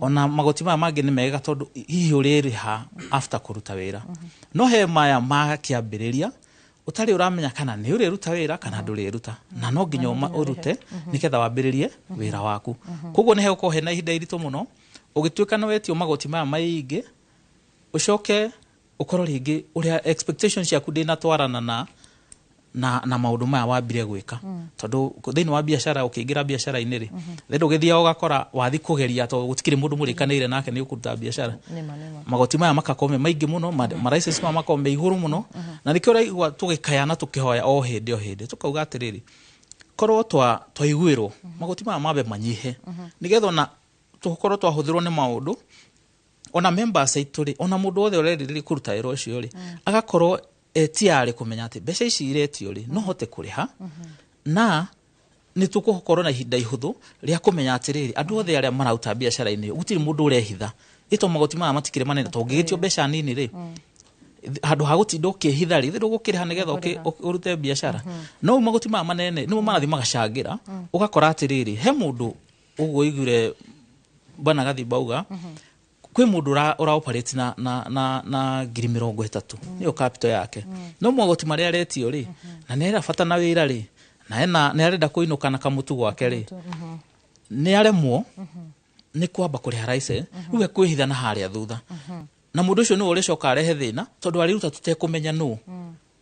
Ona magoti maya mangĩ nĩ mega tondũ hihi ũrĩrĩha after kũruta wĩra, no he maya ma kĩambĩrĩria ũtarĩ ũramenya kana nĩ ũrĩruta wĩra kana ndũrĩruta, na no nginya ũrute nĩgetha wambĩrĩrie wĩra waku. Koguo nĩ hegũkorwo hena ihinda iritũ mũno ũgĩtuĩka nĩ wetio magoti maya maingĩ, ũcoke ũkorwo rĩngĩ ũrĩa expectations ciaku ndĩnatwarana na maũndũ maya wambire gwĩka, tondũ thĩinĩ wa biacara ũkĩingĩra biacara-inĩ rĩ, then ũgĩthiaga ũgakora wathi kũgeria, tondũ gũtikĩrĩ mũndũ mũrĩkanĩire nake nĩ ũkũruta biacara. Nĩma, nĩma. Magoti maya makakorwo me maingĩ mũno, ma license maya makorwo me igũrũ mũno, na nĩkĩo ũraigua tũgĩkaya na tũkĩhoya o hĩndĩ o hĩndĩ, tũkauga atĩrĩrĩ, korwo twaiguĩrwo magoti maya mambe manyihe, nĩgetha ona tũkorwo twahũthĩrwo nĩ maũndũ, ona members aitũ rĩ, ona mũndũ wothe ũrerirĩria kũruta wĩra ũcio rĩ, agakorwo etiarĩ kũmenya atĩ mbeca ici iretio rĩ, no hote kũrĩha, na nĩ tũgũkorwo na ihinda ihũthũ rĩa kũmenya atĩrĩrĩ, andũ othe arĩa mararuta biacara-inĩ ĩyo gũtirĩ mũndũ ũrehitha Ito magoti maya matikĩrĩ manene, tondũ ũngĩgĩtio mbeca nini rĩ, handũ ha gũtinda ũkĩhitha rĩ, ndũgũkĩrĩha nĩgetha ũrute biacara. No magoti maya manene nĩmo marathiĩ magacangĩra, ũgakora atĩrĩrĩ, he mũndũ ũguo iguire bwana Gathimba auga kwĩ mũndũ ũra operate na 30,000, nĩyo capital yake, no magoti marĩa aretio rĩ, na nĩ arabata na wĩra rĩ, na ena nĩ arenda kũinũka na kamũtu gwake rĩ, nĩ aremwo nĩ kwamba kũrĩha license, rĩu ekwĩhitha na harĩa thutha, na mũndũ ũcio nĩwe ũrĩcoka arehe thĩna, tondũ arĩruta tũtekũmenya nũ.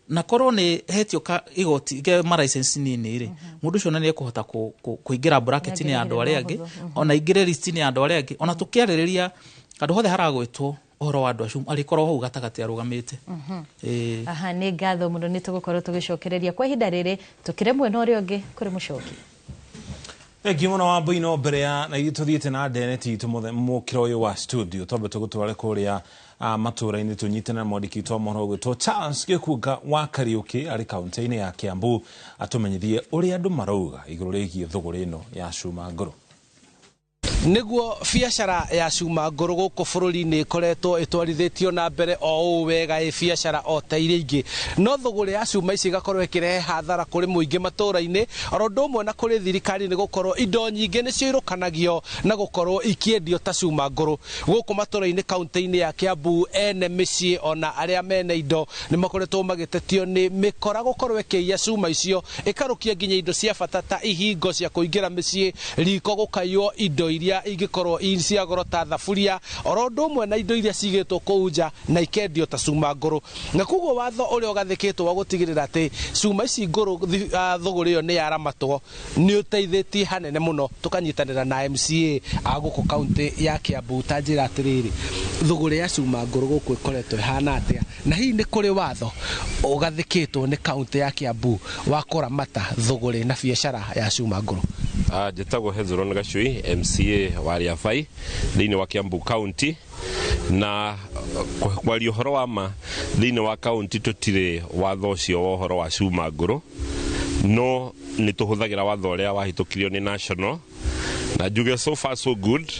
Na korwo nĩ hetio ka igoti ke ma license nini rĩ, mũndũ ũcio ona nĩ ekũhota kũingĩra bracket-inĩ ya andũ arĩa angĩ, ona aingĩre list-inĩ ya andũ arĩa angĩ. Ona tũkĩarĩrĩria handũ hothe haragwĩtwo ũhoro wa andũ acio, arĩkorwo hau gatagatĩ arũgamĩte. Ĩĩ. Aha, nĩ ngatho mũno, nĩ tũgũkorwo tũgĩcokereria kwa ihinda rĩrĩ tũkĩre mwena ũrĩa ũngĩ kũrĩ Mũcoki. Thengiũ mũno Wambui. No mbere ya na ithuĩ tũthiĩte na ndereti itũ mũkĩra ũyũ wa studio, twambe tũgũtware kũrĩa matũũra-inĩ, tũnyitane na mwandĩki witũ wa mohoro ũgwĩtwo Charles Gĩkunga wa Kariũki arĩ kaunti-inĩ ya Kiambu, atũmenyithie ũrĩa andũ marauga igũrũ rĩgiĩ thũgũrĩ ĩno ya cuma ngũrũ. Nĩguo biacara ya cuma ngũrũ gũkũ bũrũri-inĩ ĩkoretwo ĩtwarithĩtio na mbere o ũũ wega, ĩ biacara o ta iria ingĩ, no thũgũrĩ ya cuma ici ĩgakorwo ĩkĩrehe hathara kũrĩ mũingĩ matũũra-inĩ oro ũndũ ũmwe na kũrĩ thirikari, nĩ gũkorwo indo nyingĩ nĩcio irũkanagio na gũkorwo ikĩendio ta cuma ngũrũ gũkũ matũũra-inĩ kaunti-inĩ ya Kiambu. Ene mĩciĩ ona arĩa mene indo nĩ makoretwo magĩtetio nĩ mĩkora gũkorwo ĩkĩiya cuma icio, ĩkarũkia nginya indo cia bata ta ihingo cia kũingĩra mĩciĩ, riko gũkaiywo indo iria ingĩkorwo i cia goro ta thaburia, oro ũndũ ũmwe na indo iria cigĩtwo kũu nja na ikendio ta cuma ngũrũ. Na koguo watho ũrĩa ũgathĩkĩtwo wa gũtigĩrĩra atĩ cuma ici ngũrũ thũgũrĩ ĩyo nĩ yaramatwo nĩ ũteithĩtie hanene mũno. Tũkanyitanĩra na MCA a gũkũ kaunti ya Kiambu, ta njĩra atĩrĩrĩ, thũgũrĩ ya cuma ngũrũ gũkũ ĩkoretwo ĩhana atĩa, na hihi nĩ kũrĩ watho ũgathĩkĩtwo nĩ kaunti ya Kiambu wa kũramata thũgũrĩ na biacara ya cuma ngũrũ? Njĩtagwo Hezron Gacui, MCA wa Riabai thĩinĩ wa Kiambu County. Na kwaria ũhoro wa ma, thĩinĩ wa county tũtirĩ watho ũcio wa ũhoro wa cuma ngũrũ, no nĩ tũhũthagĩra watho ũrĩa wahĩtũkirio nĩ national, na njuge so far so good.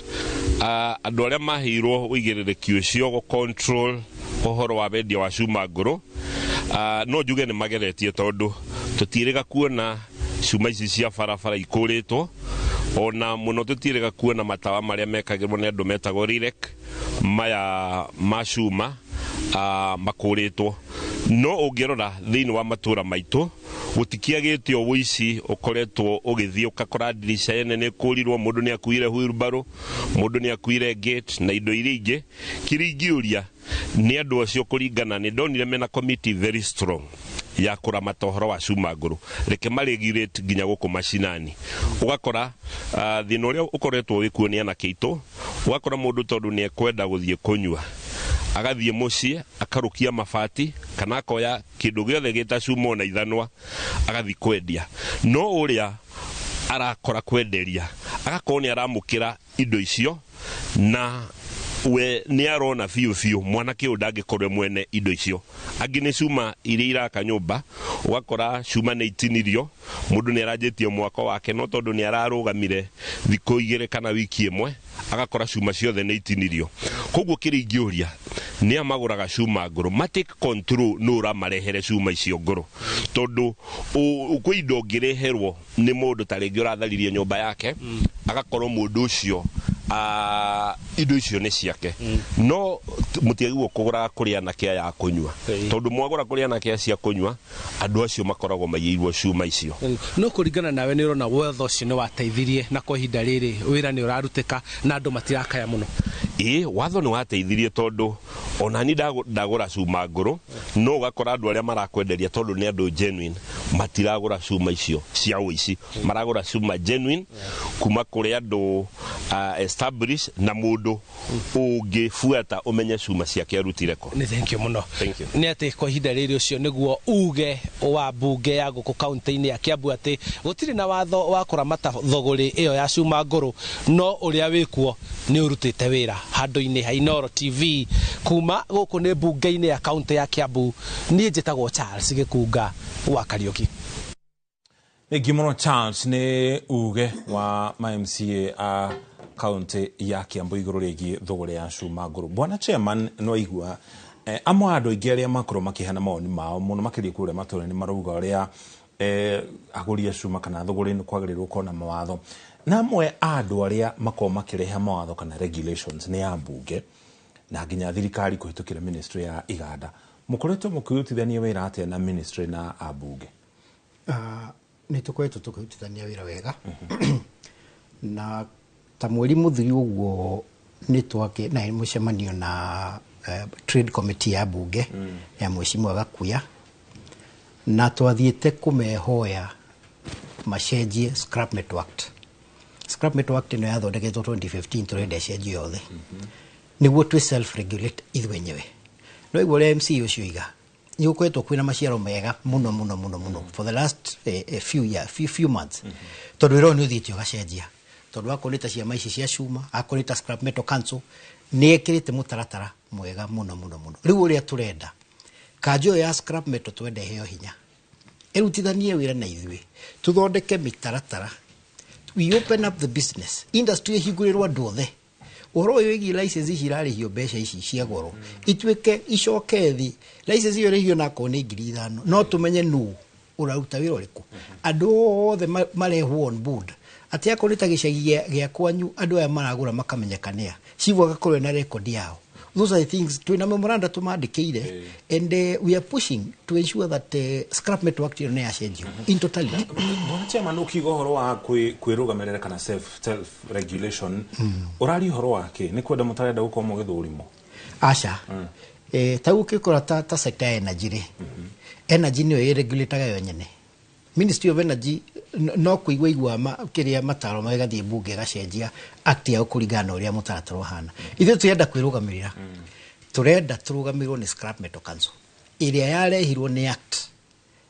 Andũ arĩa maheirwo ũigĩrĩrĩki ũcio gũ control ũhoro wa wendia wa cuma ngũrũ, no njuge nĩ mageretie, tondũ tũtiĩrĩga kuona cuma ici cia barabara ikũrĩtwo, ona mũno tũtiĩrĩga kuona matawa marĩa mekagĩrwo nĩ andũ metagwo rirek maya ma cuma makũrĩtwo. No ũngĩrora thĩinĩ wa matũra maitũ, gũtikiagĩte ũici ũkoretwo ũgĩthiĩ, ũgakora ndirica ene nĩ kũrirwo, mũndũ nĩ akuire wheelbarrow, mũndũ nĩ akuire gate na indo iria ingĩ. Kĩrĩa ingĩũria nĩ andũ acio, kũringana nĩ ndonire mena committee very strong ya kũramata ũhoro wa cuma ngũrũ, reke maregulate nginya gũkũ macinani. Ũgakora thĩna ũrĩa ũkoretwo wĩkuo nĩ anake aitũ, ũgakora mũndũ tondũ nĩ ekwenda gũthiĩ kũnyua, agathiĩ mũciĩ akarũkia mabati kana akoya kĩndũ gĩothe gĩta cuma ona ithanwa, agathiĩ kwendia, no ũrĩa arakora kwenderia agakorwo nĩ aramũkĩra indo icio, na we nĩ arona biũ biũ mwanake ũyũ ndangĩkorwo mwene indo icio. Angĩ nĩ cuma iria iraka nyũmba, ũgakora cuma nĩ itinirio, mũndũ nĩ aranjĩtie mwako wake, no tondũ nĩ ararũgamire thikũ 2 kana wiki 1, agakora cuma ciothe nĩ itinirio. Koguo kĩrĩa ingĩũria nĩ amagũraga cuma ngũrũ matake control nũ ũramarehere cuma icio ngũrũ, tondũ kwĩ indo ũngĩreherwo nĩ mũndũ ta rĩngĩ ũratharirie nyũmba yake, agakorwo mũndũ ũcio indo icio nĩ ciake. No mũtiagĩrĩirwo kũgũraga kũrĩ anake aya a kũnyua, tondũ mwagũra kũrĩ anake acio a kũnyua, andũ acio makoragwo maiyĩirwo cuma icio. No kũringana nawe, nĩ ũrona watho ũcio nĩ wateithirie, na kwa ihinda rĩrĩ wĩra nĩ ũrarutĩka na andũ matirakaya mũno? Ĩĩ, watho nĩ wateithirie, tondũ ona ni ndagũra cuma ngũrũ, no ũgakora andũ arĩa marakwenderia, tondũ nĩ andũ genuine, matiragũra cuma icio cia ũici, maragũra cuma genuine kuma kũrĩ andũ establish na mũndũ ũngĩbuata ũmenye cuma ciake arutire kũ. Nĩ thank you mũno. Thank you. Nĩ atĩ kwa ihinda rĩrĩ ũcio nĩguo uge wa mbunge ya gũkũ kaunti-inĩ ya Kiambu, atĩ gũtirĩ na watho wa kũramata thũgũrĩ ĩyo ya cuma ngũrũ, no ũrĩa wĩkuo nĩ ũrutĩte wĩra. Handũ-inĩ ha Inooro TV kuma gũkũ nĩ mbunge-inĩ ya kaunti ya Kiambu, niĩ njĩtagwo Charles Gĩkunga wa Kariũki. Thengiũ mũno Charles, nĩ uge wa ma MCA a kaunti ya Kiambu igũrũ rĩgiĩ thũgũrĩ ya cuma ngũrũ. Bwana chairman, no igua amwe andũ aingĩ arĩa makorwo makĩheana mawoni mao mũno makĩria kũrĩa matũũra-inĩ marauga ũrĩa agũri a cuma kana thũgũrĩ nĩ kwagĩrĩirwo gũkorwo na mawatho, na amwe a andũ arĩa makorwo makĩrehe mawatho kana regulations nĩ ambunge na nginya thirikari kũhĩtũkĩra ministry ya iganda. Mũkoretwo mũkĩrutithania wĩra atĩa na ministry na ambunge? Nĩ tũkoretwo tũkĩrutithania wĩra wega, na ta mweri mũthiru ũguo nĩ twakĩ na mũcemanio na trade committee ya bunge ya Mheshimiwa Gakuya, na twathiĩte kũmehoya macenjie Scrap Metal Act. Scrap Metal Act ĩno yathondeketwo 2015, tũrenda ĩcenjio yothe nĩguo twĩ self regulate ithuĩ enyewe. No igua ũrĩa MC ũcio iga, nĩ gũkoretwo kwĩna maciaro mega mũno mũno mũno mũno for the last few year, few months, tondũ wĩra ũyũ nĩ ũthiĩte ũgacenjia, tondũ akorwo nĩ ta ciama ici cia cuma, akorwo nĩ ta Scrap Metal Council, nĩ ĩkĩrĩte mũtaratara mwega mũno mũno mũno. Rĩu ũrĩa tũrenda, kanjũ ĩyo ya scrap metal twende ĩheo hinya, ĩrutithanie wĩra na ithuĩ, tũthondeke mĩtaratara, we open up the business industry, ĩhingũrĩrwo andũ othe. Ũhoro ũyũ wĩgiĩ license ici irarĩhio mbeca ici cia goro ituĩke icoke thĩ. License ĩyo ĩrĩhio nakorwo nĩ 5,000, no tũmenye nũ ũraruta wĩra ũrĩkũ, andũ othe marehwo on board, atĩ akorwo nĩ ta gĩcagi gĩa kwanyu, andũ aya maragũra makamenyeka nĩa, cibũ agakorwo ena record yao. Those are the things twĩna memoranda tũmandĩkĩire, and we are pushing to ensure that Scrap Metal Act ĩyo nĩ yacenjio in totality. Bwana chairman, ukiuga ũhoro wa kwĩrũgamĩrĩra kana self regulation, ũraria ũhoro wa kĩ? Nĩ kwenda mũtarenda gũkorwo mũgĩthũrimwo? Aca. Ta ũngĩkora ta sector ya energy rĩ, energy nĩyo ĩregulataga yo nyene. Ministry of Energy no kũigua igua kĩrĩa mataro mao, ĩgathiĩ bunge ĩgacenjia act yao kũringana na ũrĩa mũtaratara ũhana. Ithuĩ tũrenda kwĩrũgamĩrĩra, tũrenda tũrũgamĩrĩrwo nĩ Scrap Metal Council ĩrĩa yarehirwo nĩ act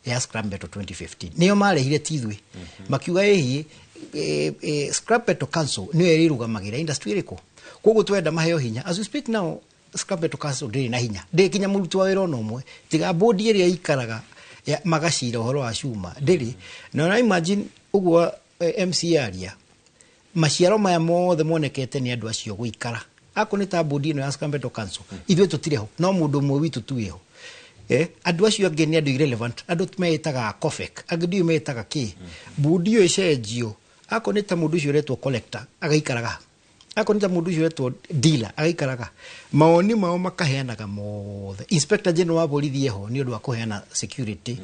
ya Scrap Metal 2015. Nĩo marehire, ti ithuĩ. Makiuga ĩhiĩ Scrap Metal Council nĩyo ĩrĩrũgamagĩra industry ĩrĩkũ. Koguo twenda maheo hinya. As we speak now, Scrap Metal Council ndĩrĩ na hinya, ndĩrĩ kinya mũruti wa wĩra ona ũmwe, tiga bodi ĩrĩa ikaraga magacira ũhoro wa cuma, ndĩrĩ na. Ona imagine ũguo MC aria, maciaro maya mothe monekete nĩ andũ acio gũikara. Akorwo nĩ ta bodi ĩno ya Scrap Metal Council, ithuĩ tũtirĩ ho, no mũndũ ũmwe witũ tu wĩho. Andũ acio angĩ nĩ andũ irrelevant, andũ meĩtaga COFEC, angĩ ndiũĩ meĩtaga kĩ. Bodi ĩyo ĩcenjio, akorwo nĩ ta mũndũ ũcio ũretwo collector agaikaraga, akorwo nĩ ta mũndũ ũcio ũretwo dealer agaikaraga, mawoni mao makaheanaga mothe. Inspector General wa borithi eho nĩ ũndũ wa kũheana security,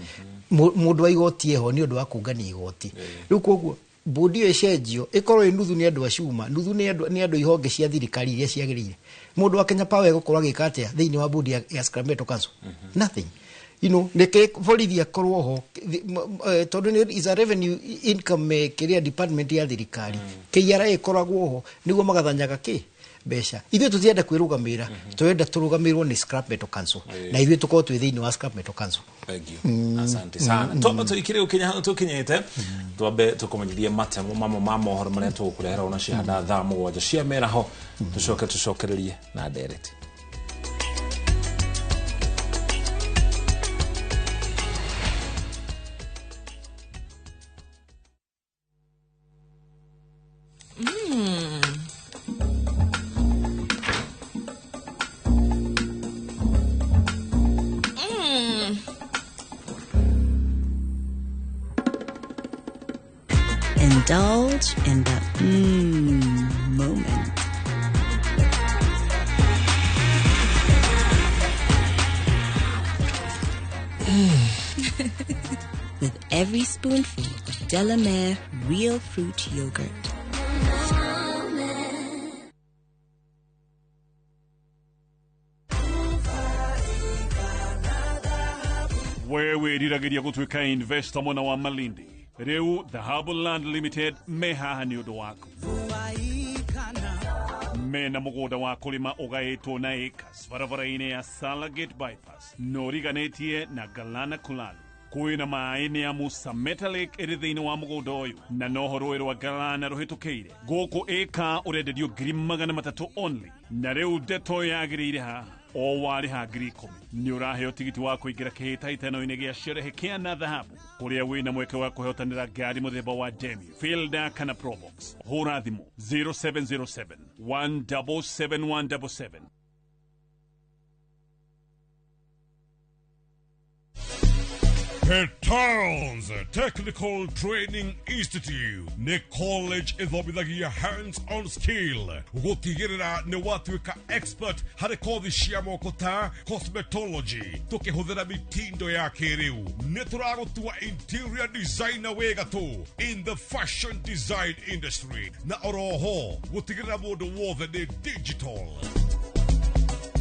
mũndũ wa igoti eho nĩ ũndũ wa kũngania igoti. Rĩu koguo bodi ĩyo ĩcenjio, ĩkorwo ĩ nuthu nĩ andũ a cuma, nuthu nĩ andũ ihonge cia thirikari iria ciagĩrĩire. Mũndũ wa Kenya Power egũkorwo agĩka atĩa thĩinĩ wa bodi ya Scrap Metal Council? Nothing. Reke borithi akorwo ho, tondũ nĩ is a revenue income, kĩrĩa department ya thirikari. KRA ĩkoragwo ho nĩguo magathanyaga kĩ mbeca. Ithuĩ tũtirenda kwĩrũgamĩrĩra, tũrenda tũrũgamĩrĩrwo nĩ Scrap Metal Council, na ithuĩ tũkorwo twĩ thĩinĩ wa Scrap Metal Council. Thank you. Asante sana. Twamba tũikire gũkinya hau tũkinyĩte, twambe tũkũmenyithie matemo mamwe ma mohoro marĩa tũgũkũrehera ona cihana thaa 7 cia mĩaraho, tũcoke tũcokererie na ndereti. Indulge in the moment. With every spoonful of Delamere real fruit yogurt. We wĩriragĩria gũtuĩka investor mwena wa Malindi, rĩu Dhahabu Land Limited me haha nĩ ũndũ waku. Mena mũgũnda wa kũrĩma ũgaĩtwo na acres barabara-inĩ ya Salagate bypass na ũriganĩtie na Galana Kulalu. Kwĩna maĩ nĩ amu Sameta Lake ĩrĩ thĩinĩ wa mũgũnda ũyũ na noho rũĩ rwa Galana rũhĩtũkĩire. Gũkũ ĩka ũrenderio 300,000 only, na rĩu ndeto yagĩrĩire haha o warĩha 10,000 nĩ ũraheo tigiti wa kũingĩra kĩhĩtahĩtano-inĩ gĩa sherehe kĩa na dhahabu kũrĩa wĩna mweke wa kũhotanĩra ngari mũthemba wa Demio, Fielder kana Probox. Hũra thimũ 0707 177177. Petals Technical Training Institute nĩ college ĩthomithagia hands-on skill gũtigĩrĩra nĩ watuĩka expert harĩ kothi cia moko ta cosmetology tũkĩhũthĩra mitindo ya kĩrĩu. Nĩ tũragũtua interior designer wĩ gatũ in the fashion design industry na oroho gũtigĩrĩra mũndũ wothe nĩ digital.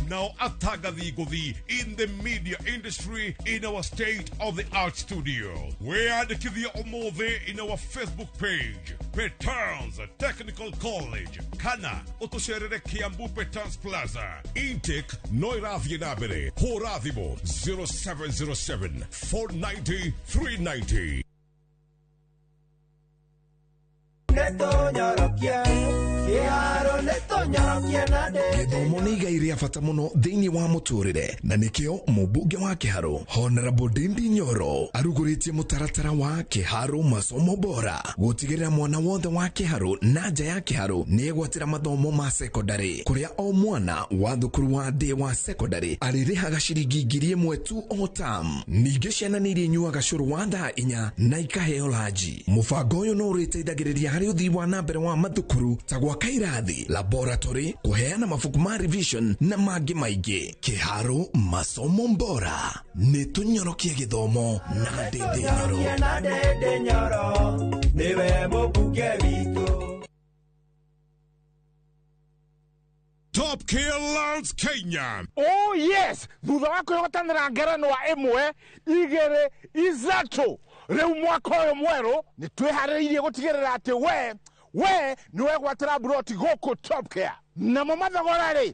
Now atangathi ngũthi in the media industry in our state of the art studio. Wĩyandĩkithie ũmũthĩ in our Facebook page, Petals Technical College, kana ũtũcerere Kiambu Petals Plaza. Intake no ĩrathiĩ na mbere. Hũra thimũ 0707 490 390. Gĩthomo nĩ igai rĩa bata mũno thĩinĩ wa mũtũrĩre na nĩkĩo mũmbunge wa Kĩharũ Honorable Ndindi Nyoro arugũrĩtie mũtaratara wa Kĩharũ masomo bora gũtigĩrĩra mwana wothe wa Kĩharũ na nja ya Kĩharũ nĩ egwatĩra mathomo ma sekondarĩ kũrĩa o mwana wa thukuru wa ndĩ wa sekondarĩ arĩrĩhaga ciringi 1,000 tu o term. Ningĩ ciana nĩ irĩnyuaga cũrũ wa thaa 4 na ikaheo ranji. Mũbango ũyũ no ũrĩteithagĩrĩria harĩ ũthii wa na mbere wa mathukuru ta gwaka irathi, laboratory, kũheana mabuku ma revision na mangĩ maingĩ. Kĩharũ masomo bora, nĩ tũnyorokie gĩthomo na Ndindi Nyoro. Nĩwe mũmbunge witũ. Top Care Lands Kenya. Oh yes, thutha wa kwĩhotanĩra ngerenwa 1, 2, 3 rĩu mwaka ũyũ mwerũ nĩ twĩharĩrĩirie gũtigĩrĩra atĩ we nĩ wegwatĩra mburoti gũkũ Top Care. Namo mathogora rĩ,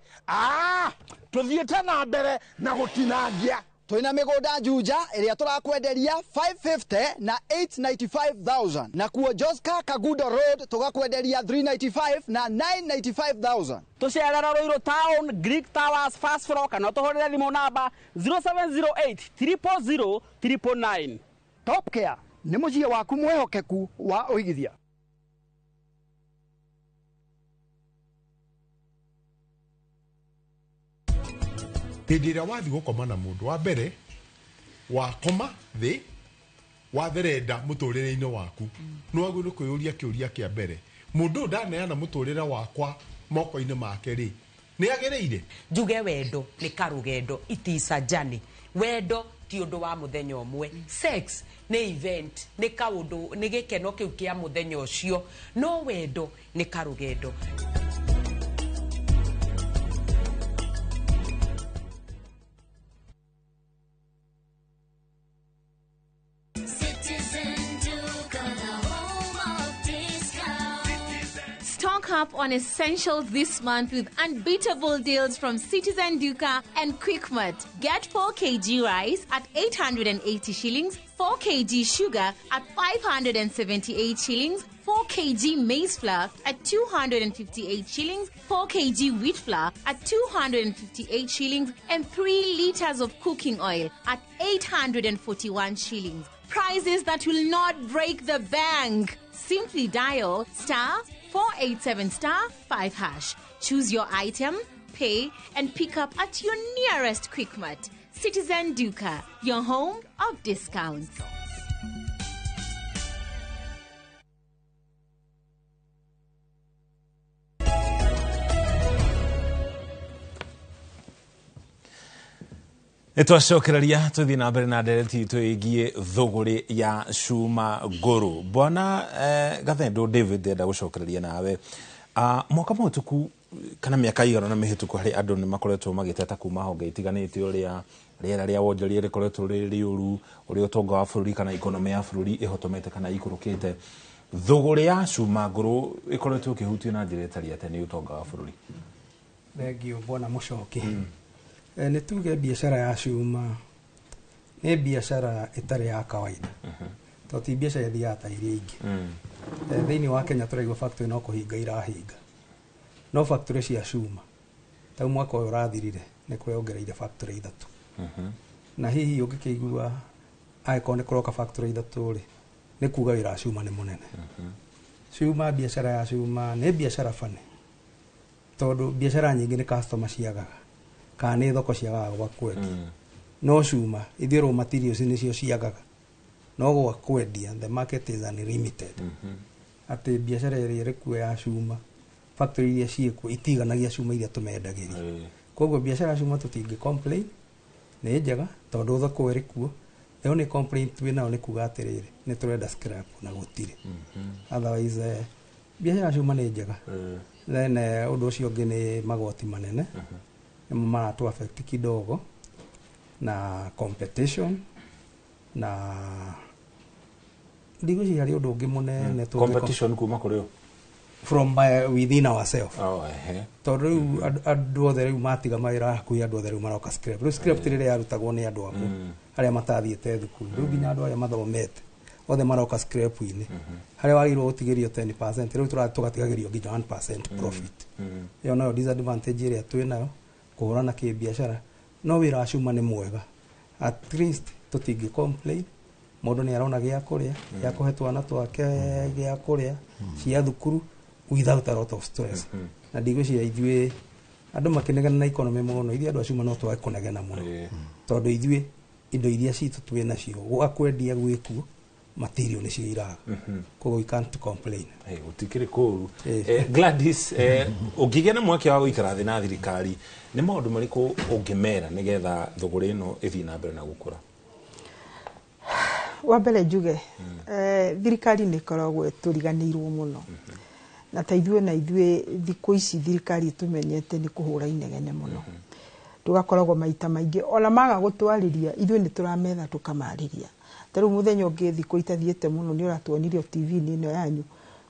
tũthiĩte na mbere na gũtinangia. Twĩna mĩgũnda Juja ĩrĩa tũrakwenderia 550 na 895,000 na kuo Joska Kagudo Road tũgakwenderia 395 na 995,000. Tũcerera Ruiru Town, Greek Towers, first floor, kana ũtũhũrĩre thimũ namba 0708 000 999. Top Care nĩ mũciĩ waku mwĩhokeku wa ũigithia. Hĩndĩ ĩrĩa wathiĩ gũkoma na mũndũ wa mbere wakoma thĩ watherenda mũtũrĩre-inĩ waku nĩ wagĩrĩirwo nĩ kwĩyũria kĩũria kĩa mbere, mũndũ ũyũ ndaneana mũtũrĩre wakwa moko-inĩ make rĩ, nĩ agĩrĩire? Njuge wendo nĩ karũgendo, it is a journey. Wendo ti ũndũ wa mũthenya ũmwe. Sex nĩ event, nĩ kaũndũ, nĩ gĩkeno kĩu kĩa mũthenya ũcio, no wendo nĩ karũgendo. Stock up on essentials this month with unbeatable deals from Citizen Duka and Quickmart. Get 4 kg rice at 880 shillings, 4 kg sugar at 578 shillings, 4 kg maize flour at 258 shillings, 4 kg wheat flour at 258 shillings, and 3 liters of cooking oil at 841 shillings. Prices that will not break the bank. Simply dial star 487 star 5 hash. Choose your item, pay, and pick up at your nearest Quickmart. Citizen Duka, your home of discounts. Nĩtwacokereria tũthiĩ na mbere na ndereti itũ ĩgiĩ thũgũrĩ ya cuma ngũrũ. Bwana Gathendo David, ndĩrenda gũcokereria nawe. Mwaka mũhĩtũku kana mĩaka igana na mĩhĩtũku harĩ andũ nĩ makoretwo magĩteta kuma honge itiganĩte ũrĩa rĩera rĩa wonjoria rĩkoretwo rĩ rĩũru, ũrĩa ũtonga wa bũrũri kana ikonomĩ ya bũrũri ĩhotomete kana ikũrũkĩte. Thũgũrĩ ya cuma ngũrũ ĩkoretwo ĩkĩhutio na njĩra ĩtarĩ atĩa nĩ ũtonga wa bũrũri? Thengio bwana Mũcoki. Nĩ tuge biacara ya cuma Nĩ biacara ĩtarĩ ya kawaida, tondũ ti biacara ĩthiaga ta iria ingĩ. Thĩinĩ wa Kenya tũraigua factory no kũhinga irahinga, no factory cia cuma ta mwaka ũyũ ũrathirire nĩ kũrongereire factory 3. Na hihi ũngĩkĩigua angĩkorwo nĩ kũroka factory 3 rĩ, nĩ kuga wĩra wa cuma nĩ mũnene. Cuma, biacara ya cuma nĩ biacara bane, tondũ biacara nyingĩ nĩ customer ciagaga kana nĩ thoko ciagaga gwa kwendia, no cuma ithuĩ raw materials nĩcio ciagaga, no gwa kwendia the market is unlimited. Atĩ biacara ĩrĩa ĩrĩ kuo ya cuma, factory iria ciĩkuo itiganagia cuma iria tũmendagĩria. Koguo biacara ya cuma tũtingĩ complain, nĩ njega tondũ thoko ĩrĩ kuo. The only complaint twĩ nayo nĩ kuga atĩrĩrĩ, nĩ tũrenda scrap na gũtirĩ. Otherwise biacara ya cuma nĩ njega. Then ũndũ ũcio ũngĩ nĩ magoti manene nĩmo maratũ affect kidogo, na competition, na ndigwĩciria harĩ ũndũ ũngĩ mũnene. Competition kuma kũrĩ ũ? From within ourselves. Oh, ehe. Tondũ rĩu andũ othe rĩu matiga mawĩra, hakuhĩ andũ othe rĩu maroka scrap. Rĩu scrap ti rĩrĩa yarutagwo nĩ andũ amwe arĩa matathiĩte thukuru, rĩu nginya andũ arĩa mathomete othe maroka scrap-inĩ. Harĩa wagĩrĩirwo gũtigĩrio 10%, rĩu tũgatigagĩrio nginya 1% profit. Ĩyo nayo disadvantage ĩrĩa twĩ nayo kũhũrana kĩbiacara. No wĩra wa cuma nĩ mwega, at least tũtingĩ complain. Mũndũ nĩ arona gĩa kũrĩa, gĩa kũhe twana twake gĩa kũrĩa, cia thukuru, without a lot of stress. Na ndigwĩciria ithuĩ andũ makĩnegena na economy mũno, ithuĩ andũ a cuma no twage kũnegena mũno, tondũ ithuĩ indo iria citũ twĩ nacio gwa kwendia gwĩkuo, material nĩcio iraga, koguo we can't complain. Gũtikĩrĩ kũru. Gladys, ũngĩgĩa na mweke wa gũikara thĩ na thirikari, nĩ maũndũ marĩkũ ũngĩmera nĩgetha thũgũrĩ ĩno ĩthiĩ na mbere na gũkũra? Wa mbere njuge thirikari nĩ ĩkoragwo ĩtũriganĩirwo mũno, na ta ithuĩ na ithuĩ thikũ ici thirikari ĩtũmenyete nĩ kũhũra inegene mũno. Tũgakoragwo maita maingĩ ona maga gũtwarĩria, ithuĩ nĩ tũrametha tũkamarĩria. Ta rĩu mũthenya ũngĩ thikũ itathiĩte mũno nĩ ũratuonirio TV-inĩ ĩno yanyu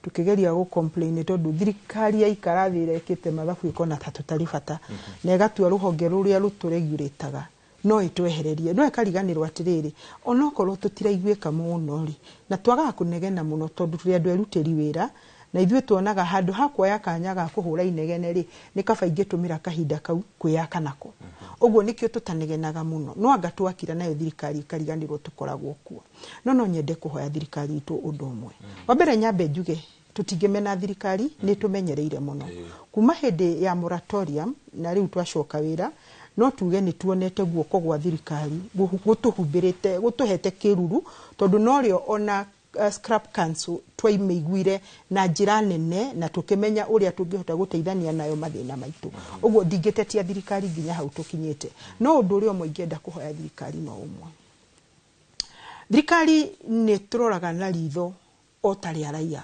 tũkĩgeria gũ complain, tondũ thirikari yaikara thĩ ĩrekĩte mathabu ĩkona ta tũtarĩ bata, na ĩgatua rũhonge rũrĩa rũtũregurĩtaga no ĩtwehererie, no ĩkariganĩrwo atĩrĩrĩ, onokorwo tũtiraiguĩka mũno rĩ, na twagaga kũnegena mũno tondũ tũrĩ andũ erutĩri wĩra, na ithuĩ tuonaga handũ ha kuoya kanya ga kũhũra inegene rĩ, nĩ kaba ingĩtũmĩra kahinda kau kwĩyaka nako. Ũguo nĩkĩo tũtanegenaga mũno, no anga twakira nayo thirikari ĩkariganĩrwo tũkoragwo kuo. No nyende kũhoya thirikari itũ ũndũ ũmwe. Wa mbere nyambe njuge tũtingĩmena thirikari, nĩ tũmenyereire mũno kuma hĩndĩ ya moratorium, na rĩu twacoka wĩra no tuge nĩ tuonete guoko gwa thirikari gũtũhumbĩrĩte, gũtũhete kĩruru, tondũ norĩo ona Scrap Council twaimĩiguire na njĩra nene na tũkĩmenya ũrĩa tũngĩhota gũteithania nayo mathĩna maitũ. Ũguo ndingĩtetia thirikari nginya hau tũkinyĩte. No ũndũ ũrĩa ũmwe ingĩenda kũhoya thirikari no ũmwe, thirikari nĩ tũroraga na ritho o ta rĩa raia.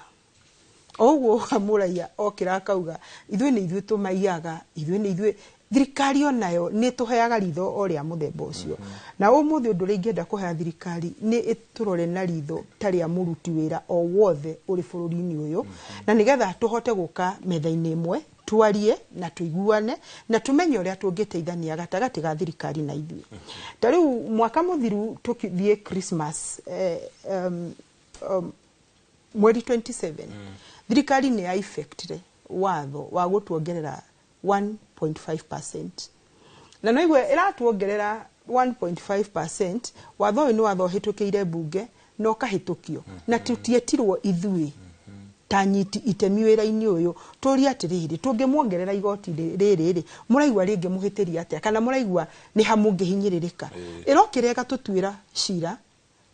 O ũguo mũraia okĩra akauga ithuĩ nĩ ithuĩ tũmaiyaga, ithuĩ nĩ ithuĩ, thirikari onayo nĩ tũheaga ritho o rĩa mũthemba ũcio. Na ũmũthĩ ũndũ ũrĩa ingĩenda kũhea thirikari nĩ ĩtũrore na ritho ta rĩa mũruti wĩra o wothe ũrĩ bũrũri-inĩ ũyũ, na nĩgetha tũhote gũka metha-inĩ ĩmwe, twarie na tũiguane na tũmenye ũrĩa tũngĩteithania gatagatĩ ga thirikari na ithuĩ. Ta rĩu mwaka mũthiru tũkĩthiĩ Christmas, mweri 27, thirikari nĩ ya effectire watho wa gũtuongerera 1.5%, na no igue ĩratuongerera 1.5%. Watho ũyũ nĩ watho ũhĩtũkĩire mbunge na ũkahĩtũkio, na tũtietirwo ithuĩ ta nyiti itemi wĩra-inĩ ũyũ tũrie atĩrĩrĩ, tũngĩmuongerera igoti rĩrĩ rĩ, mũraigua rĩngĩ mũhĩtĩria atĩa, kana mũraigua nĩ ha mũngĩhinyĩrĩrĩka? Ĩrokĩra ĩgatũtuĩra cira.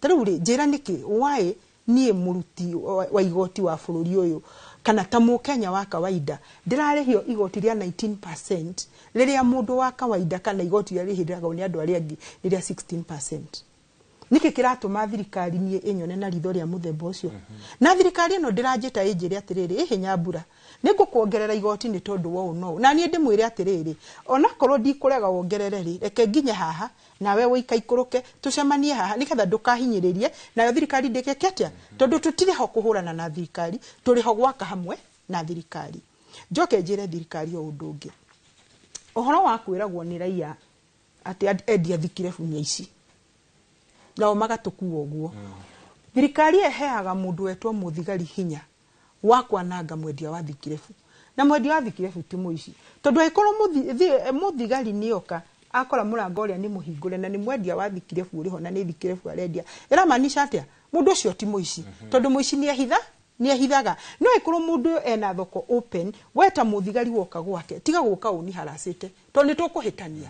Ta rĩu rĩ, njĩra nĩkĩ why niĩ mũruti wa igoti wa bũrũri ũyũ kana ta mũkenya wa kawaida ndĩrarĩhio igoti rĩa 19% rĩrĩa mũndũ wa kawaida kana igoti rĩrĩa rĩhĩragwo nĩ andũ arĩa angĩ nĩ rĩa 16%? Nĩkĩ kĩratũma thirikari niĩ ĩnyone na ritho rĩa mũthemba ũcio? Na thirikari ĩno ndĩranjĩta ĩnjĩre atĩrĩrĩ, ĩhĩ Nyambura, nĩngũkuongerera igoti nĩ tondũ wa ũũ na ũũ, na niĩ ndĩmwĩre atĩrĩrĩ, onakorwo ndikũrega wongerere rĩ, reke nginye haha nawe wĩikaikũrũke tũcemanie haha nĩgetha ndũkahinyĩrĩrie nayo thirikari ndĩgeke atĩa, tondũ tũtirĩ ho kũhũrana na thirikari, tũrĩ ho gwaka hamwe na thirikari. Njoke njĩre thirikari o ũndũ ũngĩ, ũhoro wa kwĩragwo nĩ raia atĩ endia thikirebu nĩ aici. Nao magatũkua ũguo. Thirikari ĩheaga mũndũ wetwo mũthigari hinya wa kwananga mwendia wa thikirebu, na mwendia wa thikirebu ti mũici, tondũ angĩkorwo mũthigari nĩoka akora mũrango ũrĩa nĩ mũhingũre na nĩ mwendia wa thikirebu ũrĩ ho na nĩ thikirebu arendia, ĩramaanisha atĩa? Mũndũ ũcio ti mũici, tondũ mũici nĩ ehithaga. No ĩkorwo mũndũ ũyũ ena thoko open, we ta mũthigari woka gwake, tiga gũka ũni haracĩte, tondũ nĩ tũkũhĩtania.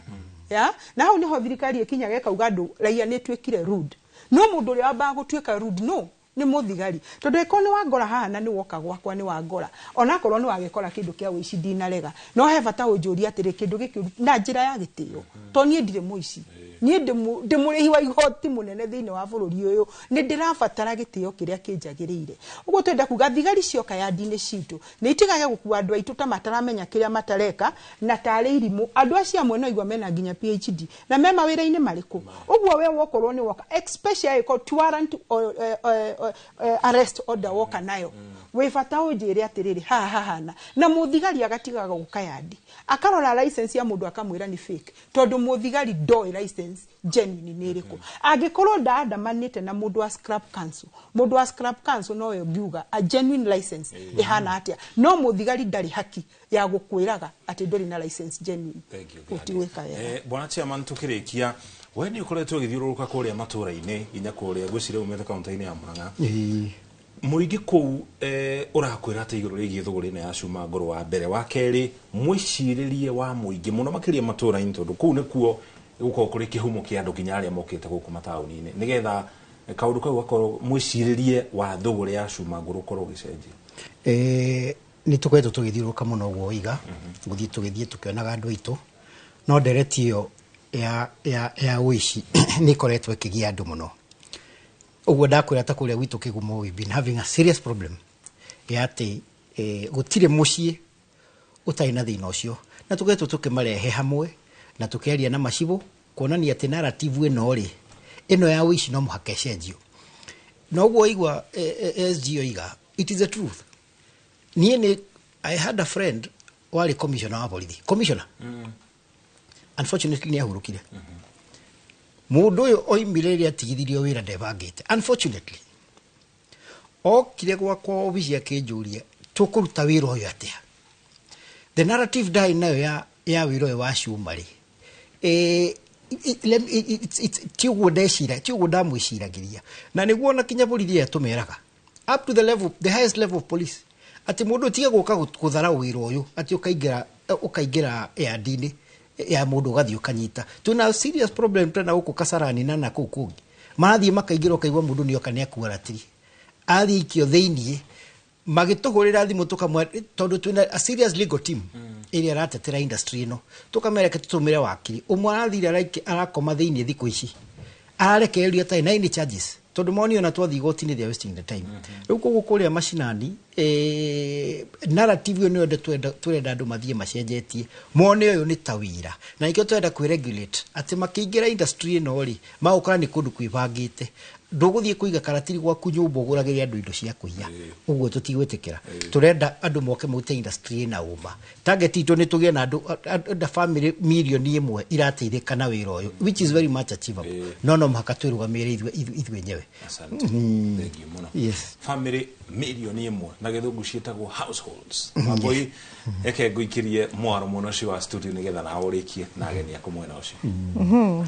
Ya? Na hau nĩho thirikari ĩkinyaga ĩkauga andũ raia nĩ ĩtuĩkire rude. No mũndũ ũrĩa wambaga gũtuĩka rude no nĩ mũthigari, tondũ ĩkorwo nĩ wangora haha na nĩ woka gwakwa nĩ wangora, onakorwo nĩ wagĩkora kĩndũ kĩa ũici ndinarega, no he bata ũnjũrie atĩrĩ, kĩndũ gĩkĩ na njĩra ya gĩtĩo, tondũ niĩ ndirĩ mũici, niĩ ndĩ mũrĩhi wa igoti mũnene thĩinĩ wa bũrũri ũyũ, nĩ ndĩrabatara gĩtĩo kĩrĩa kĩnjagĩrĩire. Ũguo twenda kuga thigari cioka yandi-inĩ citũ nĩ itigage gũkua andũ aitũ ta mataramenya kĩrĩa matareka na tarĩ irimũ. Andũ acio amwe no igua mena nginya PhD na me mawĩra-inĩ marĩkũ. Ũguo we wokorwo nĩ woka, especially angĩkorwo ti warrant arrest order woka nayo, wĩ bata ũnjĩre atĩrĩrĩ, haha hahana. Na mũthigari agatigaga gũka yandi, akarora license ya mũndũ akamwĩra nĩ fake, tondũ mũthigari ndoĩ license genuine nĩ ĩrĩkũ. Angĩkorwo ndaandamanĩte na mũndũ wa scrap council, mũndũ wa scrap council nowe ũngiuga a genuine license ĩhana atĩa, no mũthigari ndarĩ haki ya gũkwĩraga atĩ ndũrĩ na license genuine. Ũtigwĩka wega. Bwana chairman, tukĩrĩkia, we nĩ ũkoretwo ũgĩthiũrũrũka kũrĩa matũũra-inĩ nginya kũrĩa ngwĩciria umĩte kaunti-inĩ ya Murang'a. Mũingĩ kũu ũrakwĩra atĩ igũrũ rĩgiĩ thũgũrĩ ĩno ya cuma ngũrũ wa mbere, wa kerĩ mwĩcirĩrie wa mũingĩ mũno makĩria matũũra-inĩ, tondũ kũu nĩkuo gũkorwo kũrĩ kĩhumo kĩa andũ nginya arĩa mokĩte gũkũ mataũni-inĩ, nĩgetha kaũndũ kau gakorwo mwĩcirĩrie wa thũgũrĩ ya cuma ngũrũ ũkorwo ũgĩcenjia. Nĩ tũkoretwo tũgĩthiũrũrũka mũno ũguo waiga, gũthiĩ tũgĩthiĩ tũkĩonaga andũ aitũ, no ndereti ĩyo ya ũici nĩ ĩkoretwo ĩkĩgia andũ mũno. Ũguo ndakwĩra ta kũrĩa gwitũ Kĩgumo, we've been having a serious problem ya atĩ gũtirĩ mũciĩ ũtarĩ na thĩna ũcio, na tũkoretwo tũkĩmarehe hamwe na tũkĩaria na macibũ kuonania atĩ narrative ĩno rĩ, ĩno ya ũici no mũhaka ĩcenjio. Na ũguo waigua SG oiga, it is the truth. Niĩ nĩ I had a friend warĩ commissioner wa borithi, commissioner, unfortunately nĩ ahurũkire. Mũndũ ũyũ oimire rĩrĩa atigithirio wĩra ndebangĩte, unfortunately okire gwakwa obici akĩnjũria tũkũruta wĩra ũyũ atĩa. The narrative ndarĩ nayo ya wĩra ũyũ wa cuma rĩ, ti ũguo ndecira, ti ũguo ndamwĩciragĩria. Na nĩguo ona kinya borithi aya tũmeraga up to the level, the highest level of police, atĩ mũndũ tiga gũka gũthara wĩra ũyũ atĩ ũkaingĩra yandi-inĩ ya mũndũ ũgathiĩ ũkanyita. Twĩna serious problem tena gũkũ Kasarani na kũu kũngĩ, marathiĩ makaingĩra ũkaigua mũndũ nĩoka nĩakua ratiri, athiĩ ikio thĩiniĩ, magĩtũhũrĩra thimũ tũkamwe, tondũ twĩna a serious legal team ĩrĩa ĩratetera industry ĩno, tũkamera reke tũtũmĩre wakiri ũmwe arathire arakoma thĩiniĩ thikũ ici, ararekererio atarĩ na any charges, tondũ moni ona twathiĩ igoti-inĩ they are wasting the time. Rĩu koguo kũrĩa macinani, narrative ĩyo nĩyo tũrenda andũ mathiĩ macenjetie, mone ũyũ nĩ ta wĩra, na nĩkĩo tũrenda kwĩ-regulate atĩ makĩingĩra industry ĩno rĩ, magũkora nĩ kũndũ kwĩbangĩte. Ndũgũthiĩ kũiga karatiri gwaku nyũmba ũgũragĩre andũ indo cia kũiya, ũguo tũtigwĩtĩkĩra. Tũrenda andũ moke marute industry ĩna ũma. Target itũ nĩ tũgĩe na andũ family 1 million irateithĩka na wĩra ũyũ, which is very much achievable, no no mũhaka twĩrũgamĩrĩre ithuĩ enyewe. Asante. Thank you mũno. Yes. Family 1 million na gĩthũngũ ciĩtagwo households. Wambui, reke ngũikĩrie mwaro mũno ũcio wa studio nĩgetha nawe ũrĩkie na ageni aku mwena ũcio.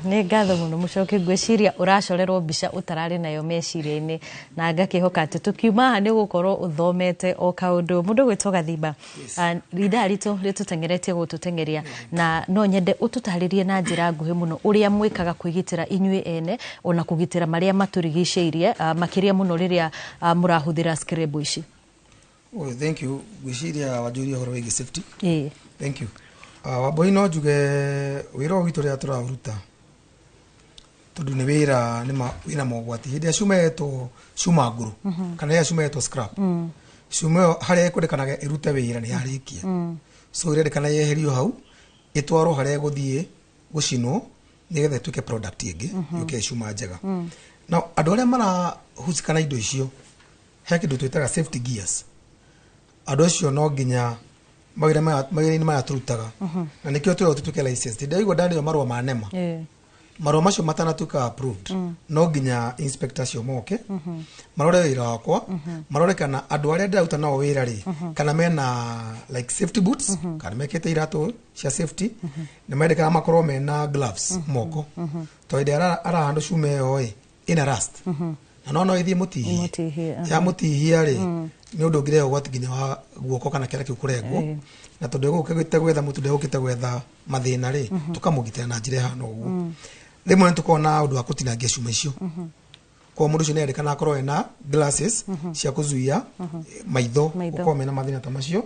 Nĩ ngatho mũno mũcoki, ngwĩciria ũracorerwo mbica ũtararĩ nayo meciria-inĩ, na ngakĩhoka atĩ tũkiuma haha nĩ ũgũkorwo ũthomete o kaũndũ. Mũndũ gwĩtwo Gathimba, ithaa ritũ rĩtũteng'eretie gũtũteng'eria, na no nyende ũtũtarĩrie na njĩra nguhĩ mũno ũrĩa mwĩkaga kwĩgitĩra inyuĩ ene ona kũgitĩra marĩa matũrigicĩirie, makĩria mũno rĩrĩa mũrahũthĩra screbo ici. Oh, thank you. Gwĩciria wanjũria ũhoro wĩgiĩ safety. Ĩĩ. Thank you. Wambui, no njuge wĩra ũyũ witũ rĩrĩa tũraũruta, tondũ nĩ wĩra nĩma wĩna mogwati, hĩndĩ ĩrĩa cuma yetwo cuma ngũrũ kana ĩrĩa cuma yetwo scrap, cuma ĩyo harĩa ĩkwendekanaga ĩrute wĩra nĩ yarĩkia, so ĩrendekana yeherio hau ĩtwarwo harĩa ĩgũthiĩ gũcinwo nĩgetha ĩtuĩke product ĩngĩ, yũke cuma njega. Now andũ arĩa marahusika na indo icio, he kĩndũ twĩtaga safety gears. Andũ acio no nginya mawĩra-inĩ maya tũrutaga, na nĩkĩo twĩrwo tũtuĩke licensed. Ndaigua ndaneo marũa ma NEMA. Marũa macio matanatuĩka approved, no nginya inspector acio moke, marore wĩra wakwa, marore kana andũ arĩa ndĩraruta nao wĩra rĩ, kana mena like safety boots, kana mekĩte iratũ cia safety, nĩ mendekana makorwo mena gloves moko, tondũ hĩndĩ ĩrĩa arahandũ cuma ĩyo ĩ ĩna rust, na no ĩthiĩ mũtihie. Mũtihie, aha. Ya mũtihia rĩ, nĩ ũndũ ũngĩrehe ũgwati nginya wa guoko kana kĩara kĩu kũrengwo. Na tondũ egũkĩte gwetha mũtu, ndegũkĩte gwetha mathĩna rĩ, tũkamũgitĩra na njĩra ĩhana ũguo. Rĩmwe nĩ tũkoragwo na ũndũ wa kũtinangia cuma icio, koguo mũndũ ũcio nĩ erĩkana akorwo ena glasses cia kũzuia maitho Maitho. gũkorwo mena mathĩna ta macio.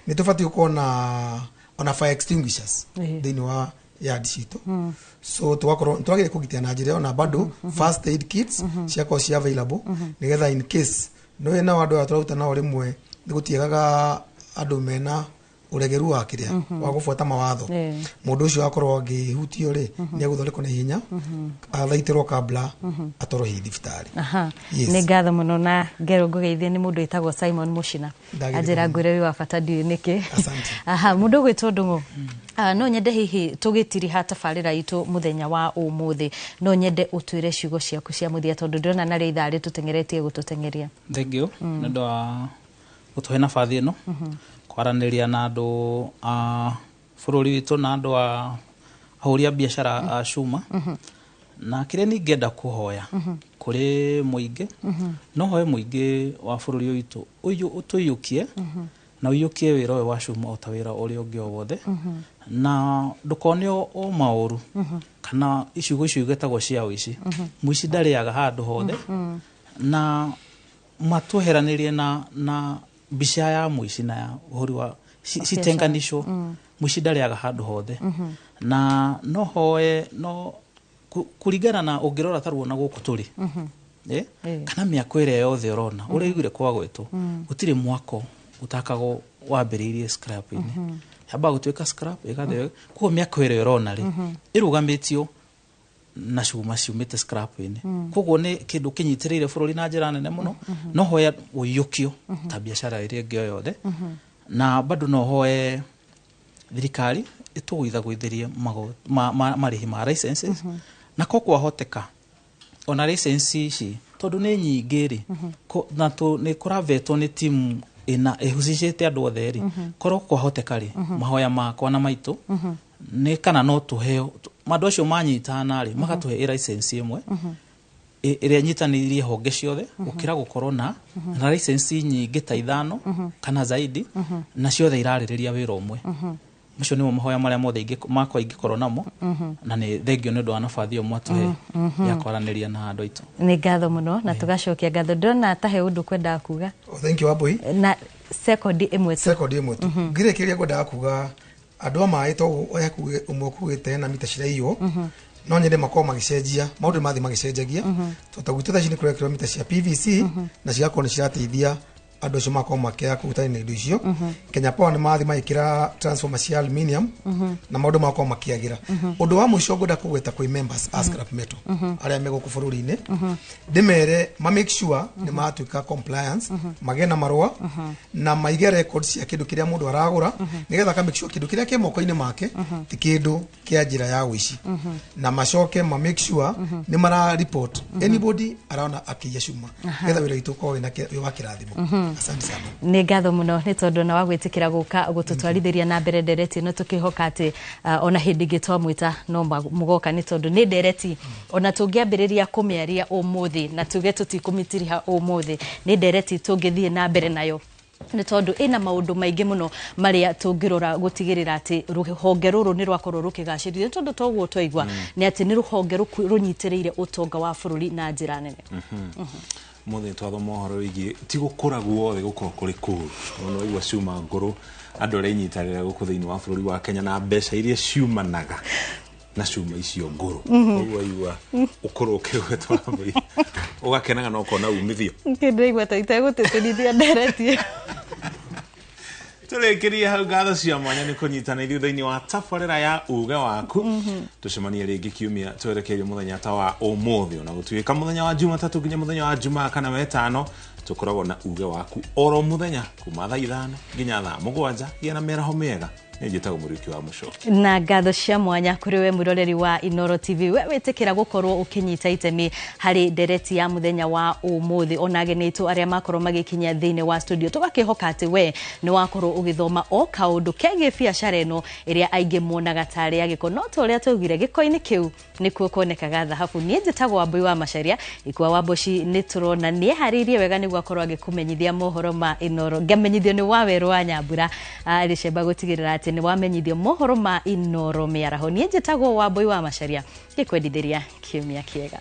Nĩ tũbatiĩ gũkorwo na ona fire extinguishers thĩinĩ wa yard citũ. So tũgakorwo twagĩrĩire kũgitĩra na njĩra ĩyo, na bado first aid kits ciakorwo ci available, nĩgetha in case nĩ nao andũ aya tũraruta nao, rĩmwe nĩ gũtiagaga andũ mena ũregeru wa kĩrĩa wa gũbuata mawatho. Mũndũ ũcio akorwo angĩhutio rĩ, nĩ egũthondekwo na ihenya, athaitĩrwo kabla atwarwo hihi thibitarĩ. Aha. Yes. Nĩ ngatho mũno na ngero ngũgeithie nĩ mũndũ wĩtagwo Simon Mushina. Ndagĩrĩire Anjĩra mũno. ngwĩre wĩ wa bata, ndiũĩ nĩkĩ. Asante. Aha, mũndũ ũgwĩtwo Ndung'u. Ah, no nyende hihi tũgĩtiriha tabarĩra itũ mũthenya wa ũmũthĩ, no nyende ũtwĩre ciugo ciaku cia mũthia, tondũ ndĩrona narĩo ithaa rĩtũteng'eretie gũtũteng'eria. Thank you nĩ ũndũ wa gũtũhe nabathi ĩno kwaranĩria na andũ a bũrũri witũ na andũ a ahũri a biacara a cuma. Na kĩrĩa ningĩenda kũhoya kũrĩ mũingĩ, no hoe mũingĩ wa bũrũri ũyũ witũ ũtũiyũkie na ũiyũkie wĩra ũyũ wa cuma o ta wĩra ũrĩa ũngĩ o wothe, na ndũkone o maũru kana icigo icio igetagwo cia ũici. Mũici ndarĩaga handũ hothe, na matweheranĩrie na mbica ya mũici na ya ũhũri wa citenganishwo. Mũici ndarĩaga handũ hothe. Na no hoe no kũringana na ũngĩrora ta ruona gũkũ tũrĩ, kana mĩako ĩrĩa yothe ũrona ũrĩa ũiguire kwa gwetwo, gũtirĩ mwako ũtakagwo wambĩrĩirie scrap-inĩ. Yambaga gũtuĩka scrap, ĩgatheo. Koguo mĩako ĩrĩa ũrona rĩ, ĩrũgamĩtio na cuma ciumĩte scrap-inĩ. Koguo nĩ kĩndũ kĩnyitĩrĩire bũrũri na njĩra nene mũno. No hoya ũiyũkio ta biacara ĩrĩa ĩngĩ o yothe. Na bado no hoe thirikari ĩtũgũithagũithĩrie marĩhi ma licenses, na ko kwahoteka ona license ici, tondũ nĩ nyingĩ rĩ, na nĩ kũravetwo nĩ timu ĩna ĩhucicĩte andũ othe rĩ, korwo kwahoteka rĩ, mahoya makwa na maitũ nĩ kana no tũheo andũ acio manyitana rĩ, magatũhe ĩ license ĩmwe ĩrĩa ĩnyitanĩirie honge ciothe, gũkĩra gũkorwo na license nyingĩ ta 5 kana zaidi, na ciothe irarĩrĩria wĩra ũmwe. Macio nĩmo mahoya marĩa mothe makwa ingĩkorwo namo. Na nĩ thengio nĩ ũndũ wa nabathi ĩyo mwatũhe ya kwaranĩria na andũ aitũ. Nĩ ngatho mũno na tũgacokia ngatho. Ndĩrona ta he ũndũ kwendaga kuga. Oh, thank you, Wambui. Na sekondi ĩmwe tu. Sekondi ĩmwe tu. Ngĩrĩkĩrĩria ngwendaga kuga andũ a maĩ to ũmwe kugĩte na mita ciraiywo, no nyende makorwo magĩcenjia maũndũ nĩ mathiĩ magĩcenjagia, tondũ ta gwitũ thaa ici nĩ kũrekĩrwo mita cia PVC, na cigakorwo nĩ cirateithia andũ acio makorwo makĩaga kũhutania na indo icio. Kenya Power nĩ mathiĩ magĩkĩra transformer cia aluminium, na maũndũ magakorwo makĩagĩra. Ũndũ wa mũico ngwenda kũgweta kwĩ members a scrap metal arĩa me gũkũ bũrũri-inĩ, ndĩmere ma make sure nĩ matuĩka compliance, magĩe na marũa na maige record cia kĩndũ kĩrĩa mũndũ aragũra, nĩgetha aka make sure kĩndũ kĩrĩa kĩ moko-inĩ make ti kĩndũ kĩa njĩra ya ũici, na macoke ma make sure nĩ mara report anybody arona akĩiya cuma, nĩgetha wĩra witũ ũkorwo wĩ wa kĩrathimo. Asante sana. Nĩ ngatho mũno nĩ tondũ na wa gwĩtĩkĩra gũka gũtũtwarithĩria na mbere ndereti ĩno, tũkĩhoka atĩ ona hĩndĩ ĩngĩ twamwĩta no mũgoka, nĩ tondũ nĩ ndereti ona tũngĩambĩrĩria kũmĩaria ũmũthĩ na tuge tũtikũmĩtiriha ũmũthĩ, nĩ ndereti tũngĩthiĩ na mbere nayo, nĩ tondũ ĩna maũndũ maingĩ mũno marĩa tũngĩrora gũtigĩrĩra atĩ rũhonge rũrũ nĩ rwakorwo rũkĩgacĩrithio, nĩ tondũ toguo twaigua nĩ atĩ nĩ rũhonge rũnyitĩrĩire ũtonga wa bũrũri na njĩra nene. Mũthĩ twathoma ũhoro wĩgiĩ ti gũkũra guothe gũkorwo kũrĩ kũũru, tondũ waigua cuma ngũrũ, andũ arĩa inyitanĩra gũkũ thĩinĩ wa bũrũri wa Kenya na mbeca iria ciumanaga na cuma icio ngũrũ. Koguo waigua ũkũrũ ũkĩgwetwo Wambui, ũgakenaga na ũkona umithio. Kĩndũ ta itegũtĩtĩrithia ndereti. Tũrĩkĩrie hau. Ngatho cia mwanya nĩ kũnyitana ithuĩ thĩinĩ wa tabarĩra ya uge waku. Tũcemanie rĩngĩ kiumia twerekeire mũthenya ta wa ũmũthĩ. Ona gũtuĩka mũthenya wa Jumatatũ nginya mũthenya wa Jumaa kana wetano tũkoragwo na uge waku oro mũthenya kuma thaa 5 nginya thaa 7. Gĩa na mĩaraho mĩega. Nĩ njĩtagwo Mũriũki wa Mũcoki. Na ngatho cia mwanya kũrĩ we mwĩroreri wa Inoro TV, we wĩtĩkĩra gũkorwo ũkĩnyita itemi harĩ ndereti ya mũthenya wa ũmũthĩ, ona ageni aitũ arĩa makorwo magĩkinya thĩinĩ wa studio, tũgakĩhoka atĩ we nĩ wakorwo ũgĩthoma o kaũndũ kegiĩ biacara ĩno ĩrĩa aingĩ monaga tarĩ ya gĩko, no ta ũrĩa twaugire, gĩko-inĩ kĩu nĩkuo kuonekaga thahabu. Niĩ njĩtagwo Wambui wa Macharia Ikua wa Mboci, nĩ tũrona nĩ eharĩirie wega nĩguo akorwo agĩkũmenyithia mohoro ma Inoro. Ngamenyithio nĩ Wawerũ wa Nyambura Rĩcemba gũtigĩrĩra atĩ nĩ wamenyithio mohoro ma Inoro mĩaraho. Niĩ njĩtagwo Wambui wa Macharia, ngĩkwendithĩria kiumia kĩega.